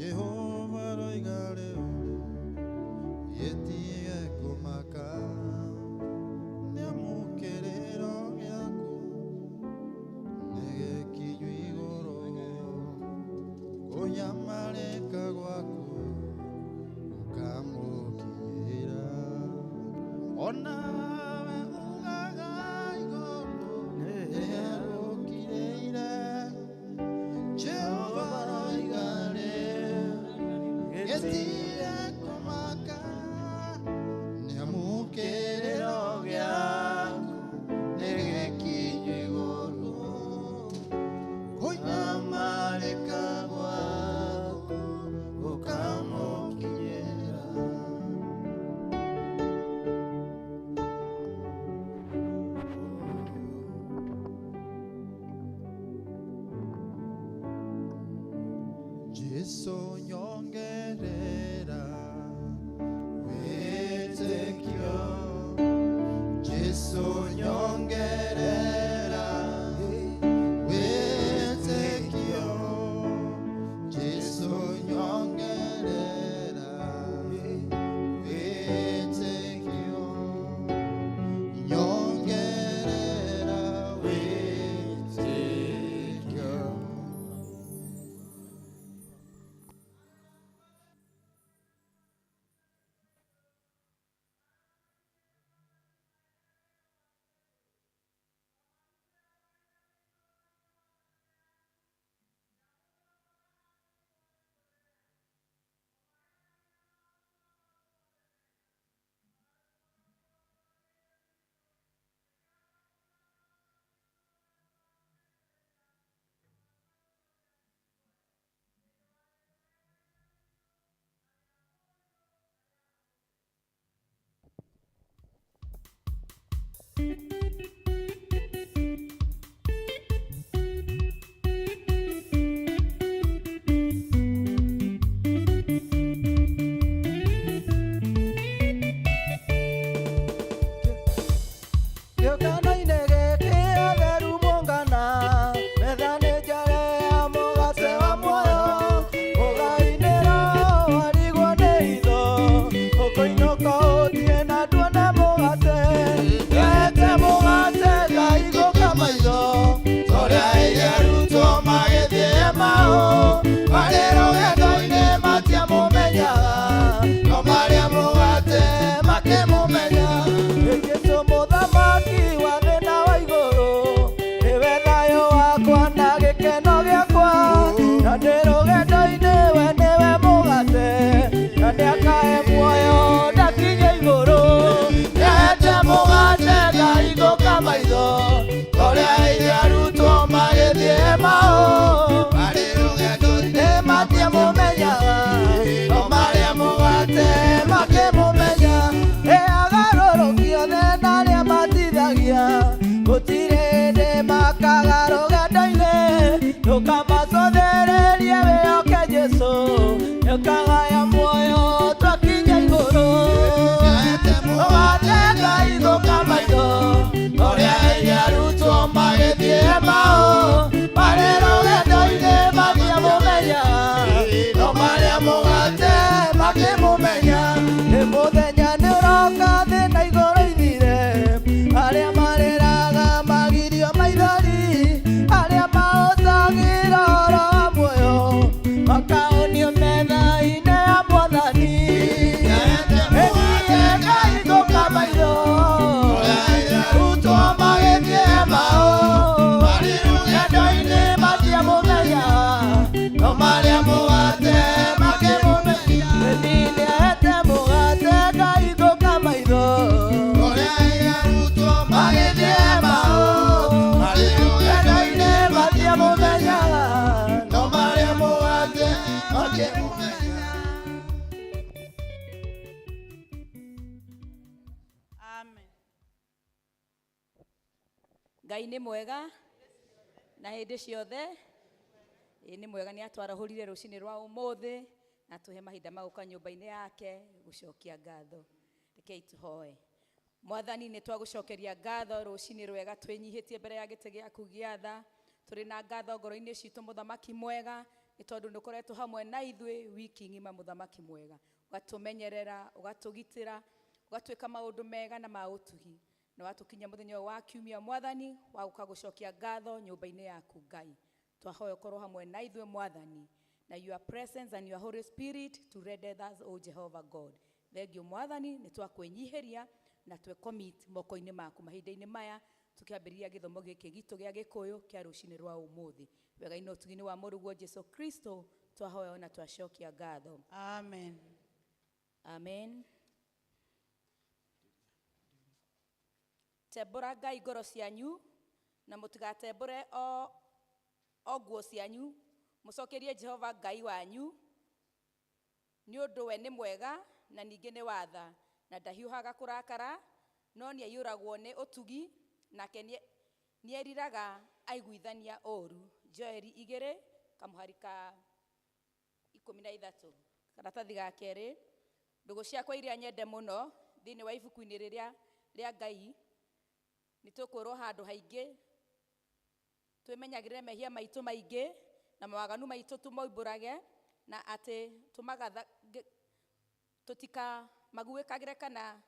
Jehova aroiga rĩu gĩtige kũmaka nĩamu kĩrĩro gĩaku nĩgĩkinyu igũrũ kũnyamarĩka gwaku gũkamũkinyĩra onawe ugaga igũrũ nĩegũkirĩire Jehova aroiga rĩu gĩtige kũmaka nĩamu kĩrĩro gĩaku nĩgĩkinyu igũrũ kũnyamarĩka gwaku gũkamũkinyĩra. Jesu nyongerera wĩtĩkio Jesu nyongerera wĩtĩkio Jesu nyongerera wĩtĩkio nyongerera wĩtĩkio. Kĩũngano-inĩ gĩkĩ atheru mũngana, metha nĩ njare ya mũgate wa muoyo, ũgainĩra warigwo nĩ hitho, ũkũinũka ũthiĩ na nduone mũgate, wete mũgate ngaigũka maitho, Torĩa arutwo magĩthiĩ Emau, marĩ rũgendo-inĩ matiamũmenyaga, no marĩa mũgate makĩmũmenya. Jesũ mũthamaki wa thĩ na wa igũrũ, nĩwe thayũ wakwa na gĩkeno gĩakwa, na ndĩ rũgendo-inĩ we nĩwe mũgate, na nĩakahe muoyo ndakinye igũrũ. Nĩahete mũgate ngahingũka maitho, torĩa arutwo magĩthiĩ Emau, marĩ rũgendo-inĩ matiamũmenyaga, no marĩa mũgate makĩmũmenya. Ĩ agarũrũki othe na arĩa matithagia, gũtirĩ hĩndĩ makaga rũgendo-inĩ, ndũkamacũthĩrĩrie wĩhoke Jesũ, nĩũkagaya muoyo twakinya igũrũ. Nĩahete mũgate ngahingũka maitho, torĩa arutwo magĩthiĩ Emau, marĩ rũgendo-inĩ matiamũmenyaga, no marĩa mũgate makĩmũmenya. Nĩ mũthenya nĩũroka thĩ na igũrũ ithire, arĩa marĩraga magirio maithori, arĩa mahũthagĩra ũhoro wa muoyo, makaonio metha-inĩ ya Mwathani. Nĩahete mũgate ngahingũka maitho, torĩa arutwo magĩthiĩ Emau, marĩ rũgendo-inĩ matiamũmenyaga, no marĩa mũgate makĩmũmenya. Nĩahete mũgate ngahingũka maitho, Torĩa arutwo magĩthiĩ Emau, marĩ rũgendo-inĩ matiamũmenyaga, no marĩa mũgate makĩmũmenya. Amen. Ngai nĩ mwega na hĩndĩ ciothe. Ĩ nĩ mwega nĩ atwarahũrire rũcinĩ rwa ũmũthĩ na atũhe mahinda ma gũka nyũmba-inĩ yake gũcokia ngatho. Rekei tũhoe. Mwathani nĩ twagũcokeria ngatho rũcinĩ rwega twĩnyihĩtie mbere ya gĩtĩ gĩaku gĩa tha, tũrĩ na ngatho ngoro-inĩ citũ mũthamaki mwega. Nĩ Nĩ tondũ nĩ ũkoretwo hamwe na ithuĩ wiki ng'ima mũthamaki mwega. Ũgatũmenyerera, ũgatũgitĩra, ũgatwĩka maũndũ mega na ma ũtugi. Na watũkinyia mũthenya ũyũ wa kiumia mwathani, wa gũka gũcokia ngatho nyũmba-inĩ yaku Ngai. Twahoya ũkorwo hamwe na ithuĩ mwathani, na your presence and your Holy Spirit to lead us, O Jehovah God. Thank you mwathani, nĩ twakwĩnyihĩria na twe commit moko-inĩ maku mahinda-inĩ maya tukiambĩrĩria gĩthomo gĩkĩ gitũ gĩa Gĩkũyũ kĩa rũcinĩ rwa ũmũthĩ. Wega-inĩ ũtugi-inĩ wa Mũrũguo Jesu Kristo twahoya na twacokia ngatho. Amen. Amen. Tembũra Ngai ngoro cianyu na mũtigatembũre o nguo cianyu, mũcokerie Jehova Ngai wanyu nĩ ũndũ we nĩ mwega na ningĩ nĩ watha na ndahiũhaga kũrakara no nĩaiyũragwo nĩ ũtugi nake nĩeriraga aiguithania ũũru. Joeli 2 kamũhari ka 13 karatathi ga kerĩ. Ndũgũ ciakwa iria nyende mũno thĩinĩ wa ibuku-inĩ rĩrĩa rĩa Ngai nĩ tũkwĩrwo handũ haingĩ twĩmenyagĩrĩre mehia maitũ maingĩ na mawaganu maitũ tũmoimbũrage na atĩ tũtikamaguĩkagĩre kana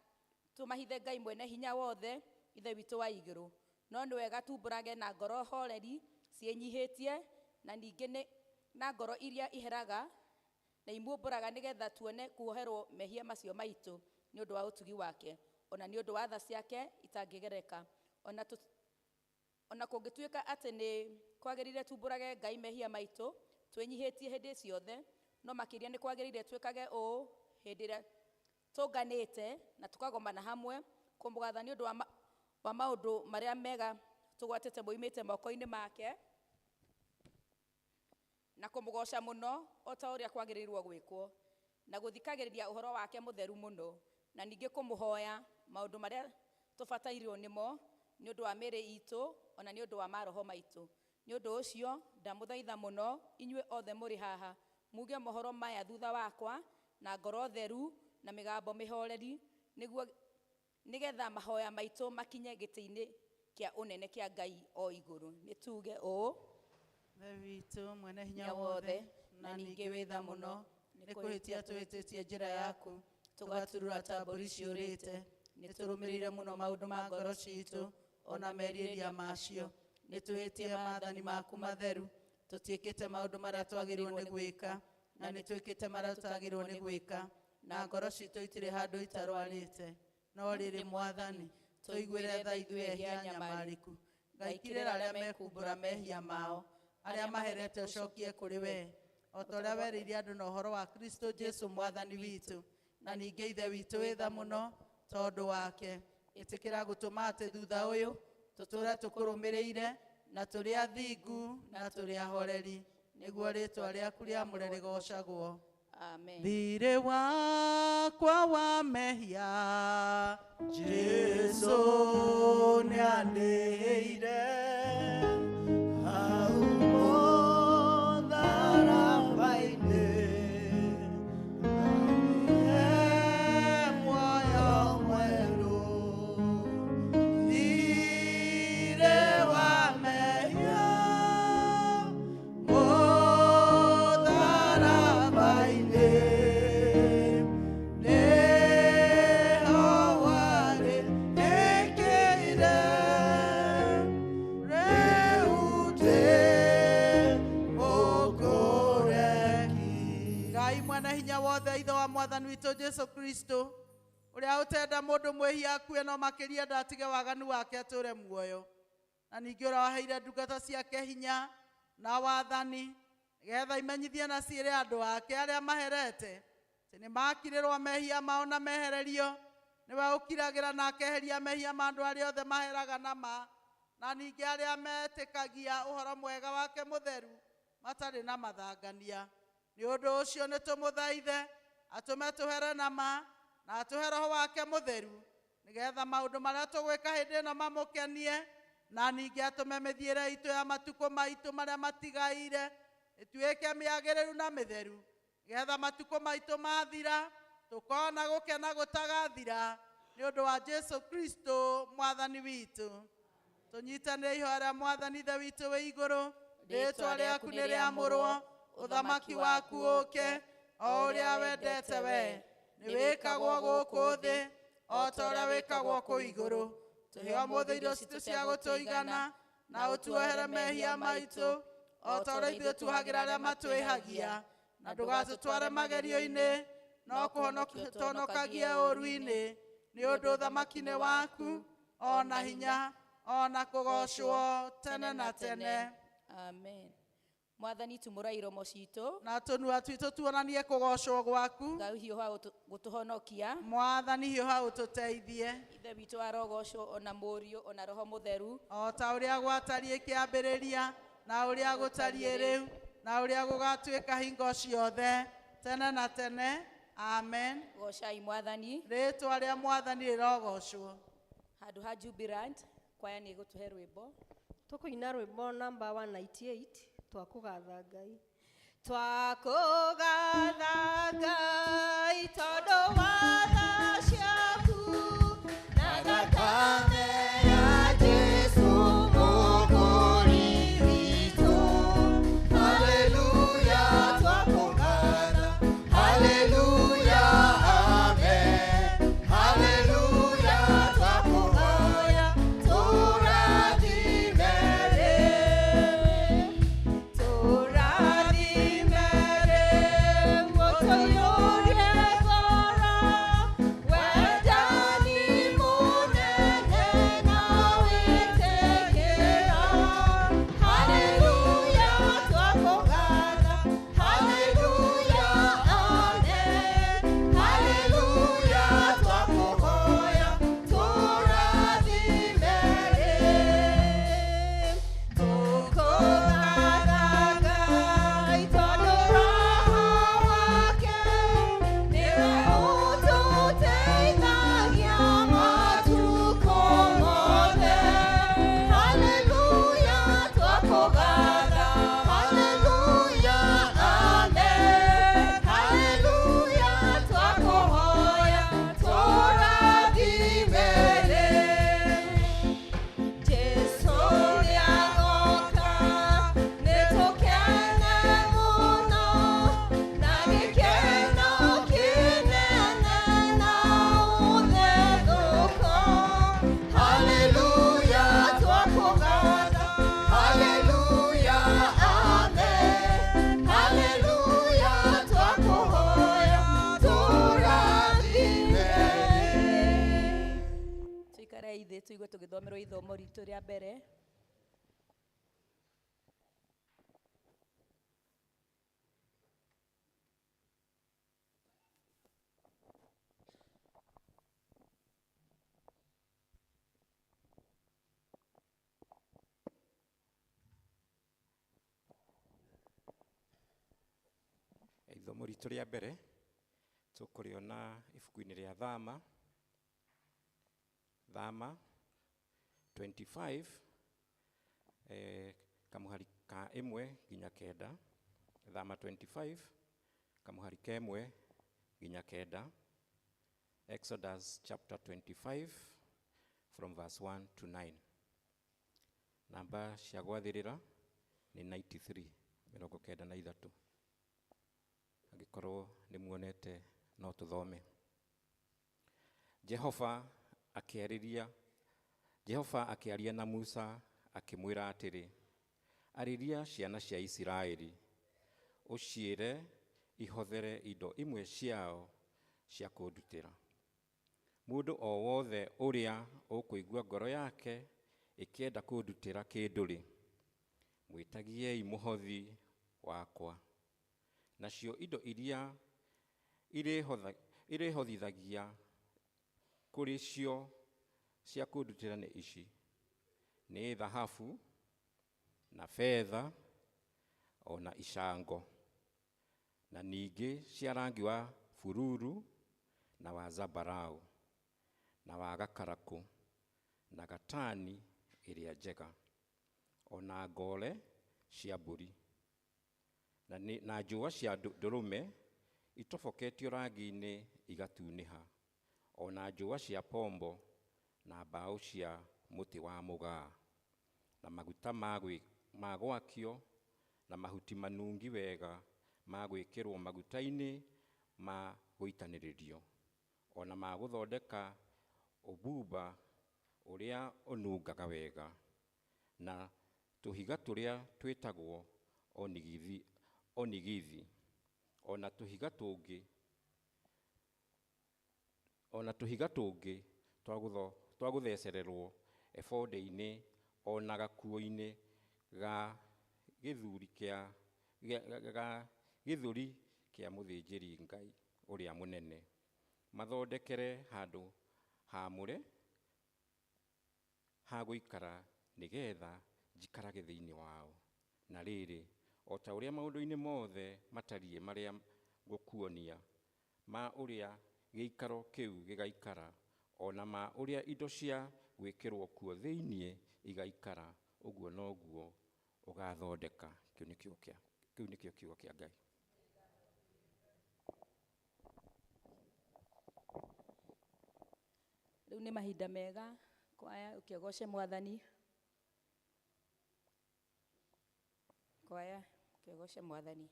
tũmahithe Ngai mwene hinya wothe Ithe witũ wa igũrũ. No nĩ wega tumbũrage na ngoro horeri ciĩnyihĩtie na ningĩ nĩ na ngoro iria iheraga na imumbũraga nĩgetha tuone kuoherwo mehia macio maitũ nĩ ũndũ wa ũtugi wake ona nĩ ũndũ wa tha ciake itangĩgereka. Ona kũngĩtuĩka atĩ nĩ kwagĩrĩire tumbũrage Ngai mehia maitũ twĩnyihĩtie hĩndĩ ciothe, no makĩria nĩ kwagĩrĩire twĩkage ũũ hĩndĩ ĩrĩa tũnganĩte na tũkagomana hamwe kũmũgatha nĩ ũndũ wa maũndũ marĩa mega tũgwatĩte moimĩte moko-inĩ make na kũmũgoca mũno o ta ũrĩa kwagĩrĩirwo gwĩkwo na gũthikagĩrĩria ũhoro wake mũtheru mũno na ningĩ kũmũhoya maũndũ marĩa tũbatairwo nĩmo nĩ ũndũ wa mĩĩrĩ itũ ona nĩ ũndũ wa maroho maitũ. Nĩ ũndũ ũcio ndamũthaitha mũno inyuĩ othe mũrĩ haha muge mohoro maya thutha wakwa na ngoro theru na mĩgambo mĩhoreri nĩguo nĩgetha mahoya maitũ makinye gĩtĩ-inĩ kĩa ũnene kĩa Ngai o igũrũ. Nĩ tuge ũũ. Ithe witũ mwene hinya Hinya wothe wothe, na na ningĩ ningĩ wĩ tha wĩ tha mũno mũno, nĩ kũhĩtia tũhĩtĩtie njĩra yaku tũgaturura ta mbũri ciũrĩte. Nĩ tũrũmĩrĩire mũno maũndũ ma ngoro citũ ona merirĩria macio. Nĩ tũhĩtie maathani maku matheru, tũtiĩkĩte maũndũ marĩa twagĩrĩirwo nĩ gwĩka na nĩ twĩkĩte marĩa tũtagĩrĩirwo nĩ gwĩka na ngoro citũ itirĩ handũ itarwarĩte. No rĩrĩ Mwathani, tũiguĩre tha ithuĩ ehia anyamarĩku. Ngai kirĩra arĩa mekumbũra mehia mao, arĩa maherete ũcokie kũrĩ we o ta ũrĩa werĩire andũ na ũhoro wa Kristo Jesu Mwathani witũ. Na ningĩ Ithe witũ wĩ tha mũno tondũ wake, ĩtĩkĩra gũtũma atĩ thutha ũyũ tũtũũre tũkũrũmĩrĩire na tũrĩ athingu na tũrĩ ahoreri, nĩguo rĩĩtwa rĩaku rĩamũre rĩgoocagwo. Amen. Thirĩ wakwa wa mehia Jesu nĩandĩhĩire hau mũtharaba-inĩ. Muoyo mwerũ. Thirĩ wa mehia mũtharaba-inĩ nĩho warĩhĩkĩire. Rĩu ndĩ mũkũreki. Ngai mwene hinya wothe, Ithe wa Mwathani witũ Jesu Kristo, ũrĩa ũtenda mũndũ mwĩhia akue no makĩria ndatige waganu wake atũre muoyo, na ningĩ ũrĩa waheire ndungata ciake hinya na wathani nĩgetha imenyithie na ciĩre andũ ake arĩa maherete atĩ nĩ makirĩrwo mehia mao na mehererio. Nĩwe ũkiragĩra na akeheria mehia ma andũ arĩa othe maheraga na ma, na ningĩ arĩa metĩkagia ũhoro mwega wake mũtheru matarĩ na mathangania. Nĩ ũndũ ũcio nĩ tũmũthaithe atũme tũhere na ma na atũhe roho wake mũtheru nĩgetha maũndũ marĩa tũgwĩka hĩndĩ ĩno mamũkenie, na ningĩ atũme mĩthiĩre itũ ya matukũ maitũ marĩa matigaire ĩtuĩke mĩagĩrĩru na mĩtheru, nĩgetha matukũ maitũ mathira tũkona gũkena gũtagathira nĩ ũndũ wa Jesu Kristo Mwathani witũ. Tũnyitanĩre ihoya rĩa Mwathani Ithe witũ wĩ igũrũ. Rĩĩtwa rĩaku nĩ rĩamũrwo, Ũthamaki waku ũũke, o ũrĩa wendete we nĩ wĩkagwo gũkũ thĩ o ta ũrĩa wĩkagwo kũu igũrũ. Tũhe ũmũthĩ irio citũ cia gũtũigana, na ũtuohere mehia maitũ o ta ũrĩa ithuĩ tuohagĩra arĩa matwĩhagia, na ndũgatũtware magerio-inĩ, no kũhonokagie ũũru-inĩ, nĩ ũndũ ũthamaki nĩ waku, o na hinya, o na kũgoocwo tene na tene. Amen. Mwathani tumũra iromo citũ Na tũnua twitũ tuonanie kũgoocwo gwaku. Ngai hiũha gũtũhonokia. Mwathani hiũha ũtũteithie. Ithe witũ arogocwo ona Mũriũ ona Roho Mũtheru, o ta ũrĩa gwatariĩ kĩambĩrĩria, na ũrĩa gũtariĩ rĩu, na ũrĩa gũgatuĩka hingo ciothe tene na tene. Amen. Gocai Mwathani. Rĩĩtwa rĩa Mwathani rĩrogocwo. Handũ ha Jubilant kwaya nĩ ĩgũtũhe rwĩmbo. Tũkũina rwĩmbo namba 198, twakũgatha Ngai. Twakũgatha Ngai tondũ wa tha ciaku na thakame ya Jesũ Mũkũũri witũ. Haleluya, twakũgatha. Haleluya, amen. Haleluya, twakũhoya, tũrathime rĩu. Tũrathime rĩu, ũtũiyũrie ngoro, wendani mũnene na wĩtĩkĩro. Haleluya, twakũgatha. Haleluya, amen. Haleluya, twakũhoya, tũrathime rĩu. Tũkũgatha Ngai tondũ Roho wake nĩwe ũtũteithagia matukũ mothe. Haleluya, twakũgatha. Haleluya, amen. Haleluya, twakũhoya, tũrathime rĩu. Jesũ nĩagoka, nĩtũkene mũno, na gĩkeno kĩnene na ũthethũko. Haleluya, twakũgatha. Haleluya, amen. Haleluya, twakũhoya, tũrathime rĩu. Tũikare thĩ tũigue tũgĩthomerwo ithomo ritũ rĩa mbere. Ithomo ritũ rĩa mbere tũkũrĩona ibuku-inĩ rĩa Thama, Thama 25, kamũhari ka 1 nginya 9. Thama 25 kamũhari ka 1 nginya 9. Exodus chapter 25 from verse 1 to 9. Namba cia gwathĩrĩra nĩ 93, 93. Angĩkorwo nĩ muonete, no tũthome. Jehova akĩaria na Musa akĩmwĩra atĩrĩ, arĩria ciana cia Isiraeli ũciĩre ihothere indo imwe ciao cia kũndutĩra. Mũndũ o wothe ũrĩa ũkũigua ngoro yake ĩkĩenda kũndutĩra kĩndũ-rĩ, mwĩtagiei mũhothi wakwa. Nacio indo iria irĩhotithagia kũrĩ cio cia kũndutĩra nĩ ici: nĩ thahabu na betha ona icango, na ningĩ cia rangi wa bururu na wa zambarau na wa gakarakũ na gatani ĩrĩa njega, ona ngore cia mbũri na njũa cia ndũrũme itoboketio rangi-inĩ igatunĩha, ona njũa cia pombo na mbaũ cia mũtĩ wa mũgaa, na maguta ma gwakio. Na mahuti manungi wega ma gwĩkĩrwo maguta-inĩ ma gũitanĩrĩrio, ona ma gũthondeka ũbumba ũrĩa ũnungaga wega, na tũhiga tũrĩa twĩtagwo onigithi, onigithi, ona tũhiga tũngĩ, ona tũhiga tũngĩ twa gũthecererwo ebodi-inĩ ona gakuo-inĩ ga gĩthũri kĩa ga gĩthũri kĩa mũthĩnjĩri Ngai ũrĩa mũnene. Mathondekere handũ haamũre ha gũikara nĩgetha njikarage thĩinĩ wao. Na rĩrĩ, o ta ũrĩa maũndũ-inĩ mothe matariĩ marĩa ngũkuonia, ma ũrĩa gĩikaro kĩu gĩgaikara, ona ma ũrĩa indo cia gwĩkĩrwo kuo thĩinĩ igaikara, ũguo noguo ũgathondeka. Kĩu nĩkĩo kĩa kĩu nĩkĩo kiugo kĩa Ngai. Rĩu nĩ mahinda mega kwaya ũkĩgoce Mwathani. Kwaya ũkĩgoce Mwathani.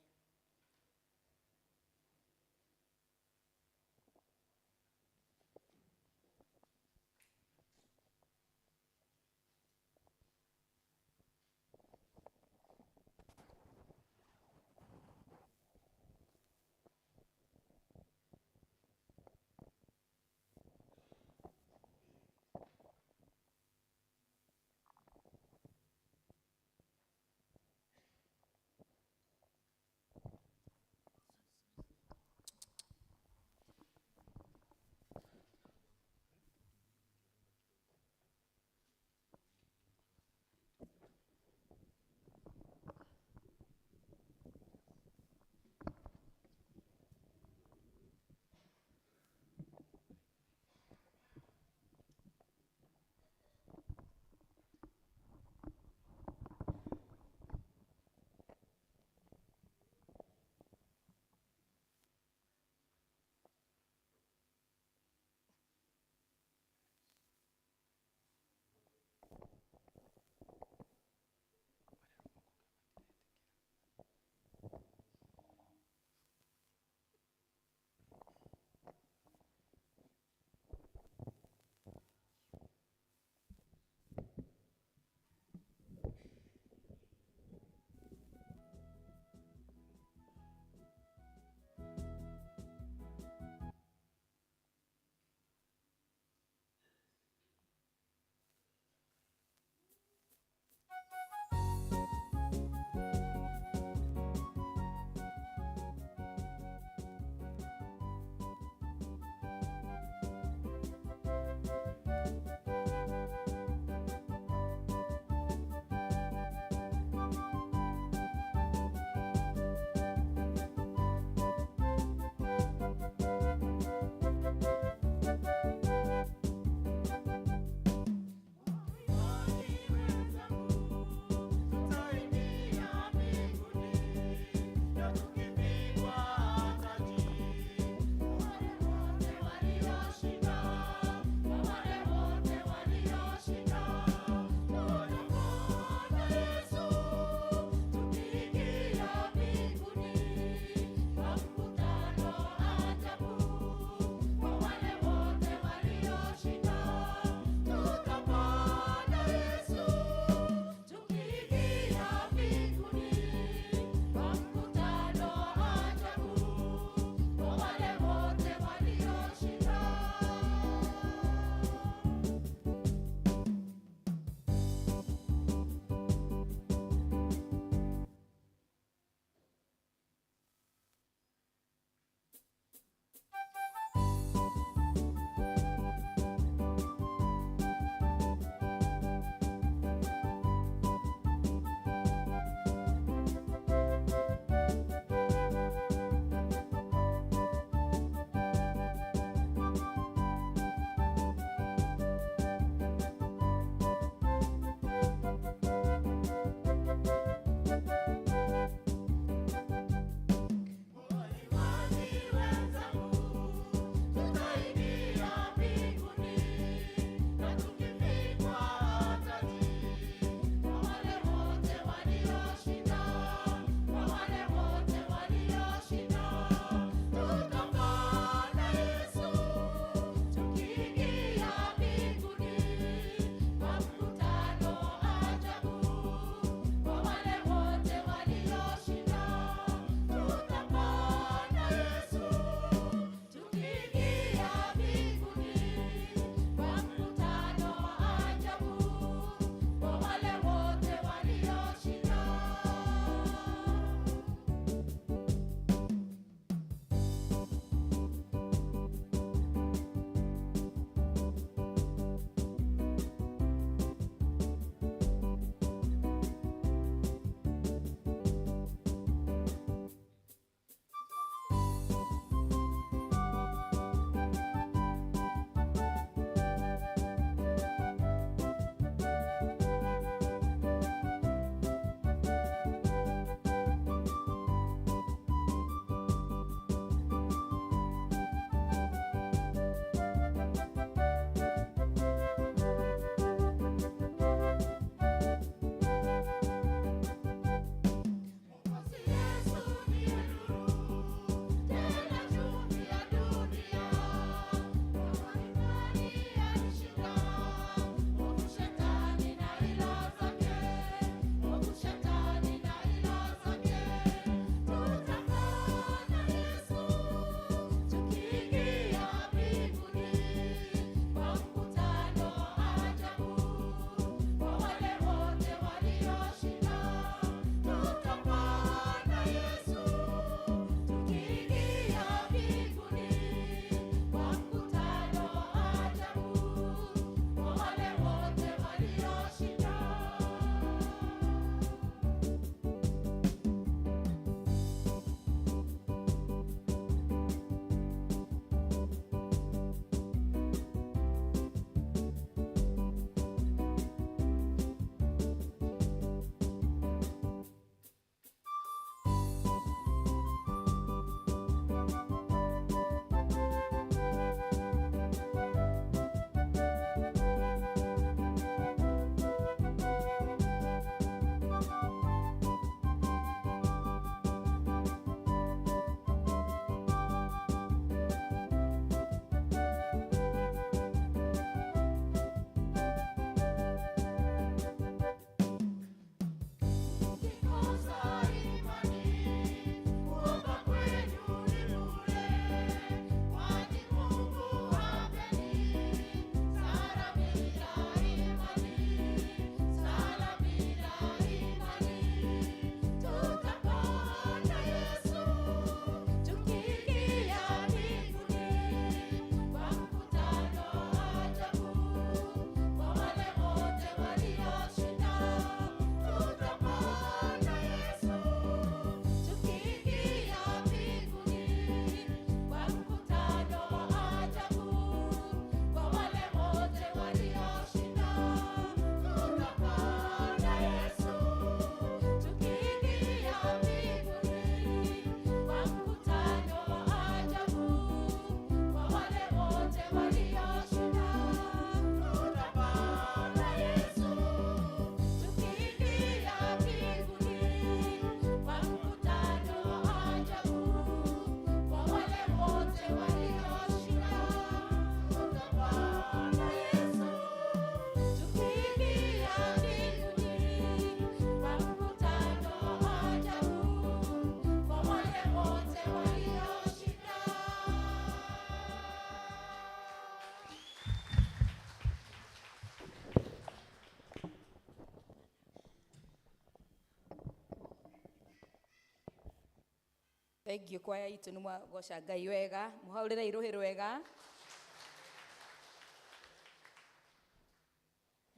Thank you kwaya itũ nĩ mwagoca Ngai wega, mũhaũrĩre irũhĩ rwega.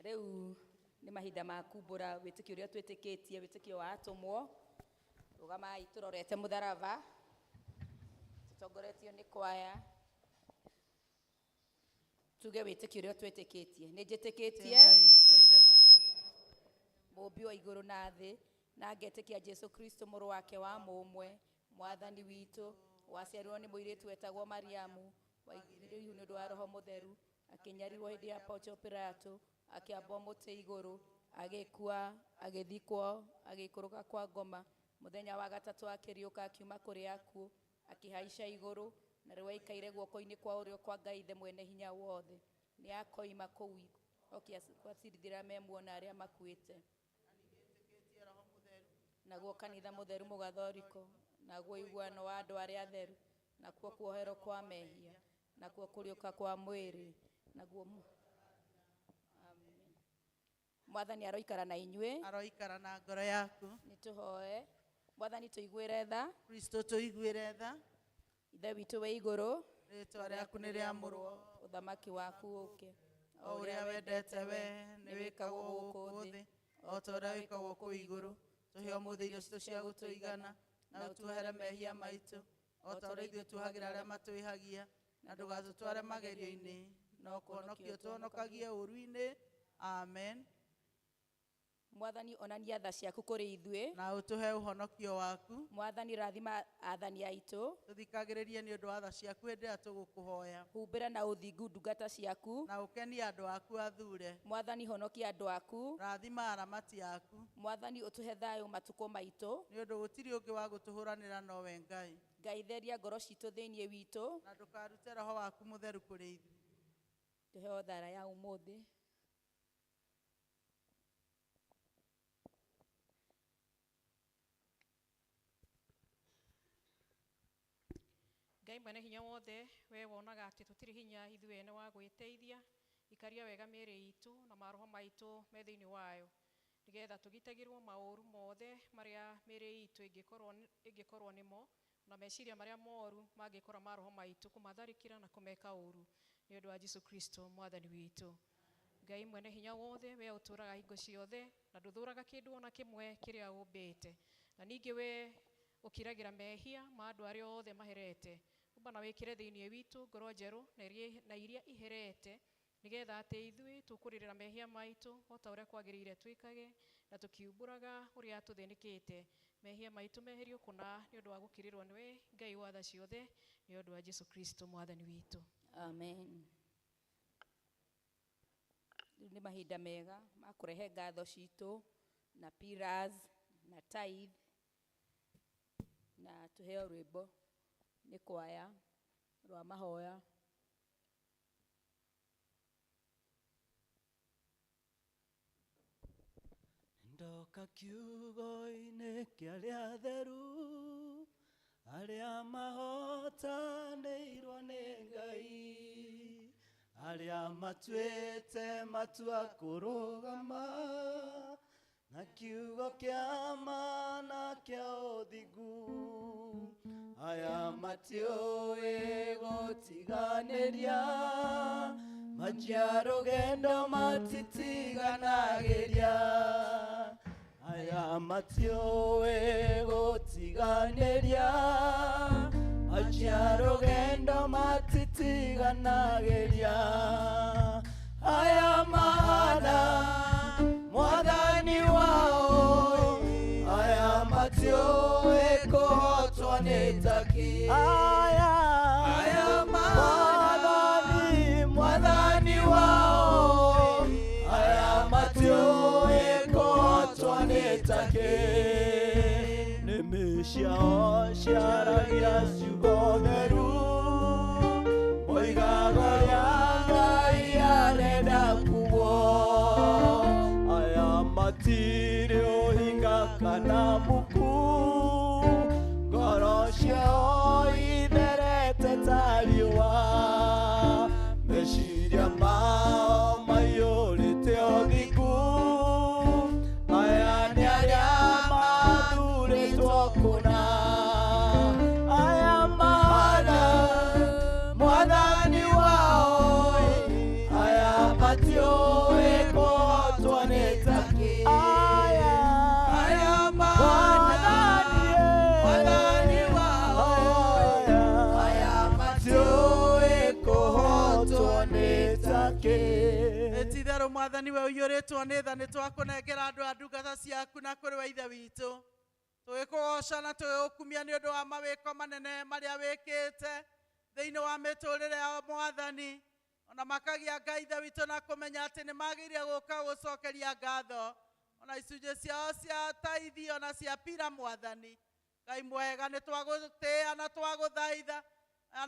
Rĩu nĩ mahinda ma kumbũra wĩtĩkio ũrĩa twĩtĩkĩtie, wĩtĩkio wa atũmwo. Rũgamai tũrorete mũtharaba, tũtongoretio nĩ kwaya. Tuge wĩtĩkio ũrĩa twĩtĩkĩtie. Nĩ njĩtĩkĩtie mũũmbi wa igũrũ na thĩ, na ngetĩkia Jesu Kristo mũrũ wake wa mũmwe, mwathani witũ, waciarirwo nĩ mũirĩtu wetagwo Mariamu, waigithire ihu nĩ ũndũ wa Roho Mũtheru, akĩnyarirwo hĩndĩ ya Pontio Pilato, akĩambwo mũtĩ igũrũ, agĩkua, agĩthikwo, agĩikũrũka kwa ngoma, mũthenya wa gatatũ akĩriũka akiuma kũrĩ akuũ, akĩhaica igũrũ, na rĩu aikaire guoko-inĩ kwa ũrĩo kwa Ngai Ithe mwene hinya wothe. Nĩ akoima kũu oke gwacirithĩra me muoyo na arĩa makuĩte. Naguo kanitha mũtheru mũgathoriko, naguo ũiguano wa andũ arĩa atheru, nakuo kuoherwo kwa mehia, nakuo kũriũka kwa mwĩrĩ, naguo Amen. Mwathani aroikara na inyuĩ. Aroikara na ngoro yaku. Nĩ tũhoe. Mwathani tũiguĩre tha. Kristo tũiguĩre tha. Ithe witũ wĩ igũrũ, rĩtwa rĩaku nĩ rĩamũrwo, ũthamaki waku ũke, o ũrĩa wendete we nĩ wĩkagwo gũkũ thĩ o ta ũrĩa wĩkagwo kũu igũrũ. Tũhe ũmũthĩ irio citũ cia gũtũigana, na ũtuohere mehia maitũ o ta ũrĩa ithuĩ tuohagĩra arĩa matwĩhagia, na ndũgatũtware magerio-inĩ, no kũhonokio tũhonokagie ũũru-inĩ. Amen. Mwathani onania tha ciaku kũrĩ ithuĩ, na ũtũhe ũhonokio waku. Mwathani rathima athani aitũ, tũthikagĩrĩrie nĩ ũndũ wa tha ciaku hĩndĩ ĩrĩa tũgũkũhoya. Humbĩra na ũthingu ndungata ciaku, na ũkenie andũ aku athure. Mwathani honokia andũ aku, rathima aramati aku. Mwathani ũtũhe thayũ matukũ maitũ, nĩ ũndũ gũtirĩ ũngĩ wa gũtũhũranĩra nowe Ngai. Ngai theria ngoro citũ thĩinĩ witũ, na ndũkarute roho waku mũtheru kũrĩ ithuĩ. Tũheo thara ya ũmũthĩ. Ngai mwene hinya wothe, we wonaga atĩ tũtirĩ hinya ithuĩ ene wa gwĩteithia, ikaria wega mĩĩrĩ itũ na maroho maitũ me thĩinĩ wayo, nĩgetha tũgitagĩrwo maũru mothe marĩa mĩĩrĩ itũ ĩngĩkorwo nĩmo, na meciria marĩa moru mangĩkora maroho maitũ kũmatharĩkĩra na kũmeka ũru, nĩ ũndũ wa Jesu Kristo mwathani witũ. Ngai mwene hinya wothe, we ũtũũraga hingo ciothe na ndũthũraga kĩndũ ona kĩmwe kĩrĩa ũmbĩte, na ningĩ we ũkiragĩra mehia ma andũ arĩa othe maherete, ũmba na wĩkĩre thĩinĩ witũ ngoro njerũ na iria iherete, nĩgetha atĩ ithuĩ tũkũrĩrĩra mehia maitũ o ta ũrĩa kwagĩrĩire twĩkage, na tũkiumbũraga ũrĩa tũthĩnĩkĩte, mehia maitũ meherio kũna nĩ ũndũ wa gũkirĩrwo nĩwe Ngai wa tha ciothe, nĩ ũndũ wa Jesu Kristo mwathani witũ. Amen. Rĩu nĩ mahinda mega ma kũrehe ngatho citũ na pillars na tithe, na tũheo rwĩmbo nĩ kwaya rwa mahoya. Ndoka kiugo-inĩ kĩa arĩa atheru, arĩa mahotanĩirwo nĩ Ngai, arĩa matuĩte matua kũrũgama na kiugo kĩa ma na kĩa ũthingu. Aya matiũĩ gũtiganĩria, manjia rũgendo matitiganagĩria. Aya matiũĩ gũtiganĩria, manjia rũgendo matitiganagĩria. Aya mahana mwathani wao, aya matiũĩ kũhotwo nĩ taki. Aya mwathani, mwathani wao, aya matiũĩ kũhotwo nĩ taki. Nĩmĩ ciao ciaragia ciugo theru, moigaga ũrĩa Ngai arenda kuo. Aya matirĩ ũhinga kana muku, ngoro ciao itherete ta riũa. Meciria mao maiyũrĩte ũthingu, aya nĩ arĩa mathurĩtwo kũna. Igũrũ mwathani we ũiyũrĩtwo nĩ tha nĩ twakũnengera andũ a ndungata ciaku na kũrĩ we ithe witũ tũgĩkũgoca na tũgĩgũkumia nĩ ũndũ wa mawĩko manene marĩa wĩkĩte thĩinĩ wa mĩtũrĩre yao mwathani ona makagia Ngai ithe witũ na kũmenya atĩ nĩ magĩrĩire gũka gũcokeria ngatho ona icunjĩ ciao cia taithi ona cia pira mwathani Ngai mwega nĩ twagũtĩĩa na twagũthaitha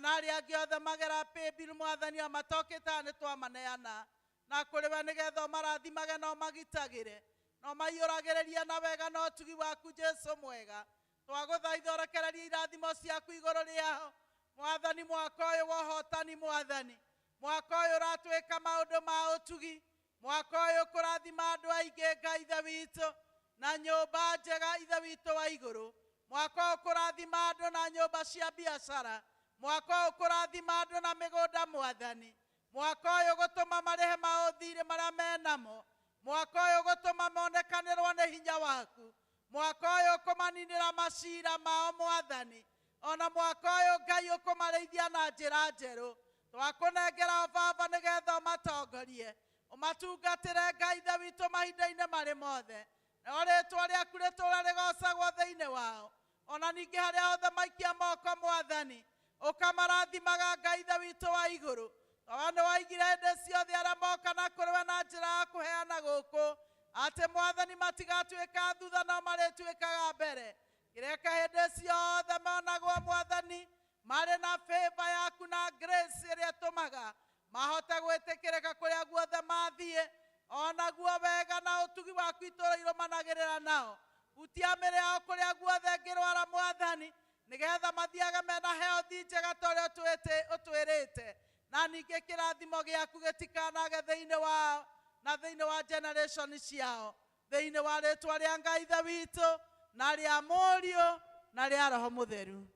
na arĩa angĩ othe magera paybill mwathani o matokĩte haha nĩ twamaneana na kũrĩ we nĩgetha ũmarathimage na ũmagitagĩre na ũmaiyũragĩrĩrie na wega na ũtugi waku Jesũ mwega twagũthaitha ũrekererie irathimo ciaku igũrũ rĩao mwathani mwaka ũyũ wa ũhotani mwathani mwaka ũyũ ũratwĩka maũndũ ma ũtugi mwaka ũyũ kũrathima andũ aingĩ Ngai ithe witũ na nyũmba njega ithe witũ wa igũrũ mwaka ũyũ kũrathima andũ na nyũmba cia biacara mwaka ũyũ kũrathima andũ na mĩgũnda mwathani mwaka ũyũ gũtũma marĩhe maũthirĩ marĩa menamo mwaka ũyũ gũtũma monekanĩrwo nĩ hinya waku mwaka ũyũ kũmaninĩra macira mao mwathani ona mwaka ũyũ Ngai ũkũmarĩithia na njĩra njerũ twakũnengera o baba nĩgetha ũmatongorie ũmatungatĩre Ngai ithe witũ mahinda-inĩ marĩ mothe nao rĩtwa rĩaku rĩtũũre rĩgocagwo thĩinĩ wao ona ningĩ harĩa hothe maikia moko mwathani ũkamarathimaga Ngai ithe witũ wa igũrũ tondũ nĩ waigire hĩndĩ ciothe arĩa moka na kũrĩ we na njĩra ya kũheana gũkũ atĩ mwathani matigatuĩka thutha no marĩtuĩkaga mbere kĩreka hĩndĩ ciothe monagwo mwathani marĩ na favor yaku na grace ĩrĩa ĩtũmaga mahote gwĩtĩkĩrĩka kũrĩa guothe mathiĩ onaguo wega na ũtugi waku itũũra irũmanagĩrĩra nao hutia mĩrĩ yao kũrĩa guothe ĩngĩrwara mwathani nĩgetha mathiage mena health njega ta ũrĩa ũtwĩrĩte na ningĩ kĩrathimo gĩaku gĩtikanage thĩinĩ wao na thĩinĩ wa generation ciao thĩinĩ wa rĩtwa rĩa Ngai ithe witũ na rĩa Mũriũ na rĩa Roho Mũtheru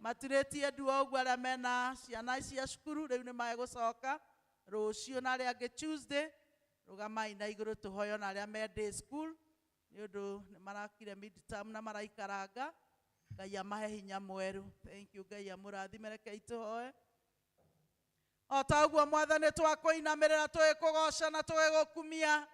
maturĩtie nduo ũguo arĩa mena ciana cia cukuru rĩu nĩ magũcoka rũciũ na arĩa angĩ Tuesday rũgamai na igũrũ tũhoyo na arĩa me day school nĩ ũndũ nĩ marakire midterm na maraikaranga Ngai amahe hinya mwerũ. Thank you Ngai amũrathime rekei tũhoe o ta ũguo mwathani twakũinamĩrĩra tũgĩkũgoca na tũgĩgũkumia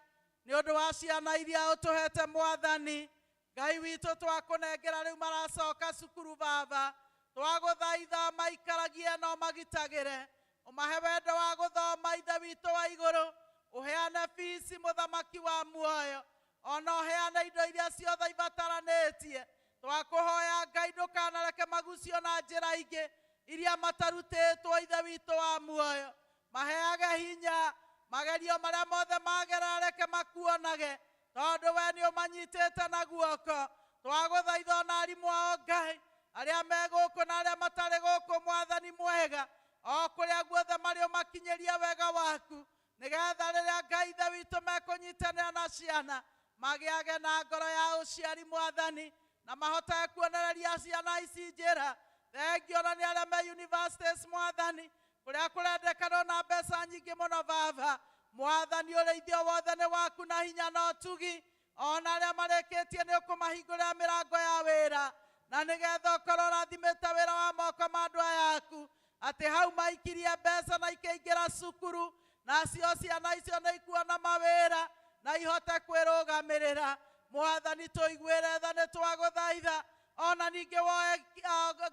nĩ ũndũ wa ciana iria ũtũhete mwathani Ngai witũ twakũnengera rĩu maracoka cukuru baba twagũthaitha maikaragie na ũmagitagĩre ũmahe wendo wa gũthoma ithe witũ wa igũrũ ũheane bici mũthamaki wa muoyo ona ũheane indo iria ciothe ibataranĩtie twakũhoya Ngai ndũkanareke magucio na njĩra ingĩ iria matarutĩtwo ithe witũ wa muoyo maheage hinya magerio marĩa mothe magerera reke makuonage tondũ we nĩ ũmanyitĩte na guoko twagũthaitha ona arimũ ao Ngai arĩa me gũkũ na arĩa matarĩ gũkũ mwathani mwega o kũrĩa guothe marĩ ũmakinyĩrie wega waku nĩgetha rĩrĩa Ngai ithe witũ mekũnyitanĩra na ciana magĩage na ngoro ya ũciari mwathani na mahotage kuonereria ciana ici njĩra thengio na nĩ arĩa me universities mwathani kũrĩa kũrendekanwo na mbeca nyingĩ mũno baba mwathani ũrĩithio wothe nĩ waku na hinya na ũtugi ona arĩa marĩkĩtie nĩ ũkũmahingũrĩra mĩrango ya wĩra na nĩgetha ũkorwo ũrathimĩte wĩra wa moko ma andũ aya aku atĩ hau maikirie mbeca na ikĩingĩra cukuru nacio ciana icio nĩ ikuona mawĩra na ihote kwĩrũgamĩrĩra mwathani tũiguĩre tha nĩ twagũthaitha ona ningĩ woe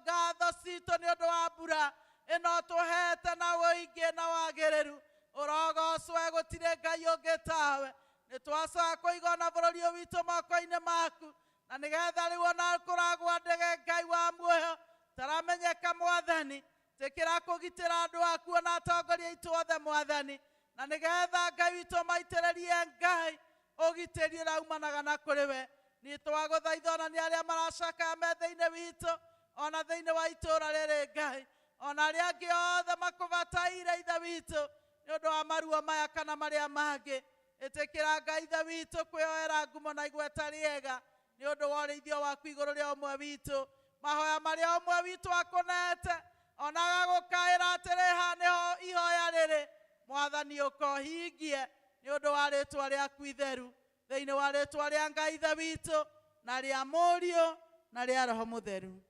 ngatho citũ nĩ ũndũ wa mbura ĩno tũhete na ũingĩ na wagĩrĩru ũrogocwe gũtirĩ Ngai ũngĩ tawe nĩ twacoka kũiga ona bũrũri ũyũ witũ moko-inĩ maku na nĩgetha rĩu ona kũragwa ndege Ngai wa muoyo taramenyeka mwathani tĩkĩra kũgitĩra andũ aku ona atongoria aitũ othe mwathani na nĩgetha Ngai witũ maitĩrĩrie Ngai ũgitĩri ũrĩa umanaga na kũrĩ we nĩ twagũthaitha ona nĩ arĩa maracakaya me thĩinĩ witũ ona thĩinĩ wa itũũra rĩrĩ Ngai ona arĩa angĩ othe makũbataire ithe witũ nĩ ũndũ wa maruo maya kana marĩa mangĩ ĩtĩkĩra Ngai ithe witũ kwĩyoera ngumo na igweta rĩega nĩ ũndũ wa ũrĩithio waku igũrũ rĩa ũmwe witũ mahoya marĩa ũmwe witũ akũnete ona agagũkaĩra atĩrĩ haha nĩho ihoya rĩrĩ mwathani ũkohingie nĩ ũndũ wa rĩtwa rĩaku itheru thĩinĩ wa rĩtwa rĩa Ngai ithe witũ na rĩa Mũriũ na rĩa Roho Mũtheru.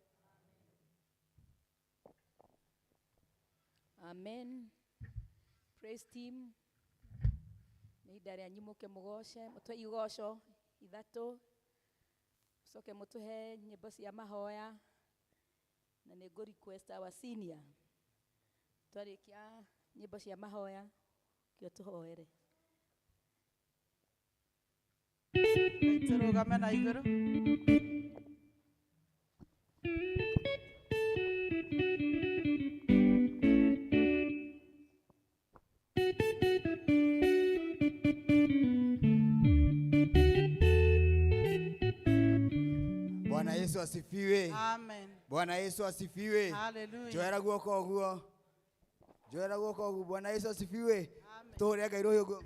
Amen. Praise team. Nĩ ihinda rĩanyu mũke mũgoce, mũtũhe igoco ithatũ, mũcoke mũtũhe nyĩmbo cia mahoya, na nĩ ngũ request our senior twarĩkia nyĩmbo cia mahoya kĩo tũhoere. Tũrũgame na igũrũ. Bwana Yesu asifiwe. Amen. Bwana Yesu asifiwe. Hallelujah. Njoera guoko ũguo. Njoera guoko ũguo. Bwana Yesu asifiwe. Tũhũre Ngai rũhĩ ũguo.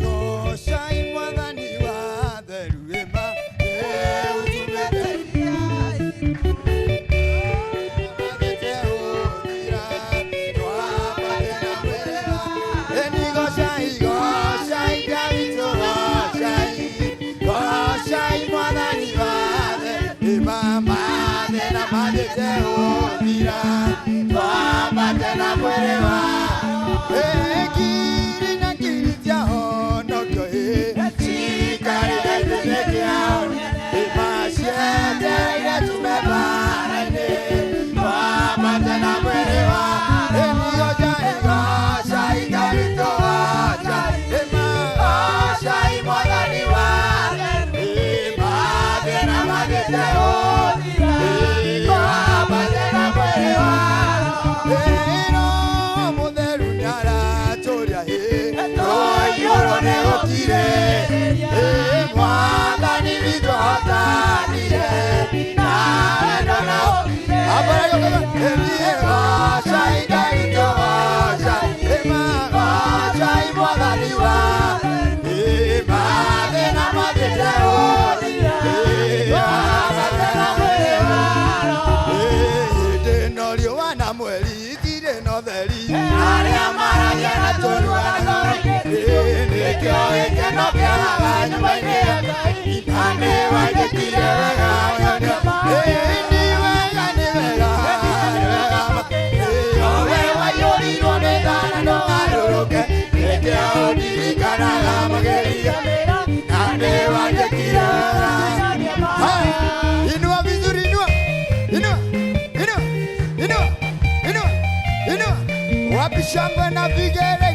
Gocai Mwathani wa theru ĩma, Inua vizuri, inua. Inua. Inua. Inua. Inua. Inua. Wapi shangwe na vigelegele?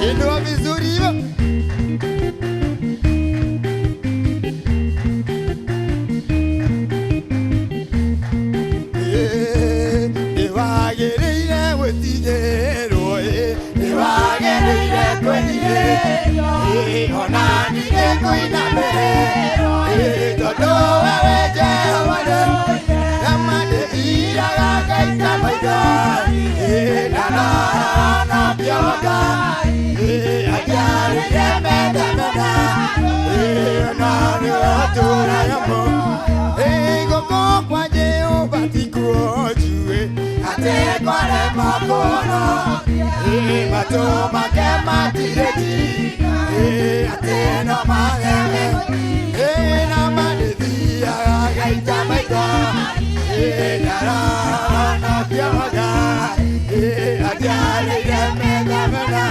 Inua vizuri hivyo. Nĩwagĩrĩire gwĩtigĩrwo, nĩwagĩrĩire kwĩnyihĩrio, ona ningĩ kũinamĩrĩrwo, tondũ wewe Jehova nama ndĩthiraga ngaita maitho, na ndorora mbioga, ajiarĩire metha mena, na nĩwe ũtũũraga muoyo. Gũkũ kwa Jehova tikuo njuĩ, atĩ kwarema kũhonokia, matũ make matirĩ atĩ no mareme, na mandĩthiaga ngaita maitho, ndarora na mbioga, ajiarĩire metha mena.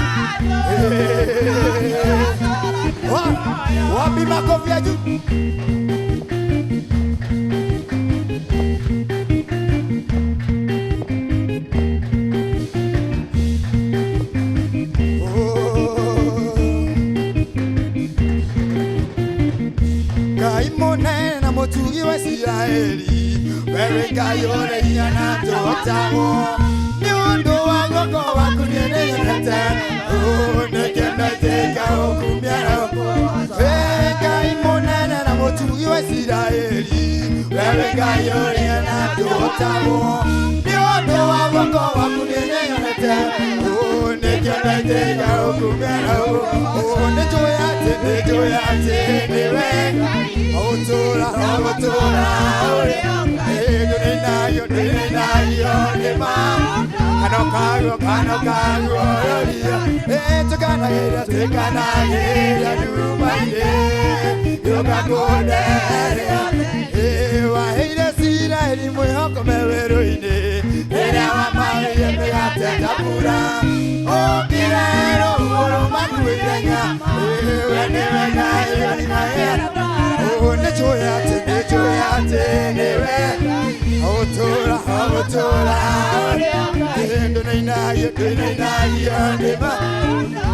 Wapi makofi ya juu? Ngai mũnene na mũtugi wa Isiraeli, wewe Ngai ũrĩ hinya na ndũhotagwo. Nĩ ũndũ wa guoko waku niĩ nĩnyonete, nĩkĩo ndaitĩka gũkumia na gũkũgooca. Wee Ngai mũnene na mũtugi wa Isiraeli, wewe Ngai ũrĩ hinya na ndũhotagwo. Nĩ ũndũ wa guoko waku niĩ nĩnyonete, nĩkĩo ndaitĩka gũkumia na gũkũgooca. Nĩnjũĩ atĩ, nĩnjũĩ atĩ nĩwe ũtũũra, ũtũũra ũrĩ ndũnĩinagio, ndũnĩinagio nĩ ma kano kaguo, kano kaguo rũriũ. Tũkanagĩria, tũkanagĩria nduma-inĩ, gĩũka kũnderia. Waheire Isiraeli mwĩhoko me werũ-inĩ, rĩrĩa wamaheire mĩgate ta mbura. Ũkire rũhuho rũmakuĩire nya, we nĩwe Ngai ũrĩ nĩnjũĩ atĩ, nĩnjũĩ atĩ nĩwe ũtũũra, ũtũũra ndũnĩinagio, ndũnĩinagio nĩ ma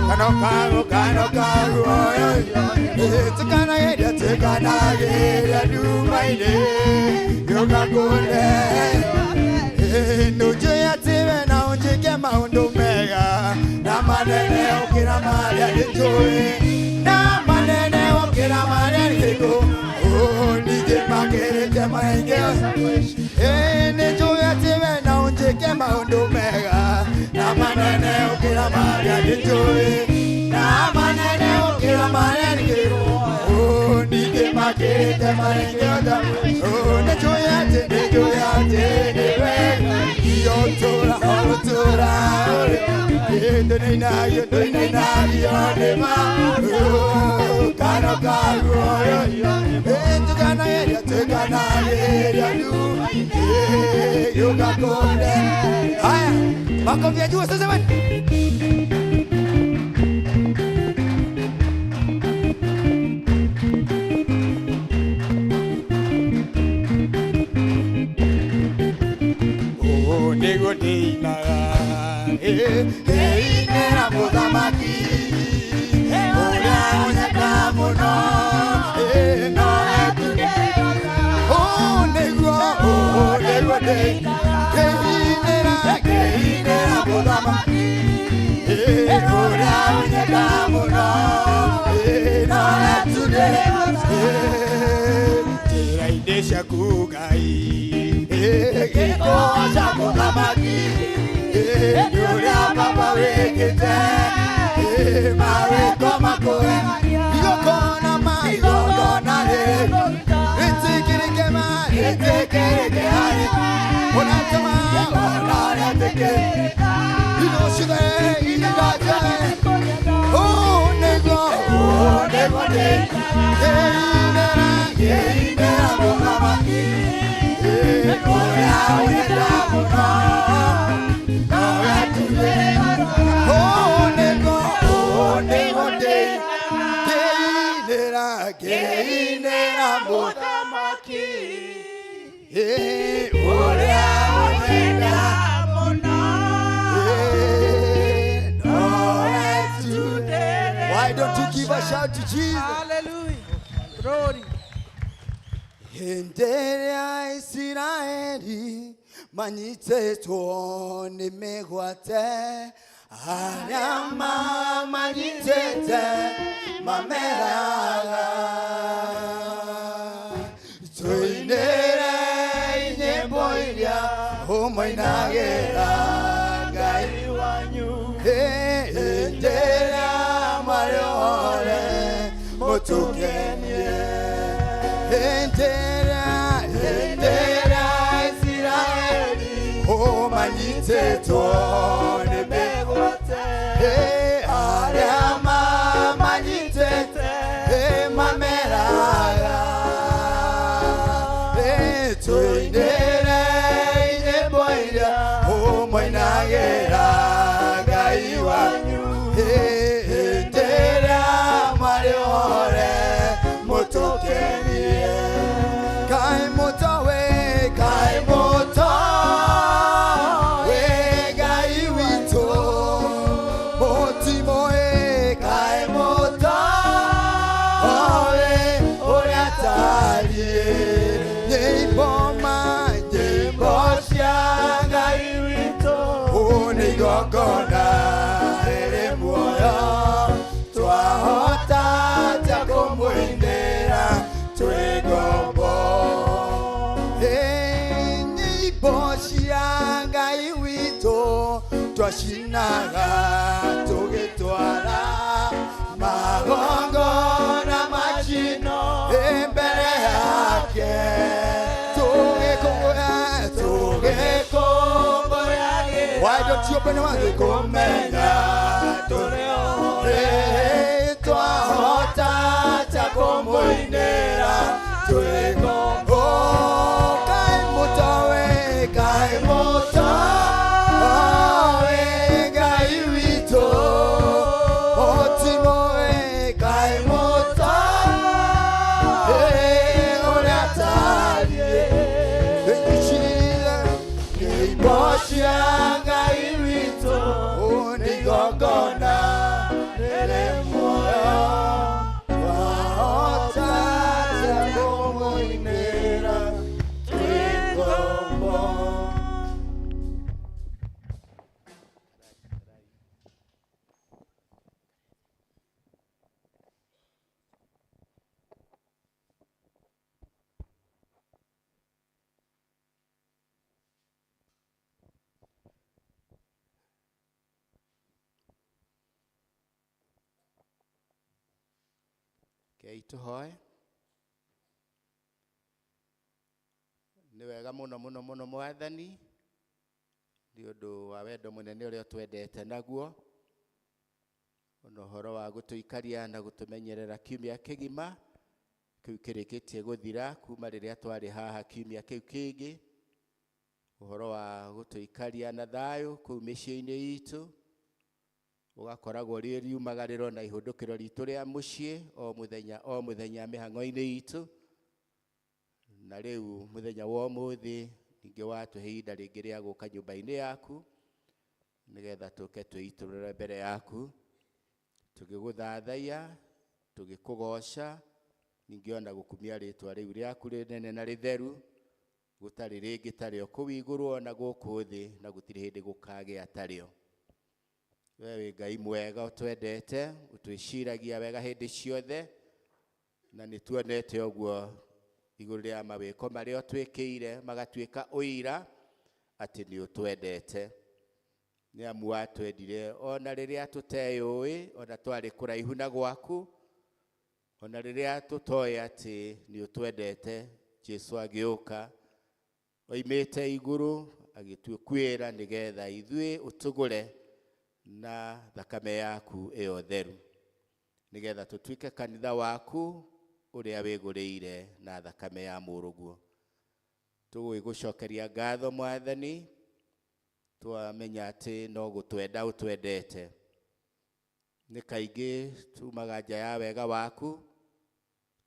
kano kaguo, kano kaguo. Tũkanagĩria, tũkanagĩria nduma-inĩ, gĩũka kũnde. Nĩnjũĩ atĩ we no ũnjĩke maũndũ mega na manene gũkĩra marĩa ndĩnjũĩ, na manene gũkĩra marĩa ndĩkũ, ningĩ makĩrĩte maingĩ. Nĩnjũĩ atĩ we no ũnjĩke maũndũ mega na manene gũkĩra marĩa ndĩnjũĩ, na manene gũkĩra marĩa ndĩkũ, ningĩ makĩrĩte maingĩ. Nĩnjũĩ atĩ, nĩnjũĩ atĩ nĩwe ũtũũra, ũtũũra ndũnĩinagio, ndũnĩinagio nĩ ma kano kaguo. Tũkanagĩria, tũkanagĩria gĩũka kũnde. Haya, makofi ya juu sasa bwana. Ũũ nĩguo ndĩinaga, ndĩinĩra mũthamaki ũrĩa ũnyenda mũno, no ũũ nĩguo, ũũ nĩguo ndĩinĩra, ndĩinĩra mũthamaki ũrĩa ũnyenda mũno, no njĩra-inĩ ciaku Ngai, gĩkũgoca mũthamaki, nĩ ũrĩa baba wĩkĩte, mawĩko makũgegania. Igongona ma igongona rĩrĩ rĩtĩkĩrĩke ma rĩtĩkĩrĩke harĩ ũratũma ona rĩtĩkĩrĩke indo ciothe, indo ciothe. Ũũ nĩguo, ũũ nĩguo ndĩinĩra, ndĩinĩra mũthamaki ũrĩa ũnyenda mũno, nowe tuge. Ũũ nĩguo, ũũ nĩguo ndĩinĩra, ngĩinĩra mũthamaki ũrĩa ũnyenda mũno, nowe tuge. Why don't you give a shout to Jesus? Hallelujah. Glory. Hĩndĩ ĩrĩa Isiraeli manyitĩtwo nĩ mĩgwate, arĩa mamanyitĩte mameraga, tũinĩre nyĩmbo iria ũmũinagĩra Ngai wanyu. Hĩndĩ ĩrĩa marĩ ore mũtũkenie, hĩndĩ ĩrĩa, hĩndĩ ĩrĩa Isiraeli ũmanyitĩtwo nĩ mĩgwate, arĩa mamanyitĩte mameraga, tũinĩre nyĩmbo iria ũmũinagĩra Ngai wanyu. Hĩndĩ ĩrĩa marĩ ore Igongona rĩrĩ muoyo twahota ta kũmũinĩra twĩ ngombo. Ĩ, nyĩmbo cia Ngai witũ twacinaga tũgĩtwara magongona macino mbere yake tũgĩkũngũya tũgĩkũngũya. Why don't you open your mouth? Kũmenya tũrĩ twahota ta kũmũinĩra twĩ ngombo. Kaĩ mũtoĩ, kaĩ mũtoĩ Ngai witũ, ũtimũĩ, kaĩ mũtoĩ ũrĩa atariĩ. Nyĩmbo cia Ngai witũ nĩ igongona rĩrĩ muoyo twahota ta kũmũinĩra twĩ ngombo. Rekei tũhoe. Nĩ wega mũno mũno mũno Mwathani, nĩ ũndũ wa wendo mũnene ũrĩa ũtwendete naguo, ona ũhoro wa gũtũikaria na gũtũmenyerera kiumia kĩgima kĩu kĩrĩkĩtie gũthira kuma rĩrĩa twarĩ haha kiumia kĩu kĩngĩ, ũhoro wa gũtũikaria na thayũ kũu mĩciĩ-inĩ itũ, ũgakoragwo rĩ riumagarĩro na ihũndũkĩro ritũ rĩa mũciĩ o mũthenya o mũthenya mĩhang'o-inĩ itũ. Na rĩu mũthenya wa ũmũthĩ ningĩ watũhe ihinda rĩngĩ rĩa gũka nyũmba-inĩ yaku nĩgetha tũke twĩitũrũre mbere yaku tũgĩgũthathaiya, tũgĩkũgoca, ningĩ ona gũkumia rĩtwa rĩu rĩaku rĩnene na rĩtheru, gũtarĩ rĩngĩ tarĩo kũu igũrũ ona gũkũ thĩ, na gũtirĩ hĩndĩ gũkagĩa tarĩo. We wĩ Ngai mwega ũtwendete, ũtwĩciragia wega hĩndĩ ciothe, na nĩ tuonete ũguo igũrũ rĩa mawĩko marĩa ũtwĩkĩire magatuĩka ũira atĩ nĩ ũtwendete. Nĩ amu watwendire ona rĩrĩa tũteyũĩ, ona twarĩ kũraihu na gwaku, ona rĩrĩa tũtoĩ atĩ nĩ ũtwendete, Jesu agĩũka oimĩte igũrũ agĩtuĩkuĩra nĩgetha ithuĩ ũtũgũre na thakame yaku ĩyo theru, nĩgetha tũtuĩke kanitha waku ũrĩa wĩgũrĩire na thakame ya mũrũguo. Tũgũgĩgũcokeria ngatho Mwathani, twamenya atĩ no gũtwenda ũtwendete. Nĩ kaingĩ tumaga nja ya wega waku,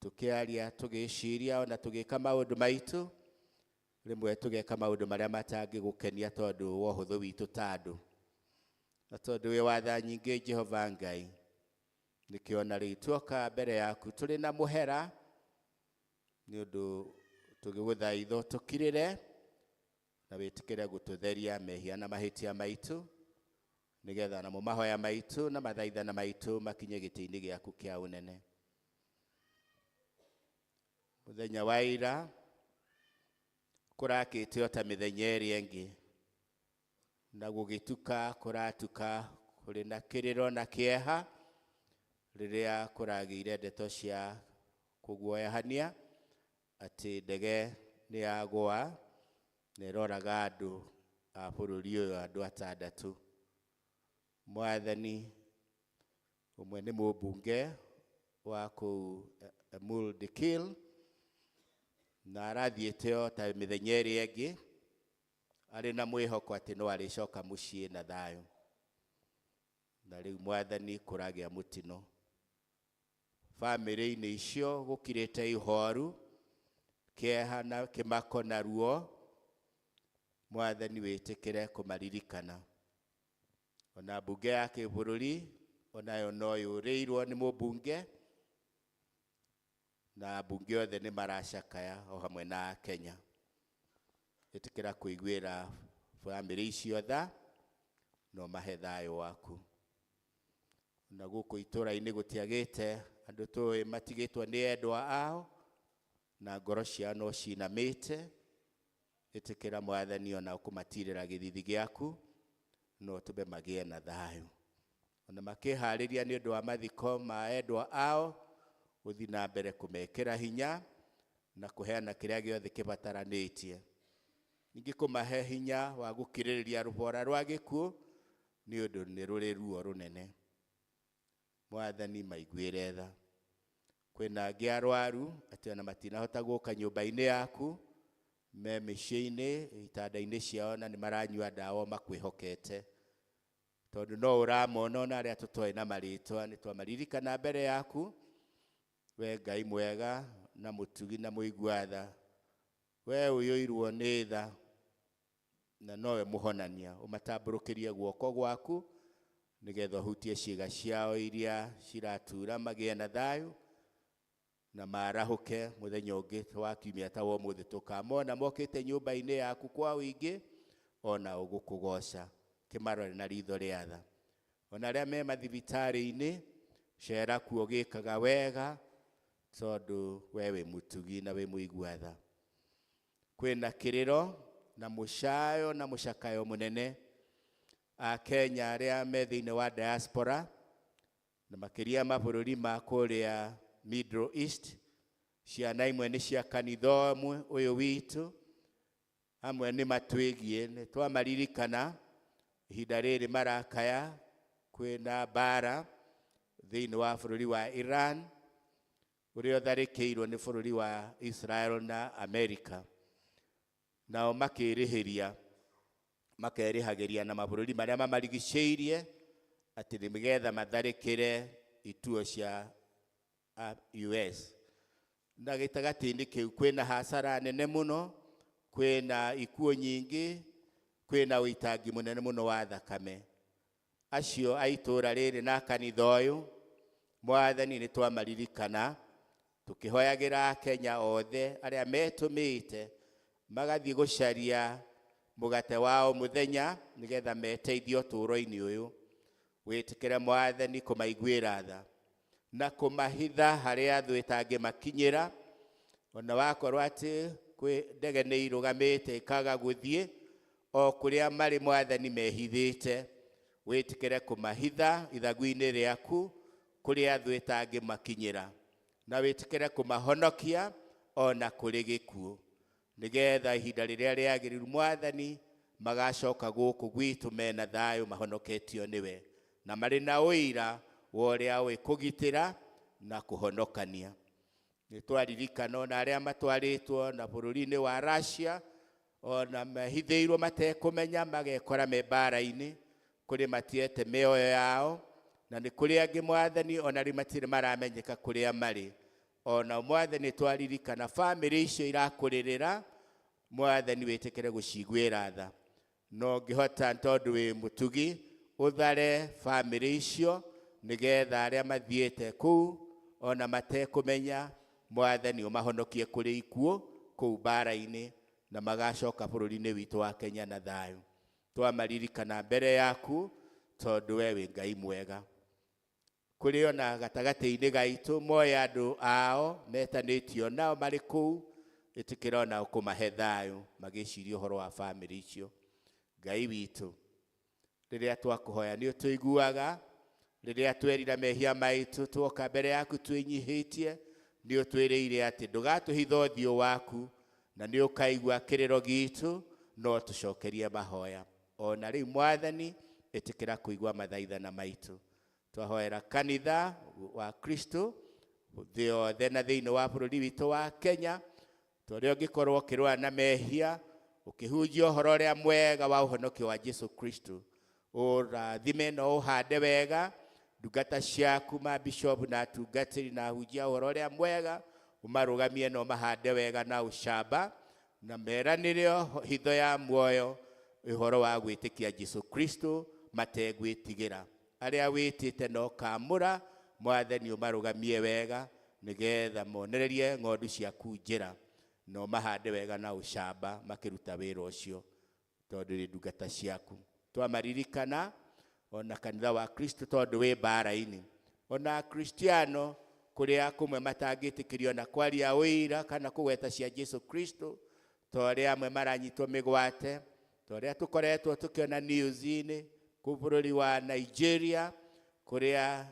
tũkĩaria, tũgĩciria, ona tũgĩka maũndũ maitũ, rĩmwe tũgeka maũndũ marĩa matangĩgũkenia tondũ wa ũhũthũ witũ ta andũ. Na tondũ wĩ wa tha nyingĩ Jehova Ngai, nĩkĩo ona rĩu tuoka mbere yaku tũrĩ na mũhera, nĩ ũndũ tũgĩgũthaitha ũtũkirĩre na wĩtĩkĩre gũtũtheria mehia na mahĩtia maitũ, nĩgetha namo mahoya maitũ na mathaithana maitũ makinye gĩtĩ-inĩ gĩaku kĩa ũnene. Mũthenya wa ira kũrakĩte o ta mĩthenya ĩrĩa ĩngĩ, na gũgĩtuka kũratuka kũrĩ na kĩrĩro na kĩeha rĩrĩa kũragĩire ndeto cia kũguoyahania atĩ ndege nĩ yagũa na ĩroraga andũ a bũrũri ũyũ, andũ atandatũ. Mwathani, ũmwe nĩ mũmbunge wa kũu Emul Dikirr, na arathiĩte o ta mĩthenya ĩrĩa ĩngĩ arĩ na mwĩhoko atĩ no arĩcoka mũciĩ na thayũ. Na rĩu Mwathani kũragĩa mũtino bamĩrĩ-inĩ icio, gũkirĩte ihoru, kĩeha na kĩmako na ruo. Mwathani wĩtĩkĩre kũmaririkana. Ona mbunge ya kĩbũrũri onayo no yũrĩirwo nĩ mũmbunge, na mbunge othe nĩ maracakaya o hamwe na Akenya. Ĩtĩkĩra kũiguĩra bamĩrĩ icio tha na ũmahe thayũ waku. Na gũkũ itũũra-inĩ gũtiagĩte andũ tũĩ matigĩtwo nĩ endwa ao na ngoro ciao no cinamĩte. Ĩtĩkĩra Mwathani ona kũmatirĩra gĩthithi gĩaku na ũtũme magĩe na thayũ. Ona makĩharĩria nĩ ũndũ wa mathiko ma endwa ao, ũthiĩ na mbere kũmekĩra hinya na kũheana kĩrĩa gĩothe kĩbataranĩtie. Ningĩ kũmahe hinya wa gũkirĩrĩria rũbora rwa gĩkuũ nĩ ũndũ nĩ rũrĩ ruo rũnene. Mwathani maiguĩre tha. Kwĩna angĩ arwaru atĩ ona matinahota gũka nyũmba-inĩ yaku, me mĩciĩ-inĩ, itanda-inĩ ciao na nĩ maranyua ndawa makwĩhokete. Tondũ no ũramona ona arĩa tũtoĩ na marĩtwa, nĩ twamaririkana mbere yaku. We Ngai mwega na mũtugi na mũigua tha, we ũiyũirwo nĩ tha na nowe mũhonania, ũmatambũrũkĩrie guoko gwaku nĩgetha ũhutie ciĩga ciao iria ciratura magĩe na thayũ na marahũke mũthenya ũngĩ wa kiumia ta wa ũmũthĩ tũkamona mokĩte nyũmba-inĩ yaku kwa ũingĩ ona ũgũkũgoca. Kĩmarore na ritho rĩa tha. Ona arĩa me mathibitarĩ-inĩ, cera kuo gĩkaga wega tondũ we wĩ mũtugi na wĩ mũigua tha. Kwĩna kĩrĩro na mũcayo na mũcakayo mũnene Akenya arĩa me thĩinĩ wa diaspora na makĩria mabũrũri ma kũrĩa Middle East. Ciana imwe nĩ cia kanitha ũmwe ũyũ witũ, amwe nĩ matwĩgiĩ, nĩ twamaririkana ihinda rĩrĩ marakaya kwĩna mbara thĩinĩ wa bũrũri wa Iran ũrĩa ũtharĩkĩirwo nĩ bũrũri wa Israel na America. Nao makĩrĩhĩria, makerĩhagĩria na mabũrũri marĩa mamarigicĩirie atĩ nĩgetha matharĩkĩre ituo cia US. Na gĩtagatĩ-inĩ kĩu kwĩna hasara nene mũno, kwĩna ikuũ nyingĩ, kwĩna ũitangi mũnene mũno wa thakame. Acio a itũũra rĩrĩ na kanitha ũyũ, Mwathani nĩ twamaririkana tũkĩhoyagĩra Akenya othe arĩa metũmĩte magathiĩ gũcaria mũgate wao mũthenya nĩgetha meteithie ũtũũro-inĩ ũyũ. Wĩtĩkĩre Mwathani kũmaiguĩra tha na kũmahitha harĩa thũ ĩtangĩmakinyĩra, ona wakorwo atĩ kwĩ ndege nĩ irũgamĩte ikaga gũthiĩ o kũrĩa marĩ Mwathani mehithĩte. Wĩtĩkĩre kũmahitha ithagu-inĩ rĩaku kũrĩa thũ ĩtangĩmakinyĩra, na wĩtĩkĩre kũmahonokia ona kũrĩ gĩkuũ, nĩgetha ihinda rĩrĩa rĩagĩrĩru Mwathani magacoka gũkũ gwitũ mena thayũ mahonoketio nĩwe na marĩ na ũira wa ũrĩa ũĩ kũgitĩra na kũhonokania. Nĩ twaririkana ona arĩa matwarĩtwo na bũrũri-inĩ wa Russia, ona mahithĩirwo matekũmenya magekora me mbara-inĩ, kũrĩ matiete mĩoyo yao, na nĩ kũrĩ angĩ Mwathani ona rĩu matirĩ maramenyeka kũrĩa marĩ. Ona Mwathani twaririkana bamĩrĩ icio irakũrĩrĩra, Mwathani wĩtĩkĩre gũciguĩra tha. No ngĩhota tondũ wĩ mũtugi, ũthare bamĩrĩ icio nĩgetha arĩa mathiĩte kũu ona matekũmenya, Mwathani ũmahonokie kũrĩ ikuũ kũu mbara-inĩ na magacoka bũrũri-inĩ witũ wa Kenya na thayũ. Twamaririkana mbere yaku tondũ we wĩ Ngai mwega. Kũrĩ ona gatagatĩ-inĩ gaitũ moe andũ ao metanĩtio nao marĩ kũu, ĩtĩkĩra onao kũmahe thayũ magĩciria ũhoro wa bamĩrĩ icio. Ngai witũ, rĩrĩa twakũhoya nĩ ũtũiguaga, rĩrĩa twerira mehia maitũ tuoka mbere yaku twĩnyihĩtie, nĩ ũtwĩrĩire atĩ ndũgatũhitha ũthiũ waku na nĩ ũkaigua kĩrĩro gitũ no tũcokerie mahoya. Ona rĩu Mwathani ĩtĩkĩra kũigua mathaithana maitũ. Twahoera kanitha wa Kristo thĩ yothe na thĩinĩ wa bũrũri witũ wa Kenya, tũrĩa ũngĩkorwo ũkĩrũa na mehia, ũkĩhunjia ũhoro ũrĩa mwega wa ũhonokio wa Jesu Kristo. Ũrathime na ũhande wega ndungata ciaku ma bishop na atungatĩri na ahunjia ũhoro ũrĩa mwega, ũmarũgamie na ũmahande wega na ũcamba, na meranĩre hitho ya muoyo ũhoro wa gwĩtĩkia Jesu Kristo mategwĩtigĩra. Arĩa wĩtĩte na ũkamũra, Mwathani ũmarũgamie wega nĩgetha monererie ng'ondu ciaku njĩra na ũmahande wega na ũcamba makĩruta wĩra ũcio, tondũ nĩ ndungata ciaku. Twamaririkana Ona kanitha wa Kristo tondũ wĩ mbara-inĩ. Ona Akristiano kũrĩa kũmwe matangĩtĩkĩrio na kwaria ũira kana kũgweta cia Jesu Kristo, ta ũrĩa amwe maranyitwo mĩgwate, ta ũrĩa tũkoretwo tũkĩona news-inĩ kũu bũrũri wa Nigeria, kũrĩa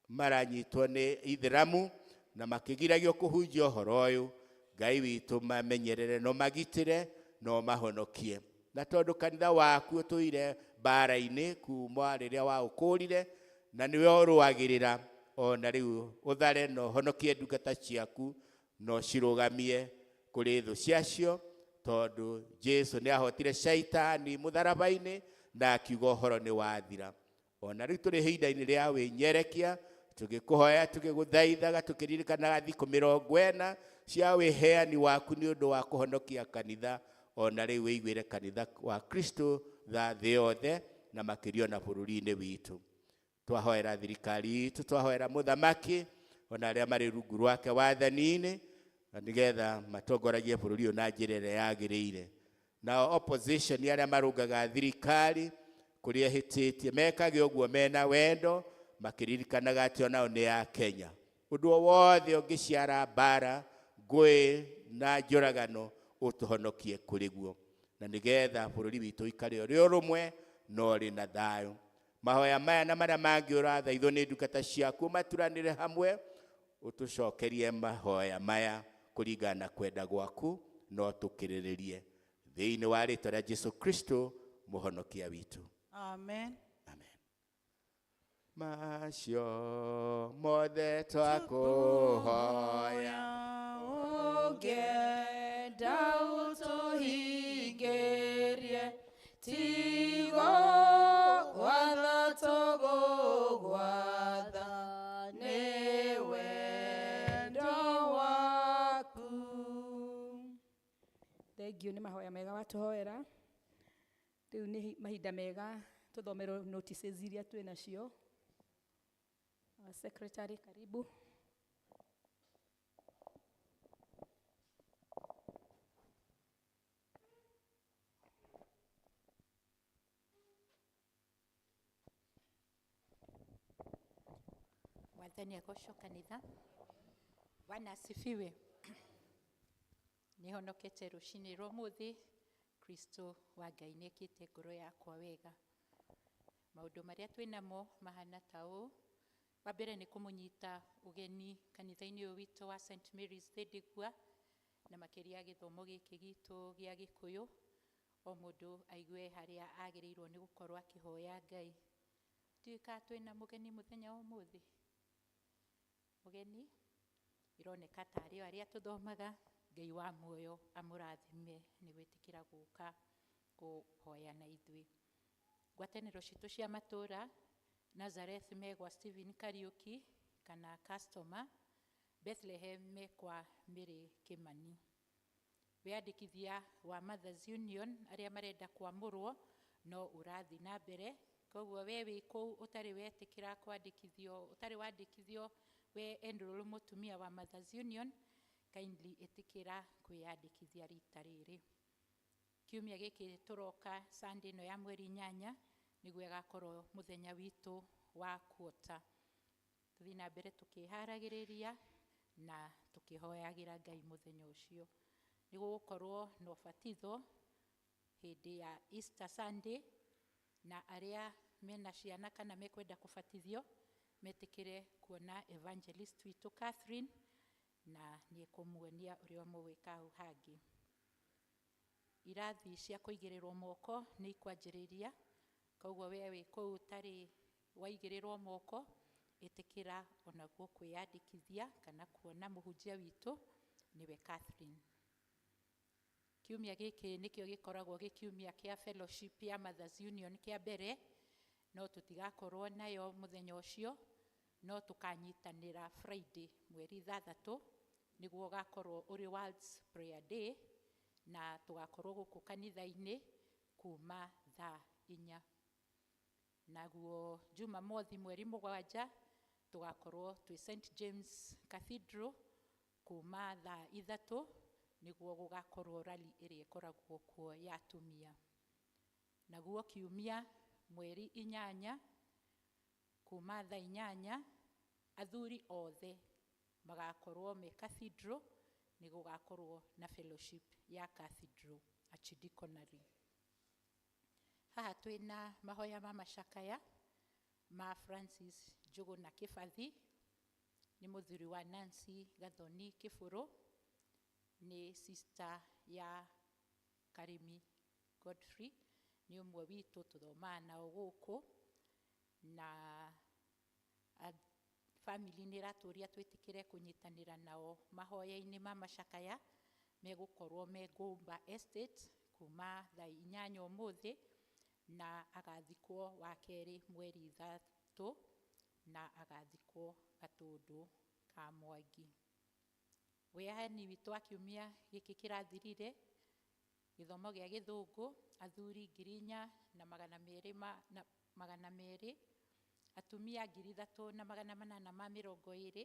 maranyitwo nĩ Ithĩramu na makĩgiragio kũhunjia ũhoro ũyũ. Ngai witũ mamenyerere no magitĩre no mahonokie. Na tondũ kanitha waku ũtũire mbara-inĩ kuma rĩrĩa waũkũrire na nĩwe ũrũagĩrĩra, ona rĩu ũthare na ũhonokie ndungata ciaku na ũcirũgamie kũrĩ thũ ciacio, tondũ Jesu nĩ ahotire Shaitani mũtharaba-inĩ na akiuga ũhoro nĩ wathira. Ona rĩu tũrĩ ihinda-inĩ rĩa wĩnyerekia, tũgĩkũhoya tũgĩgũthaithaga tũkĩririkanaga thikũ 40 cia wĩheani waku nĩ ũndũ wa kũhonokia kanitha. Ona rĩu wĩiguĩre kanitha wa Kristo tha thĩ yothe na makĩria ona bũrũri-inĩ witũ. Twahoera thirikari itũ, twahoera mũthamaki ona arĩa marĩ rungu rwake wathani-inĩ, na nĩgetha matongoragie bũrũri ũyũ na njĩra ĩrĩa yagĩrĩire. Nao opposition arĩa marũngaga thirikari kũrĩa ĩhĩtĩtie mekage ũguo mena wendo, makĩririkanaga atĩ onao nĩ a Kenya. Ũndũ o wothe ũngĩciara mbara, ngũĩ na njũragano ũtũhonokie kũrĩ guo, na nĩgetha bũrũri witũ ũikare ũrĩ ũrũmwe na ũrĩ na thayũ. Mahoya maya na marĩa mangĩ ũrathaithwo nĩ ndungata ciaku maturanĩre hamwe, ũtũcokerie mahoya maya kũringana na kwenda gwaku, no tũkĩrĩrĩrie thĩinĩ wa rĩtwa rĩa Jesu Kristo mũhonokia witũ. Amen. Amen. Macio mothe twakũhoya, ũngĩenda ũtũhingĩrie, tigo gwatha tũgũgwatha nĩ wendo waku. Thengiũ nĩ mahoya mega watũhoera. Rĩu nĩ mahinda mega tũthomerwo notices iria twĩ nacio. Our secretary, karibu. Mwathani agocwo kanitha. Bwana asifiwe. Nĩhonokete rũcinĩ rwa ũmũthĩ. Kristo wa Ngai nĩekĩte ngoro yakwa wega. Maũndũ marĩa twĩnamo mahana ta ũũ. Wa mbere nĩ kũmũnyita ũgeni kanitha-inĩ ũyũ witũ wa St Mary's Thindigua, na makĩria gĩthomo gĩkĩ gitũ gĩa Gĩkũyũ, o mũndũ aigue harĩa agĩrĩirwo nĩ gũkorwo akĩhoya Ngai. Ndiũĩ kana twĩna mũgeni mũthenya wa ũmũthĩ. Mũgeni ironeka tarĩ o arĩa tũthomaga. Ngai wa muoyo amũrathime nĩ gwĩtĩkĩra gũka kũhoya na ithuĩ. Ngwatanĩro citũ cia matũũra, Nazareth megwa Stephen Kariuki kana customer, Bethlehem mekwa Mary Kimani. Wĩyandĩkithia wa Mothers Union arĩa marenda kwamũrwo no ũrathiĩ na mbere, koguo we wĩ kũu ũtarĩ wetĩkĩra kwandĩkithio, ũtarĩ wandĩkithio we enroll mũtumia wa Mothers Union, kindly ĩtĩkĩra kwĩyandĩkithia rita rĩrĩ. Kiumia gĩkĩ tũroka Sunday ĩno ya mweri 8 nĩguo ĩgakorwo mũthenya witũ wa kuota. Tũthiĩ na mbere tũkĩharagĩrĩria na tũkĩhoyagĩra Ngai mũthenya ũcio. Nĩ gũgũkorwo na ũbatitho hĩndĩ ya Easter Sunday, na arĩa mena ciana kana mekwenda kũbatithio metĩkĩre kuona evangelist witũ Catherine, na nĩekũmuonia ũrĩa mũgwĩka hau hangĩ. Irathi cia kũigĩrĩrwo moko nĩ ikwanjĩrĩria, koguo we wĩ kũu ũtarĩ waigĩrĩrwo moko, ĩtĩkĩra onaguo kwĩyandĩkithia kana kuona mũhunjia witũ nĩwe Catherine. Kiumia gĩkĩ nĩkĩo gĩkoragwo gĩ kiumia kĩa fellowship ya Mothers Union kĩa mbere, no tũtigakorwo nayo mũthenya ũcio, no tũkanyitanĩra Friday mweri 6 nĩguo ũgakorwo ũrĩ World's Prayer Day, na tũgakorwo gũkũ kanitha-inĩ kuma thaa 4. Naguo Jumamothi mweri 7 tũgakorwo twĩ St James Cathedral kuma thaa 3 nĩguo gũgakorwo rally ĩrĩa ĩkoragwo kuo ya atumia. Naguo kiumia mweri 8 Kuma thaa 8 athuri othe magakorwo me cathedral, nĩ gũgakorwo na fellowship ya cathedral archdeaconry. Haha twĩna mahoya ma macakaya ma Francis Njũgũna Kĩbathi, nĩ mũthuri wa Nancy Gathoni Kĩbũrũ, nĩ sister ya Karimi Godfrey, nĩ ũmwe witũ tũthomaga nao gũkũ, na family nĩ ĩratũria twĩtĩkĩre kũnyitanĩra nao mahoya-inĩ ma macakaya. Megũkorwo me Ngũmba Estate kuma thaa 8 ũmũthĩ, na agathikwo wa kerĩ mweri 3, na agathikwo Gatũndũ ka Mwangi. Wĩyani witũ wa kiumia gĩkĩ kĩrathirire, gĩthomo gĩa gĩthũngũ, athuri ngiri inya na magana merĩ ma, na magana merĩ, atumia ngiri ithatũ na magana manana ma mĩrongo ĩrĩ,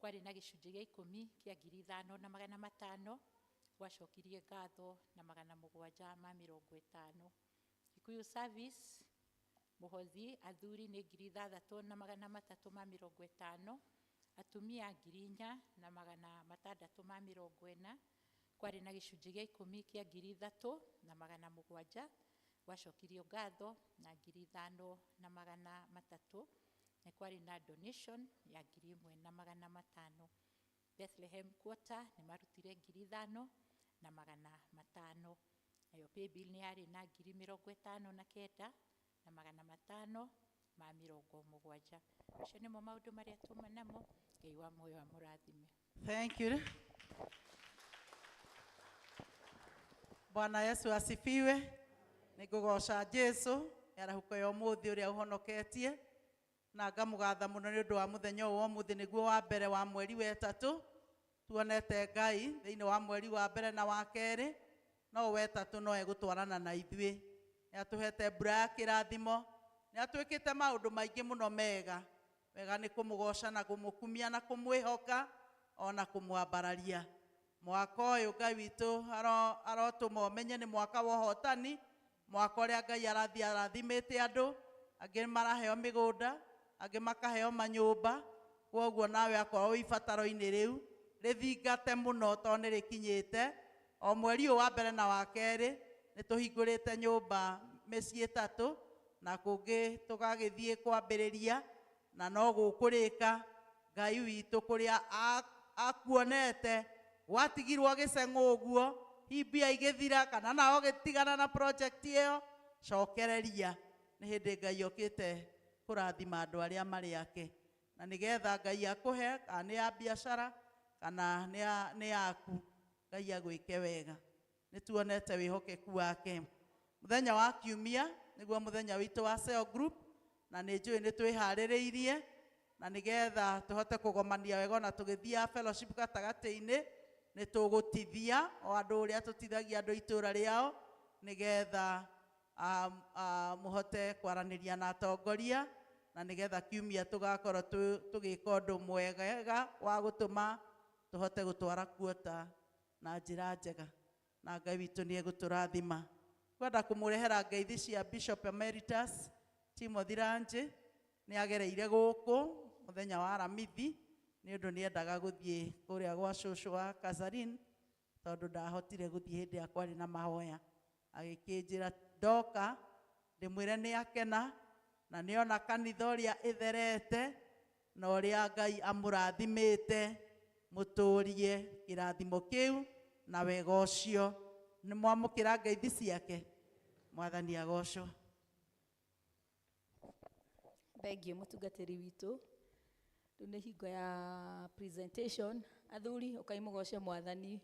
kwarĩ na gĩcunjĩ gĩa ikũmi kĩa ngiri ithano na magana matano, gwacokirie ngatho na magana mũgwanja ma mĩrongo ĩtano. Kikuyu service mũhothi athuri nĩ ngiri ithathatũ na magana matatũ ma mĩrongo ĩtano, atumia ngiri inya na magana matandatũ ma mĩrongo ĩna, kwarĩ na gĩcunjĩ gĩa ikũmi kĩa ngiri ithatũ na magana mũgwanja, gwacokirio ngatho na ngiri ithano na magana matatũ, na kwarĩ na donation ya ngiri ĩmwe na magana matano. Bethlehem Quarter nĩ marutire ngiri ithano na magana matano, nayo paybill nĩ yarĩ na ngiri mĩrongo ĩtano na kenda na magana matano ma mĩrongo mũgwanja. Macio nĩmo maũndũ marĩa tuma namo. Ngai wa muoyo amũrathime. Thank you. Bwana Yesu asifiwe. Nĩngũgoca Jesu nĩarahũka ya ũmũthĩ ũrĩa ũhonoketie, na ngamũgatha mũno nĩ ũndũ wa mũthenya ũyũ wa ũmũthĩ, nĩguo wa mbere wa mweri wa ĩtatũ. Tuonete Ngai thĩinĩ wa mweri wa mbere na wa kerĩ, no wa ĩtatũ no egũtwarana na ithuĩ. Nĩatũhete mbura ya kĩrathimo, nĩatwĩkĩte maũndũ maingĩ mũno mega. Wega nĩ kũmũgoca na kũmũkumia na kũmwĩhoka ona kũmwambararia. Mwaka ũyũ Ngai witũ arotũma ũmenye nĩ mwaka wa ũhotani, mwaka ũrĩa Ngai arathiĩ arathimĩte andũ, angĩ maraheo mĩgũnda, angĩ makaheo manyũmba. Kwoguo nawe akorwo wĩ ibataro-inĩ rĩu, rĩthingate mũno tondũ nĩ rĩkinyĩte. O mweri ũyũ wa mbere na wa kerĩ nĩ tũhingũrĩte nyũmba mĩciĩ ĩtatũ, na kũngĩ tũgagĩthiĩ kwambĩrĩria, na no gũkũrĩka. Ngai witũ kũrĩa akuonete gwatigirwo gĩceng'ũ ũguo, himbia igĩthira kana nao gĩtigana na project ĩyo, cokereria. Nĩ hĩndĩ Ngai okĩte kũrathima andũ arĩa marĩ ake, na nĩgetha Ngai akũhe, kana nĩ ya biacara kana nĩ yaku, Ngai agwĩke wega. Nĩ tuonete wĩhokeku wake. Mũthenya wa kiumia nĩguo mũthenya witũ wa cell group, na nĩ njũĩ nĩ twĩharĩrĩirie na nĩgetha tũhote kũgomania wega ona tũgĩthiaga fellowship gatagatĩ-inĩ. Nĩ tũgũtithia o andũ ũrĩa tũtithagia andũ itũra rĩao, nĩgetha mũhote kwaranĩria na atongoria, na nĩgetha kiumia tũgakorwo tũgĩka ũndũ mwega wa gũtũma tũhote gũtwara kuota na njĩra njega, na Ngai witũ nĩ egũtũrathima. Kwenda kũmũrehera ngeithi cia Bishop Emeritus Timothy Ranji, nĩ agereire gũkũ mũthenya wa Aramithi nĩ ũndũ nĩ endaga gũthiĩ kũrĩa gwa cũcũ wa Kazarin, tondũ ndahotire gũthiĩ hĩndĩ ĩrĩa kwarĩ na mahoya. Agĩkĩnjĩra ndoka ndĩmwĩre nĩ akena na nĩona kanitha ũrĩa ĩtherete na ũrĩa Ngai amũrathimĩte, mũtũrie kĩrathimo kĩu na wega ũcio. Nĩ mwamũkĩra ngeithi ciake. Mwathani agocwo. Thank you mũtungatĩri witũ. Rĩu nĩ hingo ya presentation. Athuri, ũkai mũgoce Mwathani.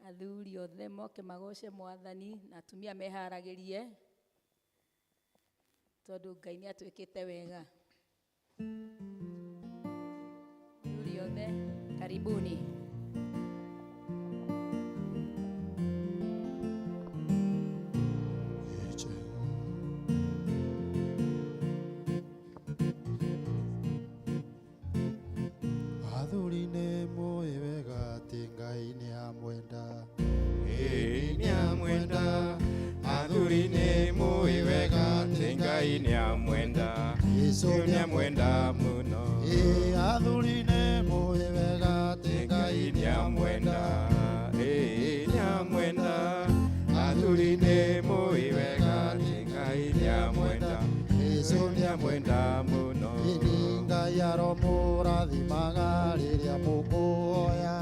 Athuri othe moke magoce Mwathani, na atumia meharagĩrie tondũ Ngai nĩ atwĩkĩte wega. Athuri othe karibuni. Athuri nĩ mũĩ wega atĩ Ngai nĩ amwenda. Ĩĩ nĩ amwenda. Athuri nĩ mũĩ wega atĩ Ngai nĩ amwenda. Jesu nĩamwenda mũno. Ĩ athuri nĩ mũĩ wega atĩ Ngai nĩamwenda. Ĩ nĩamwenda. Athuri nĩ mũĩ wega atĩ Ngai nĩamwenda. Jesu nĩamwenda mũno. Ĩni Ngai aromũrathimaga rĩrĩa mũkũhoya.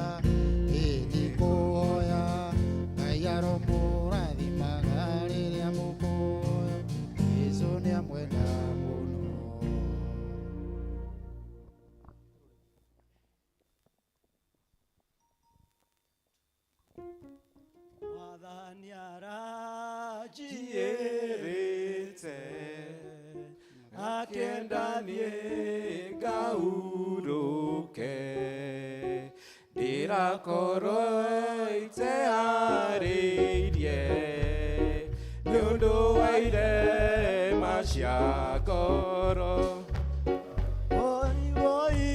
Ĩni kũhoya. Ngai aromũrathimaga rĩrĩa mũkũhoya. Jesu nĩamwenda mũno. Mwathani aranjĩrĩte akĩenda niĩ ngahurũke ndĩrakorwo iteharĩirie nĩ ũndũ wa irema cia ngoro. Woi woi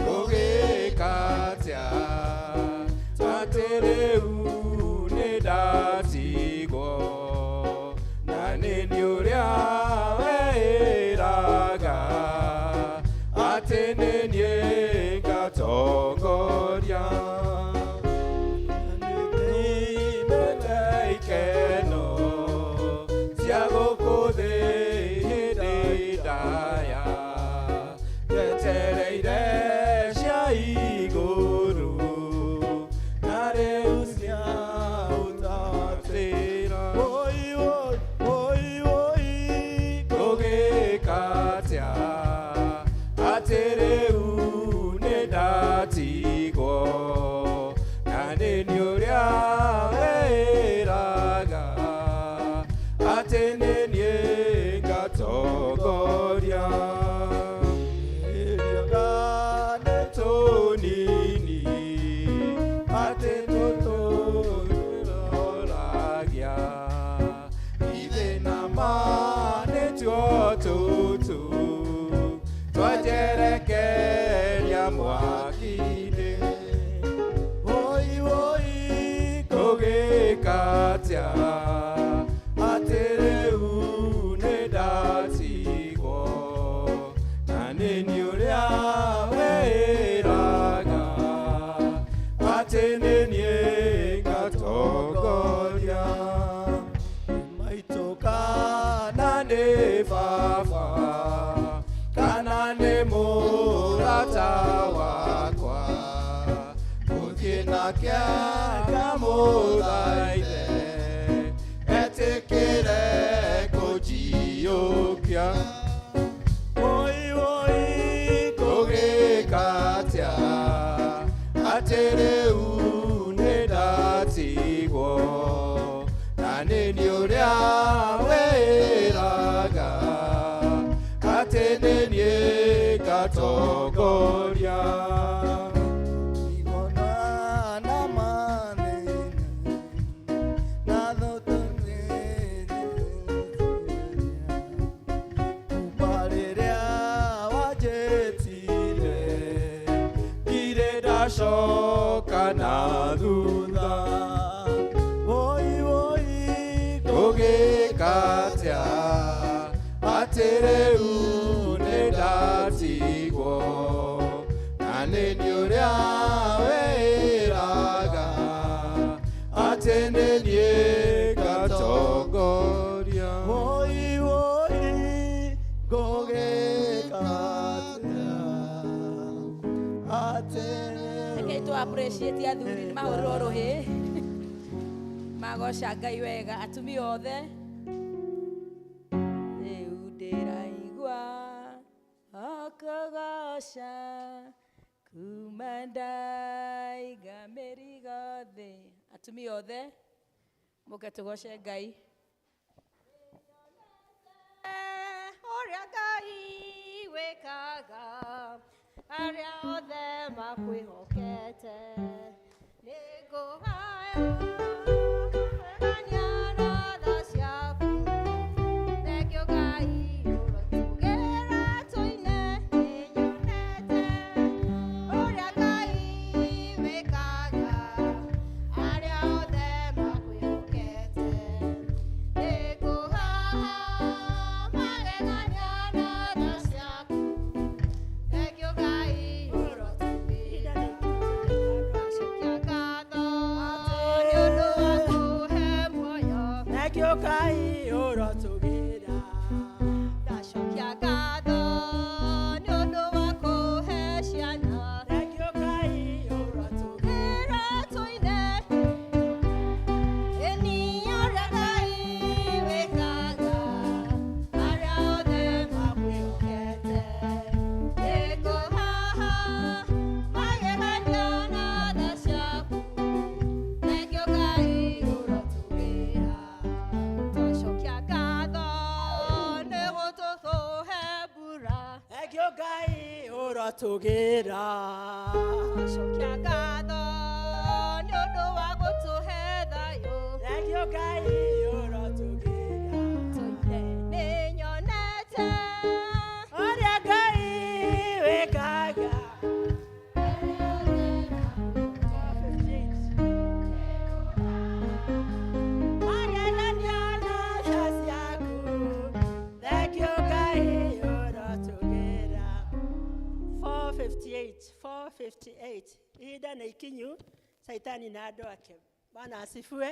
ngũgĩka atĩa atĩ rĩu nĩ ndatigwo na nĩ niĩ ũrĩa wĩraga atĩ nĩ niĩ ngatongoria. Nĩnyimĩte ikeno cia gũkũ thĩ hĩndĩ ndaya njetereire cia igũrũ na rĩu cia ũtatĩra. Woi woi woi woi ngũgĩka atĩa atĩ rĩu nĩ ndatigwo na nĩ niĩ ũrĩa wĩraga atĩ nĩ niĩ ngatongoria. Ĩrĩaga nĩ tũnini atĩ tũtũroragia ithe na ma nĩtuo tũtũ twanjerekeria mwaki-inĩ. Woi woi ngũgĩka atĩa atĩ rĩu nĩ ndatigwo na nĩ niĩ ũrĩa wĩraga atĩ nĩ niĩ ngatongoria. Maitũ kana nĩ baba kana nĩ mũrata wakwa gũthiĩ nake ngamũthaithe etĩkĩre kũnjiyũkia. Woi woi ngũgĩka atĩa atĩ rĩu nĩ ndatigwo na nĩ niĩ ũrĩa wĩraga atĩ nĩ niĩ ngatongoria. Ndacoka na thutha. Woi woi ngũgĩka atĩa atĩ rĩu nĩ ndatigwo na nĩ niĩ ũrĩa wĩraga atĩ nĩ niĩ ngatongoria. Woi woi ngũgĩka atĩa atĩ Rekei tũ appreciate athuri nĩ mahũrĩrwo rũhĩ magoca Ngai wega atumia othe. Rĩu ndĩraigua okũgoca kuma ndaiga mĩrigo thĩ. Atumia othe mũke tũgoce Ngai. Ũrĩa Ngai wĩkaga arĩa othe makwĩhokete nĩngũhaya magegania na tha ciaku. Thengiũ Ngai ũrotũgĩra tũine nĩnyonete ũrĩa Ngai wĩkaga arĩa othe makwĩhokete nĩngũhaha magegania na tha ciaku. Thengio Ngai ũrotũgĩra. Ndacokia ngatho nĩ ũndũ wa kũhe ciana. Thengio Ngai ũrotũgĩra. Tũgĩra tũine. Ĩni ũrĩa Ngai wĩkaga, arĩa othe makwĩhokete. Nĩngũhaha magegania na tha ciaku. Thengio Ngai ũrotũgĩra. Twacokia ngatho nĩ gũtũhe mbura. Thengio Ngai ũrotũgĩra. Twacokia ngatho nĩ ũndũ wa gũtũhe thayũ. Thengio Ngai ũrotũgĩra. Tũine nĩnyonete Ũrĩa Ngai wĩkaga. Magegania na tha ciaku. Thengio Ngai ũrotũgĩra. 458, 458. Ihinda nĩ ikinyu, Saitani na andũ ake. Bwana asifiwe.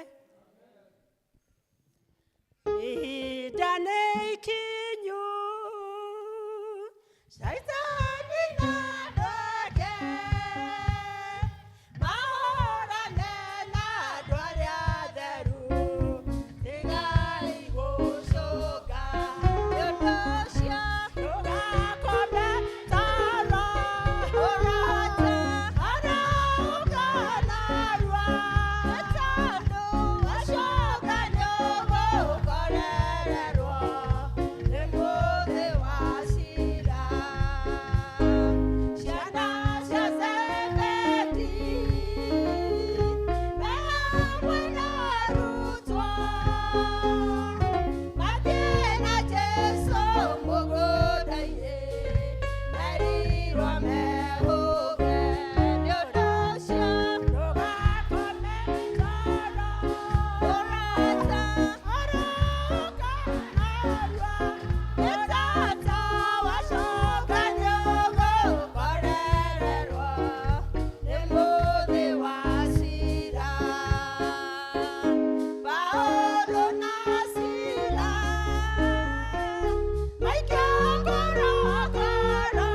Ihinda nĩ ikinyu, Saitani na andũ ake mahũrane na andũ arĩa atheru, tigai gũcũnga. Nĩ ũndũ ũcio Ndũgakome toro, ũrata arahũka narua. nĩ tondũ Wacoka nĩũgũkorererwo nĩ mũthĩ wa ciira. Ciana cia Zebedi me hamwe na arutwo, mathiĩ na Jesũ mũgũnda-inĩ, merirwo mehũge. Nĩ ũndũ ũcio Ndũgakome toro, ũrata arahũka narua. nĩ tondũ Wacoka nĩũgũkorererwo nĩ mũthĩ wa ciira. Paũlũ na Sila Maikio ngorokoro,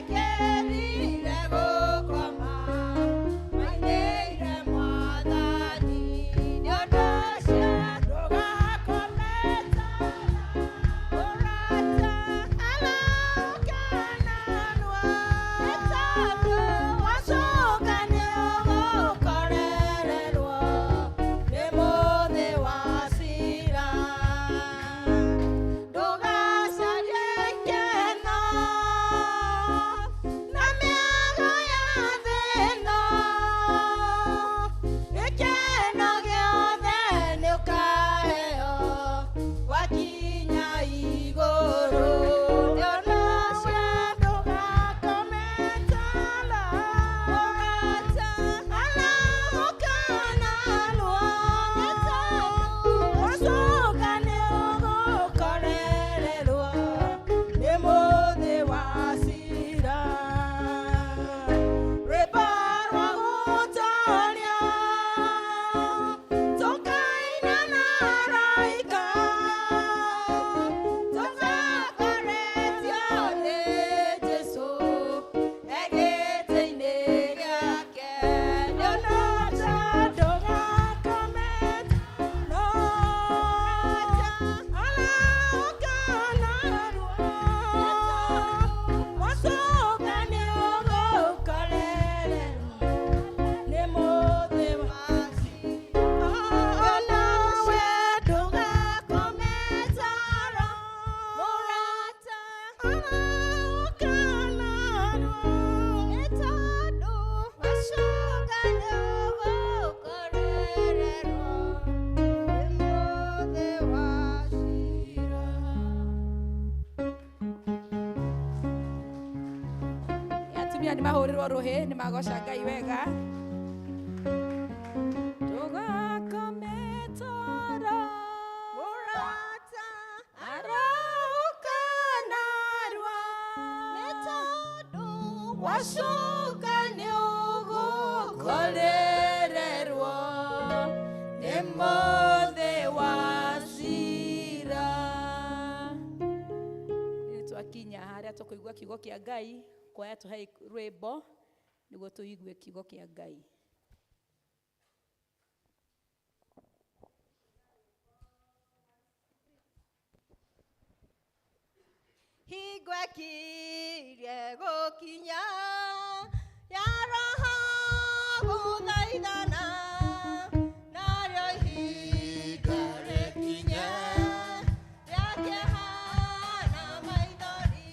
matietĩkĩrire gũkoma, mainĩire Mwathani. Nĩ ũndũ ũcio ndũgakome toro, ũrata arahũka narua. nĩ tondũ Wacoka nĩũgũkorererwo nĩ mũthĩ wa ciira. Ndũgacarie ikeno na mĩago ya thĩ ĩno, gĩkeno gĩothe nĩũkaheo wakinya igũrũ. Nĩ ũndũ ũcio Ndũgakome toro, ũrata arahũka narua. nĩ tondũ Wacoka nĩũgũkorererwo nĩ mũthĩ wa ciira. Rwĩmbo rwa gũtooria tũkaina na araika, tũtongoretio nĩ Jesũ e gĩtĩ-inĩ gĩake. Nĩ ũndũ ũcio Ndũgakome toro, arahũka narua. Wacoka nĩũgũkorererwo nĩ mũthĩ wa Onawe ndũgakome toro, mũrata arahũka narua. nĩ tondũ wacoka nĩũgũkorererwo nĩ mũthĩ wa ciira. Atumia nĩ mahũrĩrwo rũhĩ nĩ magoca Ngai wega. Ndũgakome toro, Mũrata Arahũka narua. nĩ tondũ Wacoka nĩũgũkorererwo Kiugo kĩa Ngai. Kwaya tũhe rwĩmbo nĩguo tũigue kiugo kĩa Ngai. Hingo ĩkirie gũkinya ya roho gũthaithana, narĩo ihinda rĩkinye rĩa kĩeha na maithori.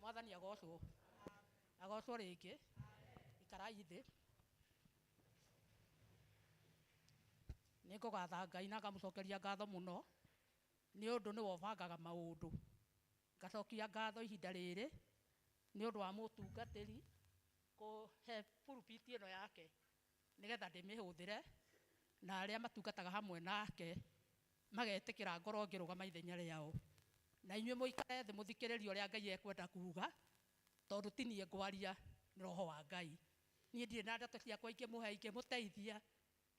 Mwathani agocwo, agocwo rĩngĩ. Ikarai thĩ. Nĩ ngũgatha Ngai na ngamũcokeria ngatho mũno nĩ ũndũ nĩwe ũbangaga maũndũ. Ngacokia ngatho ihinda rĩrĩ nĩ ũndũ wa mũtungatĩri kũhe pulpit ĩno yake nĩgetha ndĩmĩhũthĩre, na arĩa matungataga hamwe nake magetĩkĩra ngoro ngĩrũgama ithenya rĩao. Na inyuĩ mũikare thĩ mũthikĩrĩrie ũrĩa Ngai ekwenda kuga, tondũ ti niĩ ngwaria, nĩ roho wa Ngai. Niĩ ndirĩ na ndeto ciakwa ingĩmũhe ingĩmũteithia,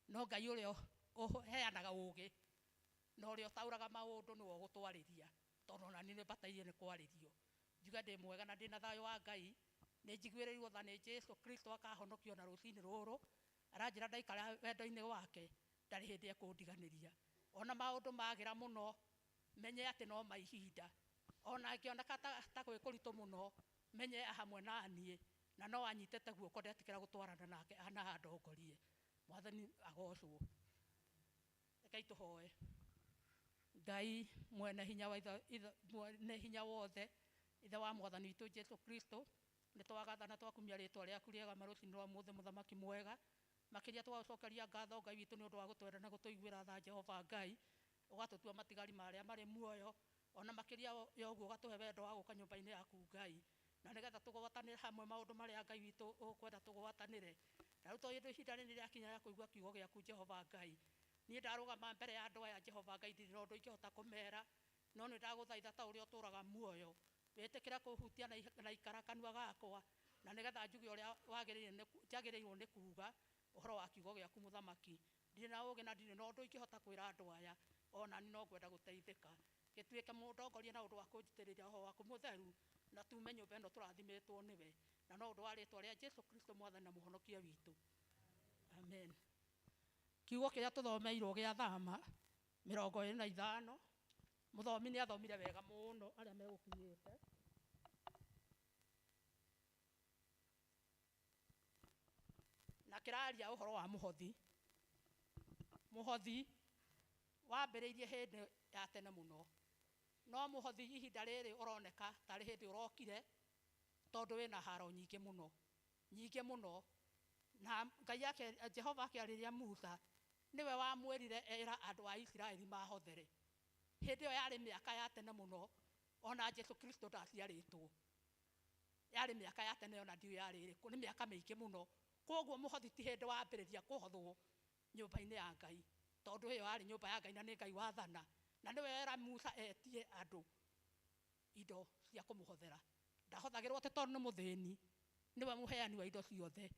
no Ngai ũrĩa ũheanaga ũũgĩ na ũrĩa ũtaũraga maũndũ nĩwe ũgũtwarĩria, tondũ ona niĩ nĩ bataire nĩ kwarĩrio. Njuge ndĩ mwega na ndĩna thayũ wa Ngai, nĩ njiguĩrĩirwo tha nĩ Jesũ Kristo akahonokio na rũcinĩ rũrũ. Aranjĩra ndaikara wendo-inĩ wake ndarĩ hĩndĩ ekũndiganĩria. Ona maũndũ magĩra mũno, menye atĩ no ma ihinda. Ona angĩoneka ta gwĩ kũritũ mũno, menye hamwe na niĩ, na no anyitĩte guoko ndetĩkĩra gũtwarana nake na andongorie. Mwathani agocwo. Rekei tũhoe. Ngai mwene hinya wa ithe, mwene hinya wothe, ithe wa mwathani witũ Jesũ Kristo, nĩ twagathana twakumia rĩtwa rĩaku rĩega marũcinĩ rwa mũthĩ, mũthamaki mwega. Makĩria twagũcokeria ngatho Ngai witũ nĩ ũndũ wa gũtwenda na gũtũiguĩra tha Jehova Ngai, ũgatũtua matigari marĩa marĩ muoyo, ona makĩria ya ũguo ũgatũhe wendo wa gũka nyũmba-inĩ yaku Ngai, na nĩgetha tũgwatanĩre hamwe maũndũ marĩa Ngai witũ ũkwenda tũgwatanĩre. Na rĩu tondũ ihinda rĩrĩ rĩakinya rĩa kũigua kiugo gĩaku Jehova Ngai, niĩ ndarũgama mbere ya andũ aya Jehova Ngai ndirĩ na ũndũ ingĩhota kũmera, no nĩ ndagũthaitha ta ũrĩa ũtũũraga muoyo, wĩtĩkĩre kũhutia na ikara kanua gakwa, na nĩgetha njuge ũrĩa njagĩrĩirwo nĩ kuga ũhoro wa kiugo gĩaku mũthamaki. Ndirĩ na ũũgĩ na ndirĩ na ũndũ ingĩhota kwĩra andũ aya, ona niĩ no ngwenda gũteithĩka. Gĩtuĩke mũndongorie na ũndũ wa kũnjitĩrĩria roho waku mũtheru, na tume nyũmba ĩno tũrathimĩtwo nĩwe, na no ũndũ wa rĩtwa rĩa Jesũ Kristo mwathani na mũhonokia witũ, amen. Kiugo kĩrĩa tũthomeirwo gĩa Thama 25, mũthomi nĩ athomire wega mũno arĩa megũkuĩte. Na kĩraria ũhoro wa mũhothi. Mũhothi wambĩrĩirie hĩndĩ ya tene mũno, no mũhothi ihinda rĩrĩ ũroneka tarĩ hĩndĩ ũrokire, tondũ wĩna haro nyingĩ mũno, nyingĩ mũno. Na Ngai ake Jehova akĩarĩria Musa Nĩwe wamwĩrire era andũ a Isiraeli mahothere. Hĩndĩ ĩyo yarĩ mĩaka ya tene mũno, ona Jesu Kristo ndaciarĩtwo. Yarĩ mĩaka ya tene ona ndiũĩ yarĩ ĩrĩkũ, nĩ mĩaka mĩingĩ mũno. Kwoguo mũhothi ti hĩndĩ wambĩrĩria kũhothwo nyũmba-inĩ ya Ngai, tondũ ĩyo yarĩ nyũmba ya Ngai na nĩ Ngai wathana, na nĩwe era Musa etie andũ indo cia kũmũhothera. Ndahothagĩrwo atĩ tondũ nĩ mũthĩni, nĩwe mũheani wa indo ciothe,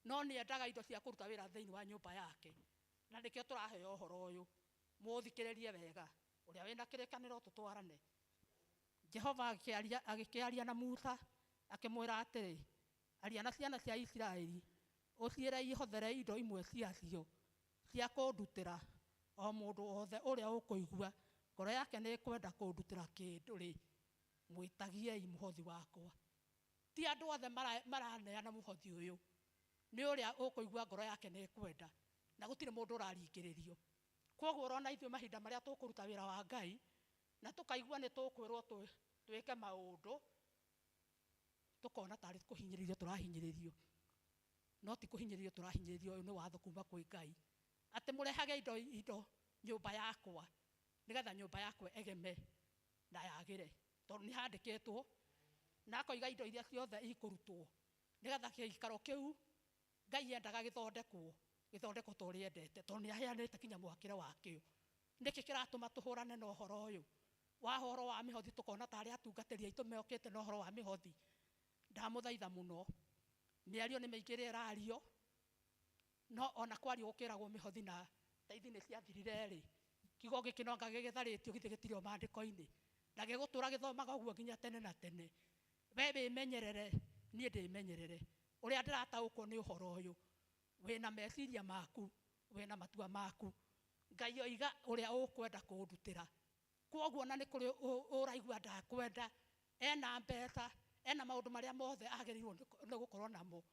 no nĩendaga indo cia kũruta wĩra thĩinĩ wa nyũmba yake. Na nĩkĩo tũraheo ũhoro ũyũ, mũũthikĩrĩrie wega, ũrĩa wĩna kĩrĩkanĩro tũtwarane. Jehova agĩkĩaria na Musa akĩmwĩra atĩrĩ, aria na ciana cia Isiraeli, ũciĩre ihothere indo imwe ciacio cia kũndutĩra, o mũndũ wothe ũrĩa ũkũigua ngoro yake nĩ ĩkwenda kũndutĩra kĩndũ rĩ, mwĩtagiei mũhothi wakwa. Ti andũ othe maraneana mũhothi ũyũ, nĩ ũrĩa ũkũigua ngoro yake nĩ ĩkwenda, na gũtirĩ mũndũ ũraringĩrĩrio. Kwoguo ũrona ithuĩ mahinda marĩa tũkũruta wĩra wa Ngai na tũkaigua nĩ tũkwĩrwo twĩke maũndũ, tũkona tarĩ kũhinyĩrĩrio tũrahinyĩrĩrio, no ti kũhinyĩrĩrio tũrahinyĩrĩrio, ũyũ nĩ watho kuma kwĩ Ngai atĩ mũrehage indo nyũmba yakwa nĩgetha nyũmba yakwa ĩgeme na yagĩre, tondũ nĩ handĩkĩtwo na akoiga indo iria ciothe ikũrutwo nĩgetha gĩikaro kĩu Ngai endaga gĩthondekwo, gĩthondekwo ta ũrĩa endete, tondũ nĩ aheanĩte kinya mwakĩre wakĩo. Nĩkĩ kĩratũma tũhũrane na ũhoro ũyũ wa ũhoro wa mĩhothi, tũkona tarĩ atungatĩri aitũ mokĩte na ũhoro wa mĩhothi? Ndamũthaitha mũno, mĩario nĩ mĩingĩ ĩrĩa ĩrario, no ona kwario gũkĩragwo mĩhothi na taithi nĩ ciathirire rĩ, kiugo gĩkĩ no anga gĩgĩtharĩtio githĩ gĩtirĩ o maandĩko-inĩ, na gĩgũtũra gĩthomaga ũguo nginya tene na tene. We wĩmenyerere, niĩ ndĩmenyerere ũrĩa ndĩrataũkwo nĩ ũhoro ũyũ. Wĩna meciria maku, wĩna matua maku, Ngai oiga ũrĩa ũkwenda kũndutĩra. Kwoguo na nĩ kũrĩ ũraigua ndakwenda, ena mbeca, ena maũndũ marĩa mothe agĩrĩirwo nĩ gũkorwo namo,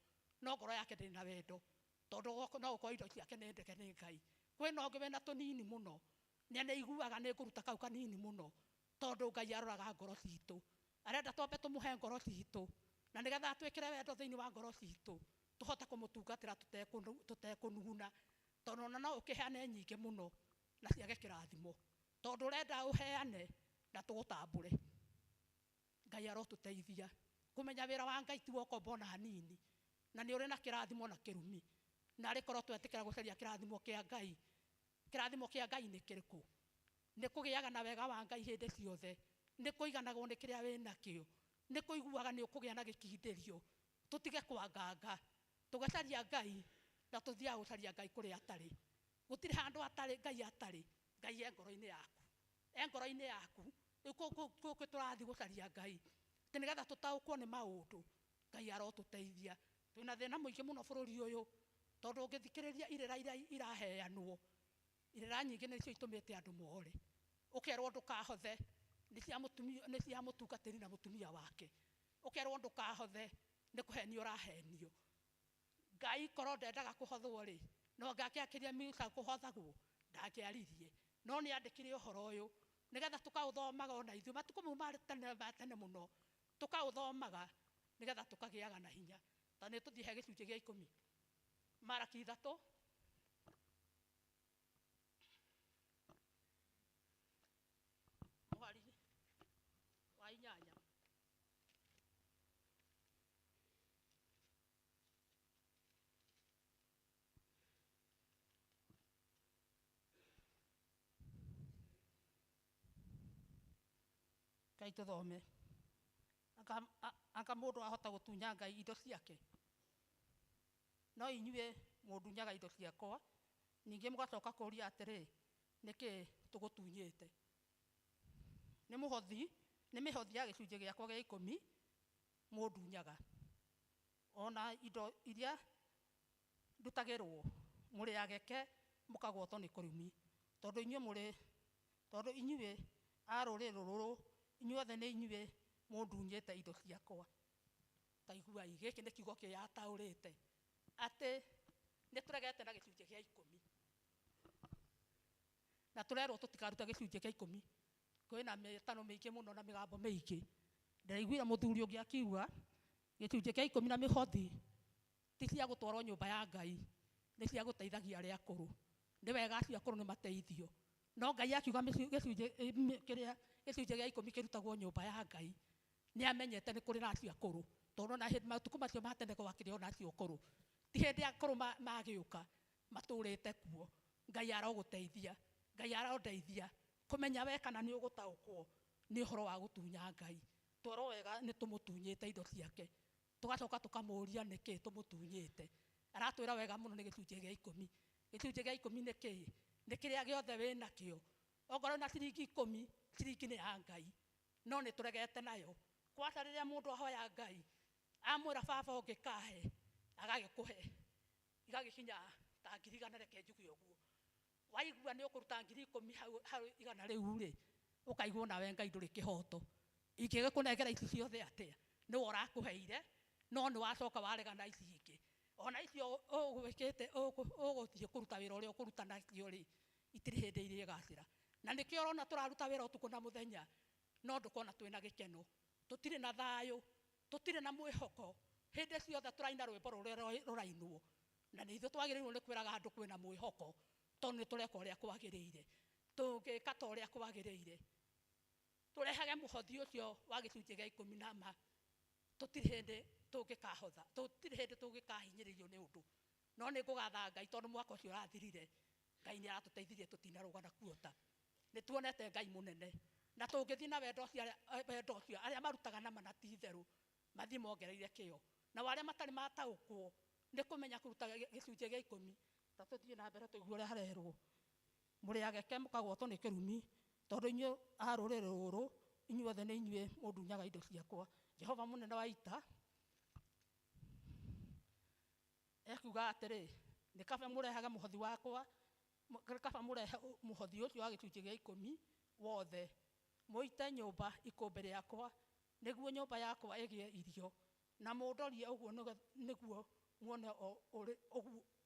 no ngoro yake ndĩrĩ na wendo, tondũ no gũkorwo indo ciake nĩ ndege nĩ Ngai. Kwĩna ũngĩ wĩna tũnini mũno, nĩ aiguaga nĩ ngũruta kau kanini mũno, tondũ Ngai aroraga ngoro citũ. Arenda twambe tũmũhe ngoro citũ, na nĩgetha atwĩkĩre wendo thĩinĩ wa ngoro citũ, tũhote kũmũtungatĩra tũtekũnuguna, tondũ ona no ũkĩheane nyingĩ mũno na ciage kĩrathimo, tondũ ũrenda ũheane na tũgũtambũre. Ngai arotũteithia kũmenya wĩra wa Ngai ti wa ũkombo ona hanini, na nĩ ũrĩ na kĩrathimo na kĩrumi, na arĩ korwo twetĩkĩra gũcaria kĩrathimo kĩa Ngai. Kĩrathimo kĩa Ngai nĩ kĩrĩkũ? Nĩ kũgĩaga na wega wa Ngai hĩndĩ ciothe, nĩ kũiganagwo nĩ kĩrĩa wĩnakĩo, nĩ kũiguaga nĩ ũkũgĩa na gĩkindĩrio. Tũtige kwanganga, tũgacaria Ngai na tũthiaga gũcaria Ngai kũrĩa atarĩ. Gũtirĩ handũ atarĩ, Ngai atarĩ. Ngai e ngoro-inĩ yaku, e ngoro-inĩ yaku. Rĩu kũu tũrathiĩ gũcaria Ngai atĩ nĩgetha tũtaũkwo nĩ maũndũ. Ngai arotũteithia. Twĩna thĩna mũingĩ mũno bũrũri ũyũ, tondũ ũngĩthikĩrĩria irĩra iria iraheanwo, irĩra nyingĩ nĩcio itũmĩte andũ more. Ũkerwo ndũkahothe, nĩ cia mũtungatĩri na mũtumia wake. Ũkerwo ndũkahothe, nĩ kũhenio ũrahenio. Ngai korwo ndendaga kũhothwo rĩ, no ngakĩakĩria Musa kũhothagwo, ndangĩaririe. No nĩ andĩkire ũhoro ũyũ nĩgetha tũkaũthomaga ona ithuĩ matukũ mau ma tene, ma tene mũno, tũkaũthomaga nĩgetha tũkagĩaga na hinya. Ta nĩ tũthiĩ he gĩcunjĩ gĩa 10, Maraki 3, mũhari wa 8. Ngai tũthome. Anga mũndũ ahota gũtunya Ngai indo ciake? No inyuĩ mũndunyaga indo ciakwa, ningĩ mũgacoka kũũria atĩrĩ, nĩkĩ tũgũtunyĩte? Nĩ mũhothi, nĩ mĩhothi ya gĩcunjĩ gĩakwa gĩa 10 mũndunyaga. Ona indo iria ndutagĩrwo mũrĩ ageke mũkagwatwo nĩ kũrumi, tondũ inyuĩ mũrĩ, tondũ inyuĩ a rũrĩrĩ rũrũ, inyuothe nĩ inyuĩ mũndunyĩte indo ciakwa. Ta iguai, gĩkĩ nĩ kiugo kĩyataũrĩte atĩ nĩ tũregete na gĩcunjĩ gĩa 10, na tũrerwo tũtikaruta gĩcunjĩ kĩa 10. Kwĩna mĩtano mĩingĩ mũno na mĩgambo mĩingĩ. Ndĩraiguire mũthuri ũngĩ akiuga gĩcunjĩ kĩa 10 na mĩhothi ti cia gũtwarwo nyũmba ya Ngai, nĩ cia gũteithagia arĩa akũrũ. Nĩ wega acio akũrũ nĩ mateithio. No Ngai akiuga gĩcunjĩ kĩrĩa gĩcunjĩ gĩa ikũmi kĩrutagwo nyũmba ya Ngai. Nĩ amenyete nĩ kũrĩ na acio akũrũ. Tondũ ona hĩndĩ matukũ macio ma tene gwakĩrĩ ona acio akũrũ. Ti hĩndĩ akũrũ magĩũka matũrĩte kuo. Ngai arogũteithia. Ngai arondeithia kũmenya we kana nĩ ũgũtaũkwo nĩ ũhoro wa gũtunya Ngai. Twerwo wega nĩ tũmũtunyĩte indo ciake. Tũgacoka tũkamũria nĩkĩ tũmũtunyĩte. Aratwĩra wega mũno nĩ gĩcunjĩ gĩa ikũmi. Gĩcunjĩ gĩa ikũmi nĩ kĩĩ? Nĩ kĩrĩa gĩothe wĩnakĩo. Ongorwo na ciringi ikũmi, ciringi nĩ ya Ngai. No nĩ tũregete nayo. Kwaca rĩrĩa mũndũ ahoya Ngai, amwĩra baba ũngĩkahe, agagĩkũhe. Igagĩkinya ta ngiri igana reke njuge ũguo. Waigua nĩ ũkũruta ngiri ikũmi hau igana rĩu rĩ, ũkaigua nawe Ngai ndũrĩ kĩhoto. Ingĩgĩkũnengera ici ciothe atĩa? Nĩwe ũrakũheire, no nĩ wacoka warega na ici ingĩ. Ona icio ũgwĩkĩte, ũgũthiĩ kũruta wĩra ũrĩa ũkũruta nacio rĩ, itirĩ hĩndĩ irĩgacĩra. Na nĩkĩo ũrona tũraruta wĩra ũtukũ na mũthenya, no ndũkona twĩna gĩkeno. Tũtirĩ na thayũ, tũtirĩ na mwĩhoko. Hĩndĩ ciothe tũraina rwĩmbo rũrĩa rũrainwo. Na nĩ ithuĩ twagĩrĩirwo nĩ kwĩraga andũ kwĩna mwĩhoko, tondũ nĩ tũreka ũrĩa kwagĩrĩire. Tũngĩka ta ũrĩa kwagĩrĩire, tũrehage mũhothi ũcio wa gĩcunjĩ gĩa ikũmi na ma, tũtirĩ hĩndĩ tũngĩkahotha, tũtirĩ hĩndĩ tũngĩkahinyĩrĩrio nĩ ũndũ. No nĩ ngũgatha Ngai tondũ mwaka ũcio ũrathirire, Ngai nĩ aratũteithirie tũtinarũga na kuota. Nĩ tuonete Ngai mũnene. Na tũngĩthiĩ na wendo ũcio wendo ũcio, arĩa marutaga nama na ti itherũ, mathiĩ mongereire kĩo. Nao arĩa matarĩ mataũkwo nĩ kũmenya kũruta gĩcunjĩ gĩa ikũmi, ta tũthiĩ na mbere tũigue ũrĩa harerwo. Mũrĩ ageke mũkagwatwo nĩ kĩrumi, tondũ inyuĩ a rũrĩrĩ rũrũ, inyuothe nĩ inyuĩ mũndunyaga indo ciakwa. Jehova mũnene wa ita ekuga atĩrĩ, nĩ kaba mũrehage mũhothi wakwa, nĩ kaba mũrehe mũhothi ũcio wa gĩcunjĩ gĩa ikũmi wothe, mũite nyũmba ikũmbĩ rĩakwa, nĩguo nyũmba yakwa ĩgĩe irio, na mũndorie ũguo nĩguo muone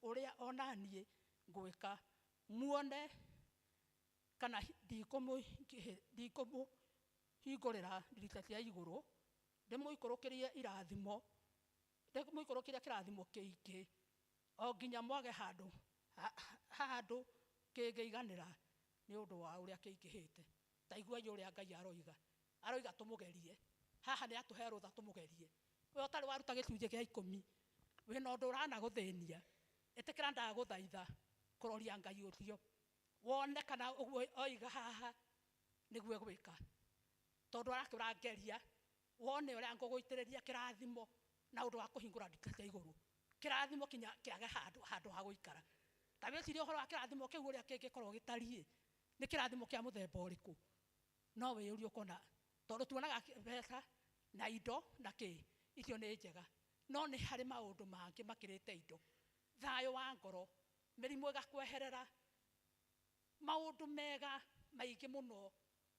ũrĩa ona niĩ ngwĩka, muone kana ndikũmũhingũrĩra ndirica cia igũrũ, ndĩmũikũrũkĩrie irathimo, ndĩmũikũrũkĩrie kĩrathimo kĩingĩ, o nginya mwage handũ kĩngĩiganĩra nĩ ũndũ wa ũrĩa kĩingĩhĩte. Ta iguai ũrĩa Ngai aroiga. Aroiga tũmũgerie. Haha nĩ atũhe rũtha tũmũgerie. We ũtarĩ waruta gĩcunjĩ gĩa ikũmi, wĩna ũndũ ũranagũthĩnia, ĩtĩkĩra ndagũthaitha kũroria Ngai ũcio. Wone kana ũguo oiga haha nĩguo egwĩka. Tondũ arakĩũra ngeria, wone ũrĩa ngũgũitĩrĩria kĩrathimo na ũndũ wa kũhingũra ndirica cia igũrũ. Kĩrathimo kinya kĩage handũ ha gũikara. Ta wĩcirie ũhoro wa kĩrathimo kĩu ũrĩa kĩngĩkorwo gĩtariĩ. Nĩ kĩrathimo kĩa mũthemba ũrĩkũ? No wĩyũrie ũkona, tondũ tuonaga mbeca na indo na kĩ, icio nĩ njega. No nĩ harĩ maũndũ mangĩ makĩrĩte indo. Thayũ wa ngoro, mĩrimũ ĩgakweherera, maũndũ mega maingĩ mũno.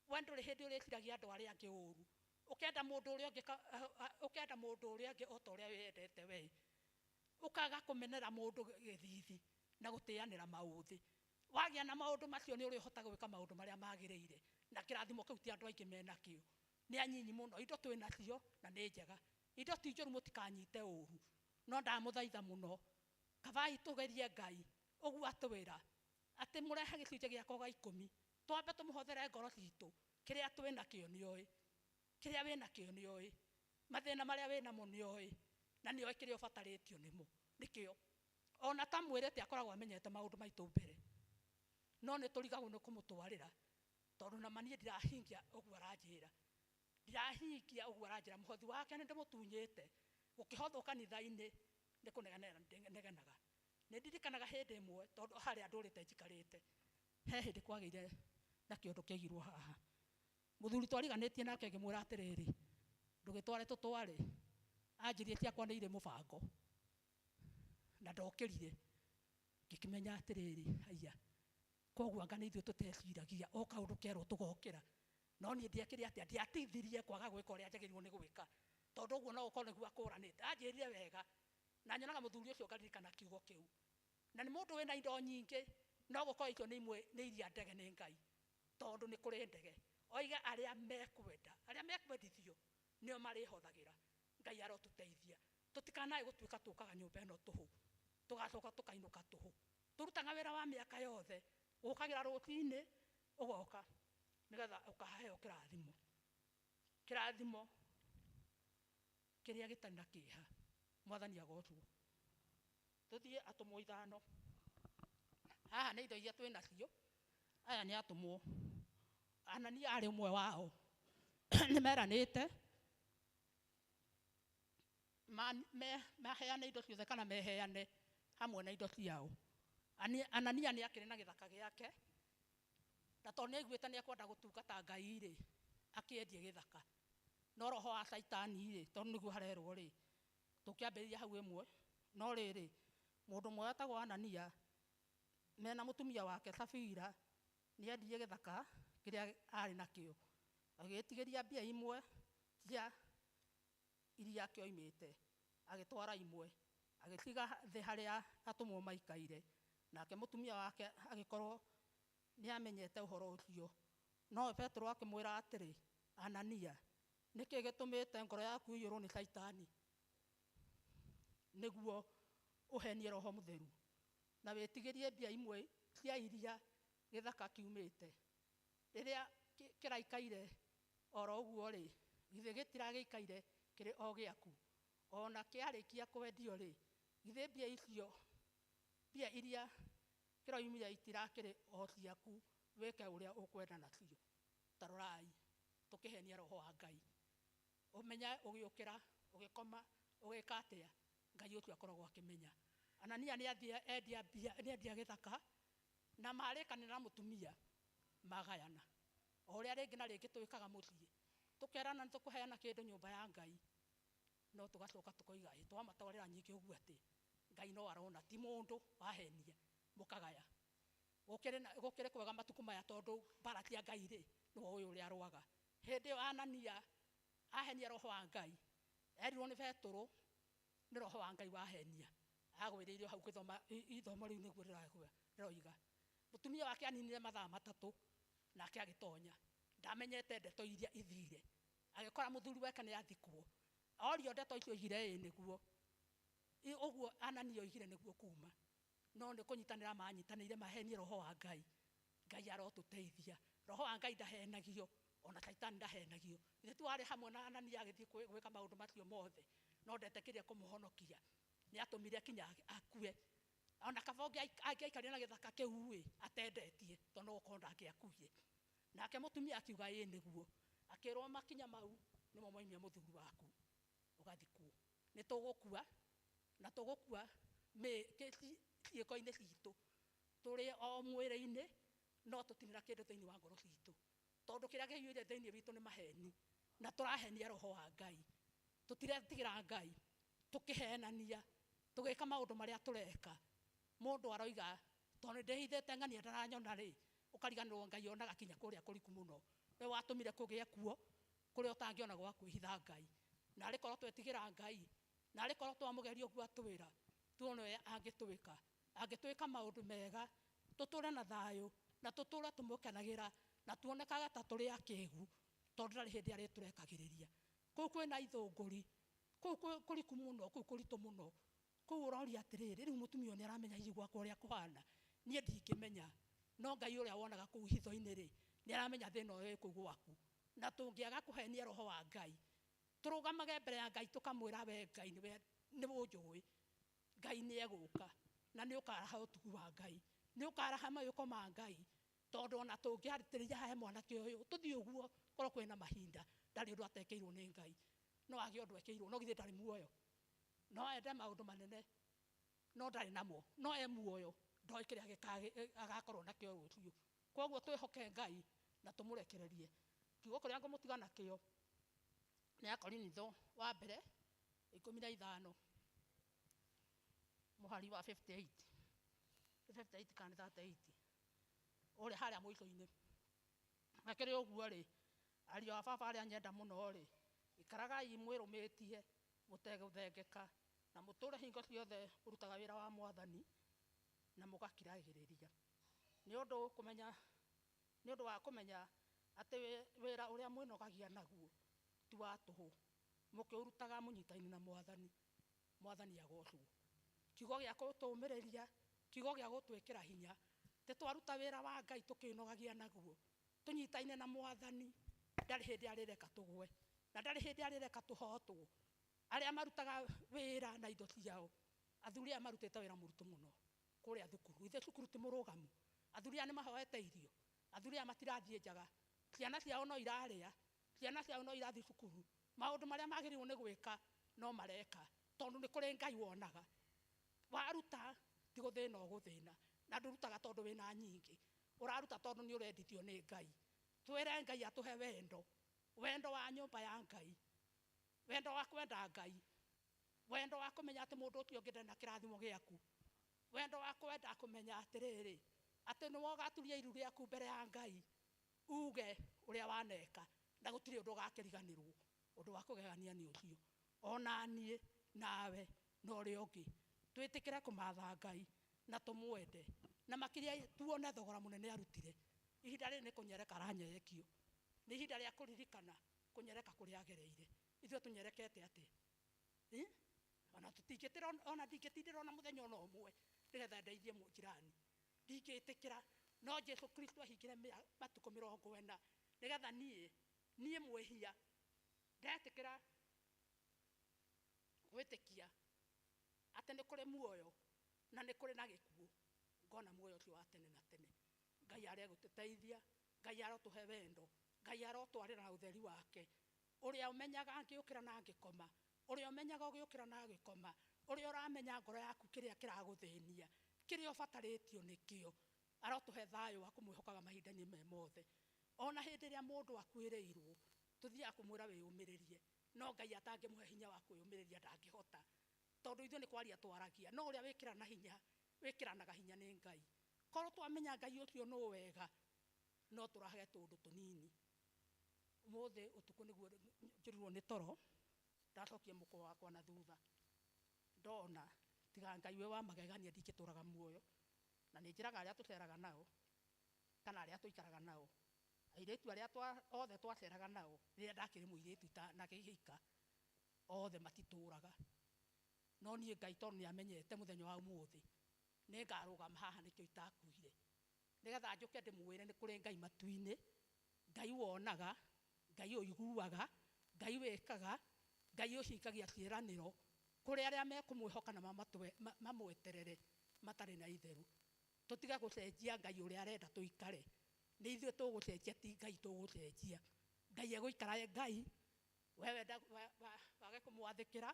We ndũrĩ hĩndĩ ũrĩciragia andũ arĩa angĩ ũru. Ũkenda mũndũ ũrĩa ũngĩ ũkenda mũndũ ũrĩa ũngĩ o ta ũrĩa wĩyendete we. Ũkaga kũmenera mũndũ gĩthithi na gũtĩanĩra maũthĩ. Wagĩa na maũndũ macio nĩ ũrĩhotaga gwĩka maũndũ marĩa magĩrĩire. Na kĩrathimo kĩu ti andũ aingĩ menakĩo. Nĩ anyinyi mũno. Indo twĩ nacio na nĩ njega. Indo ti njũru mũtikanyite ũru. No ndamũthaitha mũno. Kabai tũgerie Ngai. Ũguo atwĩra. Atĩ mũrehe gĩcunjĩ gĩakwa gĩa ikũmi. Twambe tũmũhothere ngoro citũ. Kĩrĩa twĩ nakĩo nĩ oĩ. Kĩrĩa wĩ nakĩo nĩ oĩ. Mathĩna marĩa wĩ namo nĩ oĩ. Na nĩ oĩ kĩrĩa ũbatarĩtio nĩmo. Nĩkĩo. Ona tamwĩrĩte akoragwo amenyete maũndũ maitũ mbere. No nĩ tũrigagwo nĩ kũmũtwarĩra. Tondũ nama niĩ ndirahingia ũguo aranjĩra. Ndirahingia ũguo aranjĩra. Mũhothi wake nĩ ndĩmũtunyĩte. Gũkĩhothwo kanitha-inĩ nĩ kũnegenera negenaga. Nĩ ndirikanaga hĩndĩ ĩmwe tondũ harĩa ndũrĩte njikarĩte. He hĩndĩ kwagĩire na kĩũndũ kĩaigirwo haha. Mũthuri twariganĩtie nake ngĩmwĩra atĩrĩrĩ, ndũgĩtware tũtware. Anjĩrire ciakwa nĩ irĩ mũbango. Na ndokĩrire. Ngĩkĩmenya atĩrĩrĩ, haiya. Koguo anga nĩ ithuĩ tũteciragia o kaũndũ kerwo tũgokĩra. No niĩ ndiekire atĩa, ndiatithirie kwaga gwĩka ũrĩa njagĩrĩirwo nĩ gwĩka. Tondũ ũguo no ũkorwo nĩguo akũranĩte. Anjĩrire wega. Na nyonaga mũthuri ũcio ngaririkana kiugo kĩu. Na nĩ mũndũ wĩna indo nyingĩ, no gũkorwo icio nĩ imwe nĩ iria ndege nĩ Ngai. Tondũ nĩ kũrĩ ndege. Oiga arĩa mekwenda, arĩa mekwendithio nĩo marĩhothagĩra. Ngai arotũteithia. Tũtikanae gũtuĩka tũkaga nyũmba ĩno tũhũ. Tũgacoka tũkainũka tũhũ. Tũrutaga wĩra wa mĩaka yothe, ũkagĩra rũcinĩ ũgoka nĩgetha ũkaheo kĩrathimo. Kĩrathimo kĩrĩa gĩtarĩ na kĩeha. Mwathani agocwo. Tũthiĩ atũmwo 5. Haha nĩ indo iria twĩ nacio. Aya nĩ atũmwo. Anania arĩ ũmwe wao. Nĩ meranĩte maheane indo ciothe kana meheane hamwe na indo ciao. Anania nĩ akĩrĩ na gĩthaka gĩake, na tondũ nĩ aiguĩte nĩ ekwenda gũtungata Ngai rĩ, akĩendie gĩthaka. No roho wa Caitani rĩ, tondũ nĩguo harerwo rĩ, tũkĩambĩrĩria hau ĩmwe. No rĩrĩ, mũndũ ũmwe wetagwo Anania mena mũtumia wake Safira nĩ endirie gĩthaka kĩrĩa arĩ nakĩo, agĩgĩtigĩria mbia imwe cia iria kĩoimĩte, agĩtwara imwe, agĩciga thĩ harĩa atũmwo maikaire. Nake mũtumia wake agĩkorwo nĩamenyete ũhoro ũcio. No Petero akĩmwĩra atĩrĩ, Anania, nĩkĩ gĩtũmĩte ngoro yaku ĩiyũrwo nĩ Caitani nĩguo ũhenie Roho Mũtheru na wĩtigĩrie mbia imwe cia iria gĩthaka kiumĩte? Rĩrĩa kĩraikaire oro ũguo rĩ, githĩ gĩtiragĩikaire kĩrĩ o gĩaku? Ona kĩarĩkia kwendio rĩ, githĩ mbia icio, mbia iria kĩroimire itirakĩrĩ o ciaku, wĩke ũrĩa ũkwenda nacio? Ta rorai, tũkĩhenia Roho wa Ngai. Ũmenye ũgĩũkĩra, ũgĩkoma, ũgĩka atĩa, Ngai ũcio akoragwo akĩmenya. Anania nĩ athiĩ endia mbia, nĩ endia gĩthaka, na marĩkanĩra na mũtumia magayana. O ũrĩa rĩngĩ na rĩngĩ twĩkaga mũciĩ, tũkerana nĩ tũkũheana kĩndũ nyũmba ya Ngai, no tũgacoka tũkoiga, ĩ, twamatwarĩra nyingĩ ũguo atĩ Ngai no arona, ti mũndũ wahenia, mũkagaya. Gũkĩrĩ kwega matukũ maya tondũ mbara cia Ngai rĩ, nĩwe ũyũ ũrĩa arũaga. Hĩndĩ ĩyo Anania ahenia Roho wa Ngai, erirwo nĩ Petero nĩ Roho wa Ngai wahenia. Agwĩrĩire hau gĩthoma, ithomo rĩu nĩguo rĩroiga. Mũtumia wake aninire mathaa 3 nake agĩtonya. Ndamenyete ndeto iria ithire. Agĩkora mũthuri wake nĩ athikwo. Orio ndeto icio oigire ĩ nĩguo. Ũguo Anania oigire nĩguo kuma. No nĩ kũnyitanĩra manyitanĩire mahenie Roho wa Ngai. Ngai arotũteithia. Roho wa Ngai ndahenagio, ona Caitani ndahenagio. Ithe tu arĩ hamwe na Anania agĩthiĩ gwĩka maũndũ macio mothe, no ndetĩkĩrire kũmũhonokia. Nĩ atũmire kinya akue. Ona kaba angĩaikarire na gĩthaka kĩu ĩ, atendetie, tondũ no gũkorwo ndangĩakuire. Nake mũtumia akiuga ĩ nĩguo. Akĩrwo makinya mau nĩmo moimia mũthuri waku, ũgathikwo. Nĩ tũgũkua, na tũgũkua ciĩko-inĩ citũ. Tũrĩ o mwĩrĩ-inĩ, no tũtirĩ na kĩndũ thĩinĩ wa ngoro citũ. Tondũ kĩrĩa kĩiyũire thĩinĩ witũ nĩ maheni, na tũrahenia Roho wa Ngai. Tũtiretigĩra Ngai, tũkĩhenania, tũgĩka maũndũ marĩa tũreka. Mũndũ aroiga, tondũ nĩ ndĩhithĩte ng'ania ndaranyona rĩ, ũkariganĩrwo Ngai onaga kinya kũrĩa kũriku mũno. Nĩwe watũmire kũgĩe kuo, kũrĩa ũtangĩona gwa kwĩhitha Ngai. Na arĩ korwo twetigĩra Ngai, na arĩ korwo twamũgeria ũguo atwĩra, tuone ũrĩa angĩtwĩka. Angĩtwĩka maũndũ mega, tũtũre na thayũ, na tũtũre tũmũkenagĩra, na tuonekaga ta tũrĩ akĩgu, tondũ ndarĩ hĩndĩ arĩtũrekagĩrĩria. Kũu kwĩna ithũngũri, kũu kũriku mũno, kũu kũritũ mũno. Kũu ũroria atĩrĩrĩ, rĩu mũtumia ũyũ nĩaramenya hihi gwakwa ũrĩa kũhana, niĩ ndingĩmenya. No Ngai ũrĩa wonaga kũu hitho-inĩ rĩ, nĩaramenya thĩna ũyũ wĩ kũu gwaku. Na tũngĩaga kũhenia Roho wa Ngai, tũrũgamage mbere ya Ngai tũkamwĩra we Ngai nĩwe ũnjũĩ. Ngai nĩegũka, na nĩũkaraha ũtugi wa Ngai, nĩũkaraha mawĩko ma Ngai, tondũ ona tũngĩarĩtĩrĩria hahe mwanake ũyũ, tũthiĩ ũguo, korwo kwĩna mahinda, ndarĩ ũndũ atekĩirwo nĩ Ngai. No age ũndũ ekĩirwo, no githĩ ndarĩ muoyo. No ende maũndũ manene, no ndarĩ namo, no e muoyo, ndoĩ kĩrĩa agakorwo nakĩo rũciũ. Koguo twĩhoke Ngai na tũmũrekererie. Kiugo kĩrĩa ngũmũtiga nakĩo nĩ Akorinitho wa mbere 15 mũhari wa 58. 58 kana 38. Ũrĩa harĩa mũico-inĩ. Hakĩrĩ ũguo rĩ, ariũ a baba arĩa nyenda mũno rĩ, ikaragai mwĩrũmĩtie mũtegũthengeka, na mũtũre hingo ciothe mũrutaga wĩra wa Mwathani na mũgakiragĩrĩria. Nĩ ũndũ kũmenya, nĩ ũndũ wa kũmenya atĩ wĩra ũrĩa mwĩnogagia naguo ti wa tũhũ, mũkĩũrutaga mũnyitaine na Mwathani. Mwathani agocwo. Kiugo gĩa gũtũũmĩrĩria Kiugo gĩa gũtwĩkĩra hinya. Tĩ twaruta wĩra wa Ngai tũkĩnogagia naguo. Tũnyitaine na Mwathani, ndarĩ hĩndĩ arĩreka tũgwe, na ndarĩ hĩndĩ arĩreka tũhotwo. Arĩa marutaga wĩra na indo ciao, athuri aya marutĩte wĩra mũritũ mũno kũrĩa thukuru. Ithe cukuru ti mũrũgamu. Athuri aya nĩ mahoete irio. Athuri aya matirathiĩ njaga. Ciana ciao no irarĩa, ciana ciao no irathiĩ cukuru. Maũndũ marĩa magĩrĩirwo nĩ gwĩka no mareka, tondũ nĩ kũrĩ Ngai wonaga. Waruta ti gũthĩna ũgũthĩna, na ndũrutaga tondũ wĩna nyingĩ, ũraruta tondũ nĩ ũrendithio nĩ Ngai. Twĩre Ngai atũhe wendo, wendo wa nyũmba ya Ngai, wendo wa kwenda Ngai, wendo wa kũmenya atĩ mũndũ ũcio ũngĩ ndarĩ na kĩrathimo gĩaku, wendo wa kwenda kũmenya atĩrĩrĩ, atĩ nĩwe ũgaturia iru rĩaku mbere ya Ngai, uge ũrĩa waneka, na gũtirĩ ũndũ ũgakĩriganĩrwo. Ũndũ wa kũgegania nĩ ũcio. Ona niĩ, nawe, na ũrĩa ũngĩ, twĩtĩkĩre kũmatha Ngai na tũmwende, na makĩria tuone thogora mũnene arutire. Ihinda rĩrĩ nĩ kũnyereka aranyerekio, nĩ ihinda rĩa kũririkana kũnyereka kũrĩa agereire. Ithuĩ tũnyerekete atĩa? Ona tũtingĩtĩra, ona ndingĩtindĩra ona mũthenya ona ũmwe nĩgetha ndeithie mũjirani, ndingĩtĩkĩra. No Jesu Kristo ahingire matukũ 40 nĩgetha niĩ mwĩhia ndetĩkĩra gwĩtĩkia atĩ nĩ kũrĩ muoyo na nĩ kũrĩ na gĩkuũ, ngona muoyo ũcio wa tene na tene. Ngai aregũtũteithia, Ngai arotũhe wendo, Ngai arotwarĩra na ũtheri wake, ũrĩa ũmenyaga ngĩũkĩra na ngĩkoma, ũrĩa ũmenyaga ũgĩũkĩra na ngĩkoma, ũrĩa ũramenya ngoro yaku kĩrĩa kĩragũthĩnia, kĩrĩa ũbatarĩtio nĩkĩo, arotũhe thayũ wa kũmwĩhokaga mahinda-inĩ me mothe. Ona hĩndĩ ĩrĩa mũndũ akuĩrĩirwo, tũthiaga kũmwĩra wĩyũmĩrĩrie, no Ngai atangĩmũhe hinya wa kwĩyũmĩrĩria ndangĩhota, tondũ ithuĩ nĩ kwaria twaragia, no ũrĩa wĩkĩrana hinya, wĩkĩranaga hinya nĩ Ngai. Korwo twamenya Ngai ũcio nũ wega, no tũrahe tũũndũ tũnini. Ũmũthĩ ũtukũ nĩguo njũrirwo nĩ toro, ndacokia mũkwa wakwa na thutha, ndona tiga Ngai we wa magegania ndingĩtũraga muoyo. Na nĩ njĩraga arĩa tũceraga nao, kana arĩa tũikaraga nao, airĩtu arĩa othe twaceraga nao rĩrĩa ndakĩrĩ mũirĩtu na ngĩhika, othe matitũraga. No niĩ Ngai tondũ nĩamenyete mũthenya wa ũmũthĩ, nĩngarũgama haha nĩkĩo itakuire, nĩgetha njũke ndĩmwĩre nĩ kũrĩ Ngai matu-inĩ, Ngai wonaga, Ngai ũiguaga, Ngai wĩkaga, Ngai ũhingagia ciĩranĩro kũrĩ arĩa mekũmwĩhoka na mamweterere matarĩ na itheru. Tũtige gũcenjia Ngai ũrĩa arenda tũikare. Nĩ ithuĩ tũgũcenjia, ti Ngai tũgũcenjia. Ngai egũikara e Ngai, we wenda wage kũmwathĩkĩra,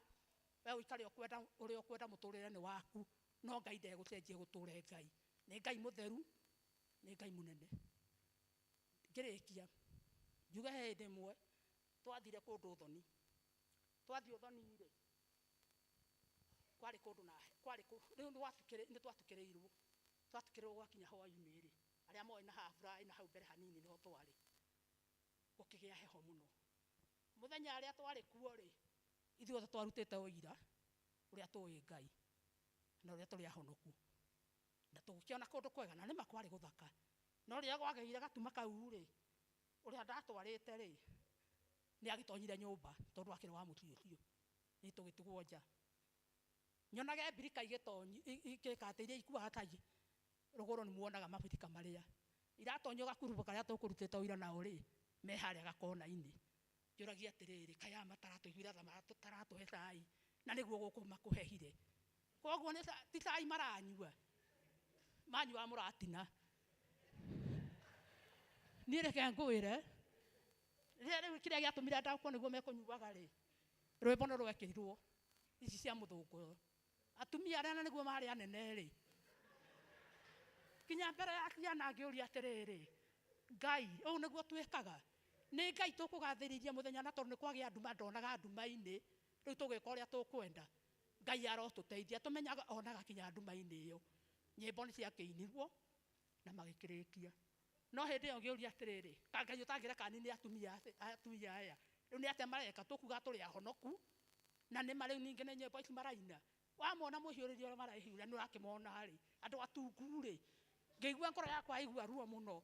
we ũikare ũkwenda ũrĩa ũkwenda mũtũrĩre nĩ waku, no Ngai ndegũcenjia gũtũre Ngai. Nĩ Ngai mũtheru, nĩ Ngai mũnene. Ngĩrĩkia, njuge he hĩndĩ ĩmwe twathire kũndũ ũthoni. Twathiĩ ũthoni-rĩ, kwarĩ kũndũ na kwarĩ rĩu nĩ twatukĩrĩirwo. Twatukĩrĩirwo gwakinya hwaĩ-inĩ rĩ, arĩa moĩ na habura ĩna hau mbere hanini nĩho twarĩ. Gũkĩgĩa heho mũno. Mũthenya arĩa twarĩ kuo rĩ, ithuothe twarutĩte ũira ũrĩa tũĩ Ngai na ũrĩa tũrĩ ahonoku. Na tũgĩkĩona kũndũ kwega, na nĩma kwarĩ gũthaka. No rĩrĩa kwagĩire gatuma kau rĩ, ũrĩa ndatwarĩte rĩ, nĩ agĩtonyire nyũmba tondũ akĩrĩ wa mũciĩ ũcio. Niĩ tũgĩtigwo nja. Nyonage mbirika igĩtonyi, igĩka atĩ iria ikuaga ta rũgũrũ nĩ muonaga mabirika marĩa. Iratonyio gakurubu karĩa tũkũrutĩte ũira nao rĩ, me harĩa gakona-inĩ. Njũragia atĩrĩrĩ, kaĩ aya mataratũiguĩra tha, mataratũhe cai, na nĩguo gũkũ makũhehire. Koguo nĩ ti cai maranyua, manyuaga mũratina. Niĩ reke ngwĩre, rĩrĩa rĩu kĩrĩa gĩatũmire ndaũkwo nĩguo mekũnyuaga rĩ, rwĩmbo nĩ rwekĩrirwo ici cia mũthũngũ. Atumia arĩa na nĩguo marĩ anene rĩ, kinya mbere ya ciana ngĩũria atĩrĩrĩ, Ngai, ũũ nĩguo twĩkaga? Nĩ Ngai tũkũgathĩrĩria mũthenya na tondũ nĩ kwagĩa nduma, ndonaga nduma-inĩ, rĩu tũgĩka ũrĩa tũkwenda. Ngai arotũteithia, tũmenyaga onaga kinya nduma-inĩ ĩyo. Nyĩmbo nĩ ciakĩinirwo na magĩkĩrĩkia. No hĩndĩ ĩyo ngĩũria atĩrĩrĩ, ka Ngai ũtangĩreka nini atumia aya, rĩu nĩ atĩa mareka? Tũkuga tũrĩ ahonoku, na nĩ ma rĩu ningĩ nĩ nyĩmbo ici maraina. Wamona mũhiũrĩrie ũrĩa marahiũria, nĩ ũrakĩmona rĩ, andũ atungu rĩ, ngĩigua ngoro yakwa yaigua ruo mũno.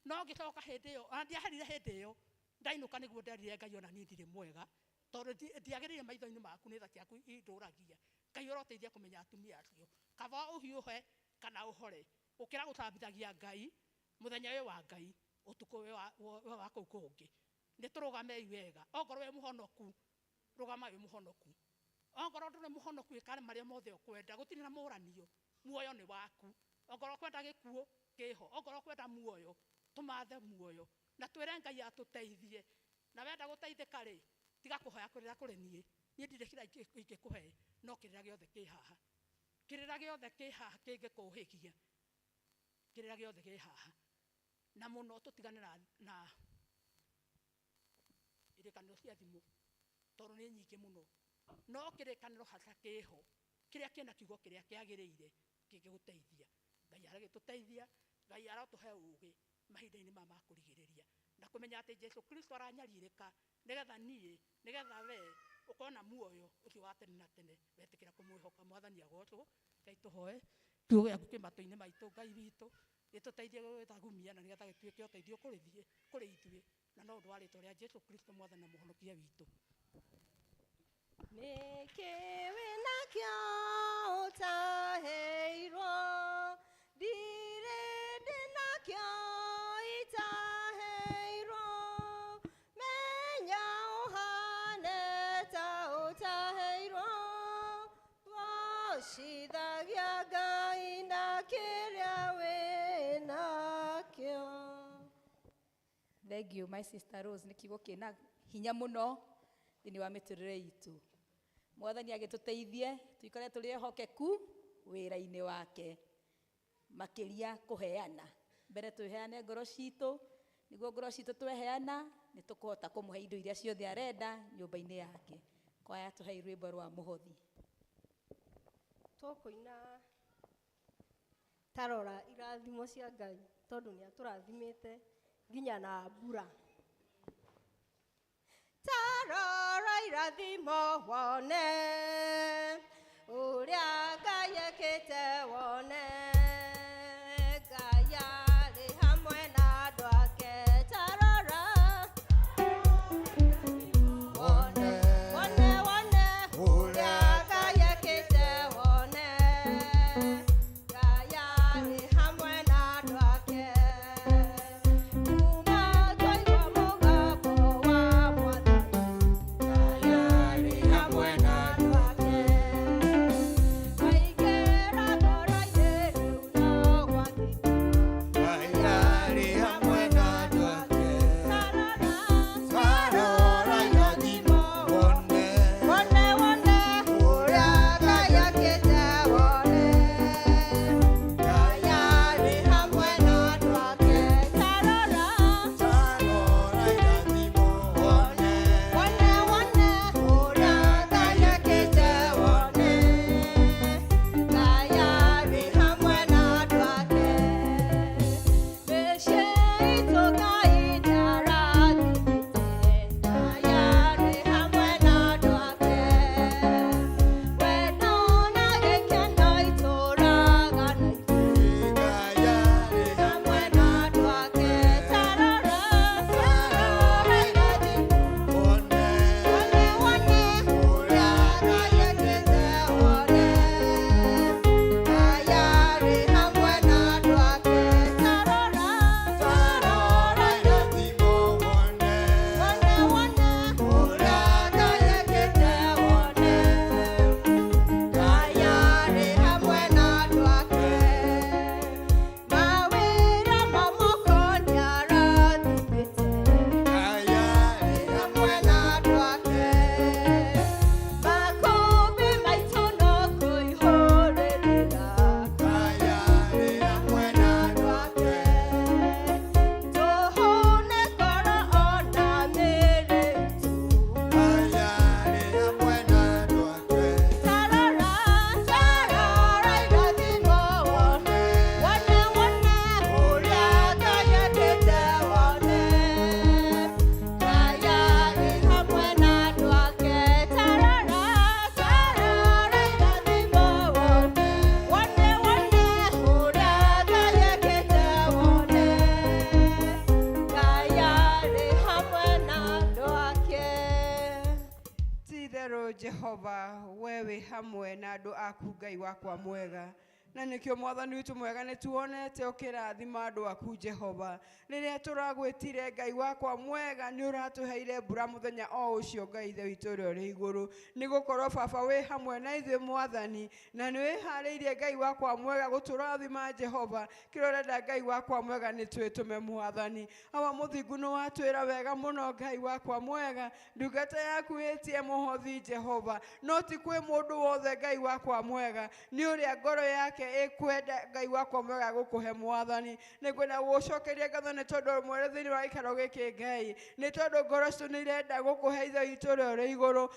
No ngĩcoka hĩndĩ ĩyo, ona ndiaherire hĩndĩ ĩyo, ndainũka nĩguo nderire Ngai ona niĩ ndirĩ mwega, tondũ ndiagĩrĩire maitho-inĩ maku, nĩ tha ciaku indũragia. Ngai ũroteithia kũmenya atumia acio. Kaba ũhiũhe Kana ũhore gũkĩra gũtambithagia Ngai mũthenya wĩ wa Ngai ũtukũ wĩ wa kũu kũngĩ. Nĩ tũrũgamei wega. Ongorwo wĩ mũhonoku, rũgama wĩ mũhonoku. Ongorwo ndũrĩ mũhonoku, ĩka marĩa mothe ũkwenda, gũtirĩ na mũranio. Muoyo nĩ waku. Ongorwo ũkwenda gĩkuũ kĩho, ongorwo ũkwenda muoyo, tũmathe muoyo na twĩre Ngai atũteithie. Na wenda gũteithĩka rĩ, tiga kũhoya kũrĩra kũrĩ niĩ. Niĩ ndirĩ kĩrĩa ingĩkũhe, no kĩrĩra gĩothe kĩ haha. Kĩrĩra gĩothe kĩ haha kĩngĩkũhĩgia. Kĩrĩra gĩothe kĩ haha. Na mũno tũtigane na irĩkanĩro cia thimũ, tondũ nĩ nyingĩ mũno. No kĩrĩkanĩro hata kĩho, kĩrĩa kĩna kiugo kĩrĩa kĩagĩrĩire kĩngĩgũteithia. Ngai aragĩtũteithia, Ngai arotũhe ũũgĩ mahinda-inĩ maya ma kũrigĩrĩria. Na kũmenya atĩ Jesũ Kristo aranyarirĩka nĩgetha niĩ, nĩgetha we ũkorwo na muoyo ũcio wa tene na tene, wetĩkĩra kũmwĩhoka. Mwathani agocwo. Ngai tũhoe kiugo gĩaku kĩ matũ-inĩ maitũ, Ngai witũ, gĩtũteithie gũgĩthagumia na nĩgetha gĩtuĩke ũteithio kũrĩ ithuĩ, na no ũndũ wa rĩtwa rĩa Jesũ Kristo Mwathani na Mũhonokia witũ. Nĩkĩ wĩnakĩo ũtaheirwo? Ndirĩ ndĩnakĩo itaheirwo. Menya ũhane ta ũtaheirwo. Gocithagia Ngai na kĩrĩa wĩnakĩo. Thank you, my sister Rose. Nĩ kiugo kĩna hinya mũno thĩinĩ wa mĩtũrĩre itũ. Mwathani agĩtũteithie tũikare tũrĩ ehokeku wĩra-inĩ wake, makĩria kũheana. Mbere twĩheane ngoro citũ, nĩguo ngoro citũ tweheana nĩ tũkũhota kũmũhe indo iria ciothe arenda nyũmba-inĩ yake. Kwaya tũhei rwĩmbo rwa mũhothi. Tũkũina tarora irathimo cia Ngai, tondũ nĩ atũrathimĩte nginya na mbura. Tarora irathimo wone ũrĩa Ngai ekĩte wone. Ngai arĩ hamwe na andũ ake. Tarora wone, wone, wone ũrĩa Ngai ekĩte wone. Ngai arĩ hamwe na andũ ake. Kuma twaigua mũgambo wa Mwathani, Ngai arĩ hamwe na andũ ake. Waingĩra ngoro-inĩ rĩu no gwathĩka. Ngai arĩ hamwe na andũ ake. Tarora irathimo wone, Wone, wone ũrĩa Ngai ekĩte wone. Ngai arĩ hamwe na andũ ake. Tarora, tarora irathimo wone, wone, wone ũrĩa Ngai ekĩte wone. Ngai arĩ hamwe na andũ ake. Mĩciĩ itũ Ngai nĩarathimĩte. Ngai arĩ hamwe na andũ ake. Wendo na gĩkeno itũũraga na ithuĩ. Ngai arĩ Hamwe na andũ ake. Tarora, tarora irathimo wone, wone, wone ũrĩa Ngai ekĩte wone. Ngai arĩ hamwe na andũ ake. Tarora, tarora irathimo wone, wone, wone ũrĩa Ngai ekĩte wone. Ngai arĩ hamwe na andũ ake. Mawĩra ma moko nĩarathimĩte. Ngai arĩ Hamwe na andũ ake. Makũmbĩ maitũ no kũihũrĩrĩra. Ngai arĩ hamwe na andũ ake. Tũhũne ngoro ona mĩĩrĩ itũ. Ngai arĩ hamwe na andũ ake. Tarora, tarora irathimo wone. Wone, wone ũrĩa Ngai ekĩte wone. Ngai arĩ hamwe na andũ ake. Tarora, tarora irathimo wone. Wone, wone ũrĩa Ngai ekĩte wone. Ngai arĩ hamwe na andũ ake. Ti itherũ Jehova, we wĩ hamwe na andũ aku Ngai wakwa mwega. Na nĩkĩo mwathani witũ mwega nĩ tuonete ũkĩrathima andũ aku Jehova. Rĩrĩa tũragwĩtire Ngai wakwa mwega nĩ ũratũheire mbura mũthenya o ũcio Ngai ithe witũ ũrĩa ũrĩ igũrũ. Nĩ gũkorwo baba wĩ hamwe na ithuĩ mwathani na nĩ wĩharĩirie Ngai wakwa mwega gũtũrathima Jehova. Kĩrĩa ũrenda Ngai wakwa mwega nĩ twĩtũme mwathani. Awa mũthingu nĩ watwĩra wega mũno Ngai wakwa mwega ndungata yaku ĩtie mũhothi Jehova no ti kwĩ mũndũ wothe Ngai wakwa mwega nĩ ũrĩa ngoro yake ĩkwenda Ngai wakwa mwega gũkũhe mwathani. Nĩngwenda gũgũcokeria ngatho nĩ tondũ mwere thĩinĩ wa gĩikaro gĩkĩ Ngai nĩ tondũ ngoro citũ nĩ irenda gũkũhe ithe witũ ũrĩa ũrĩ igũrũ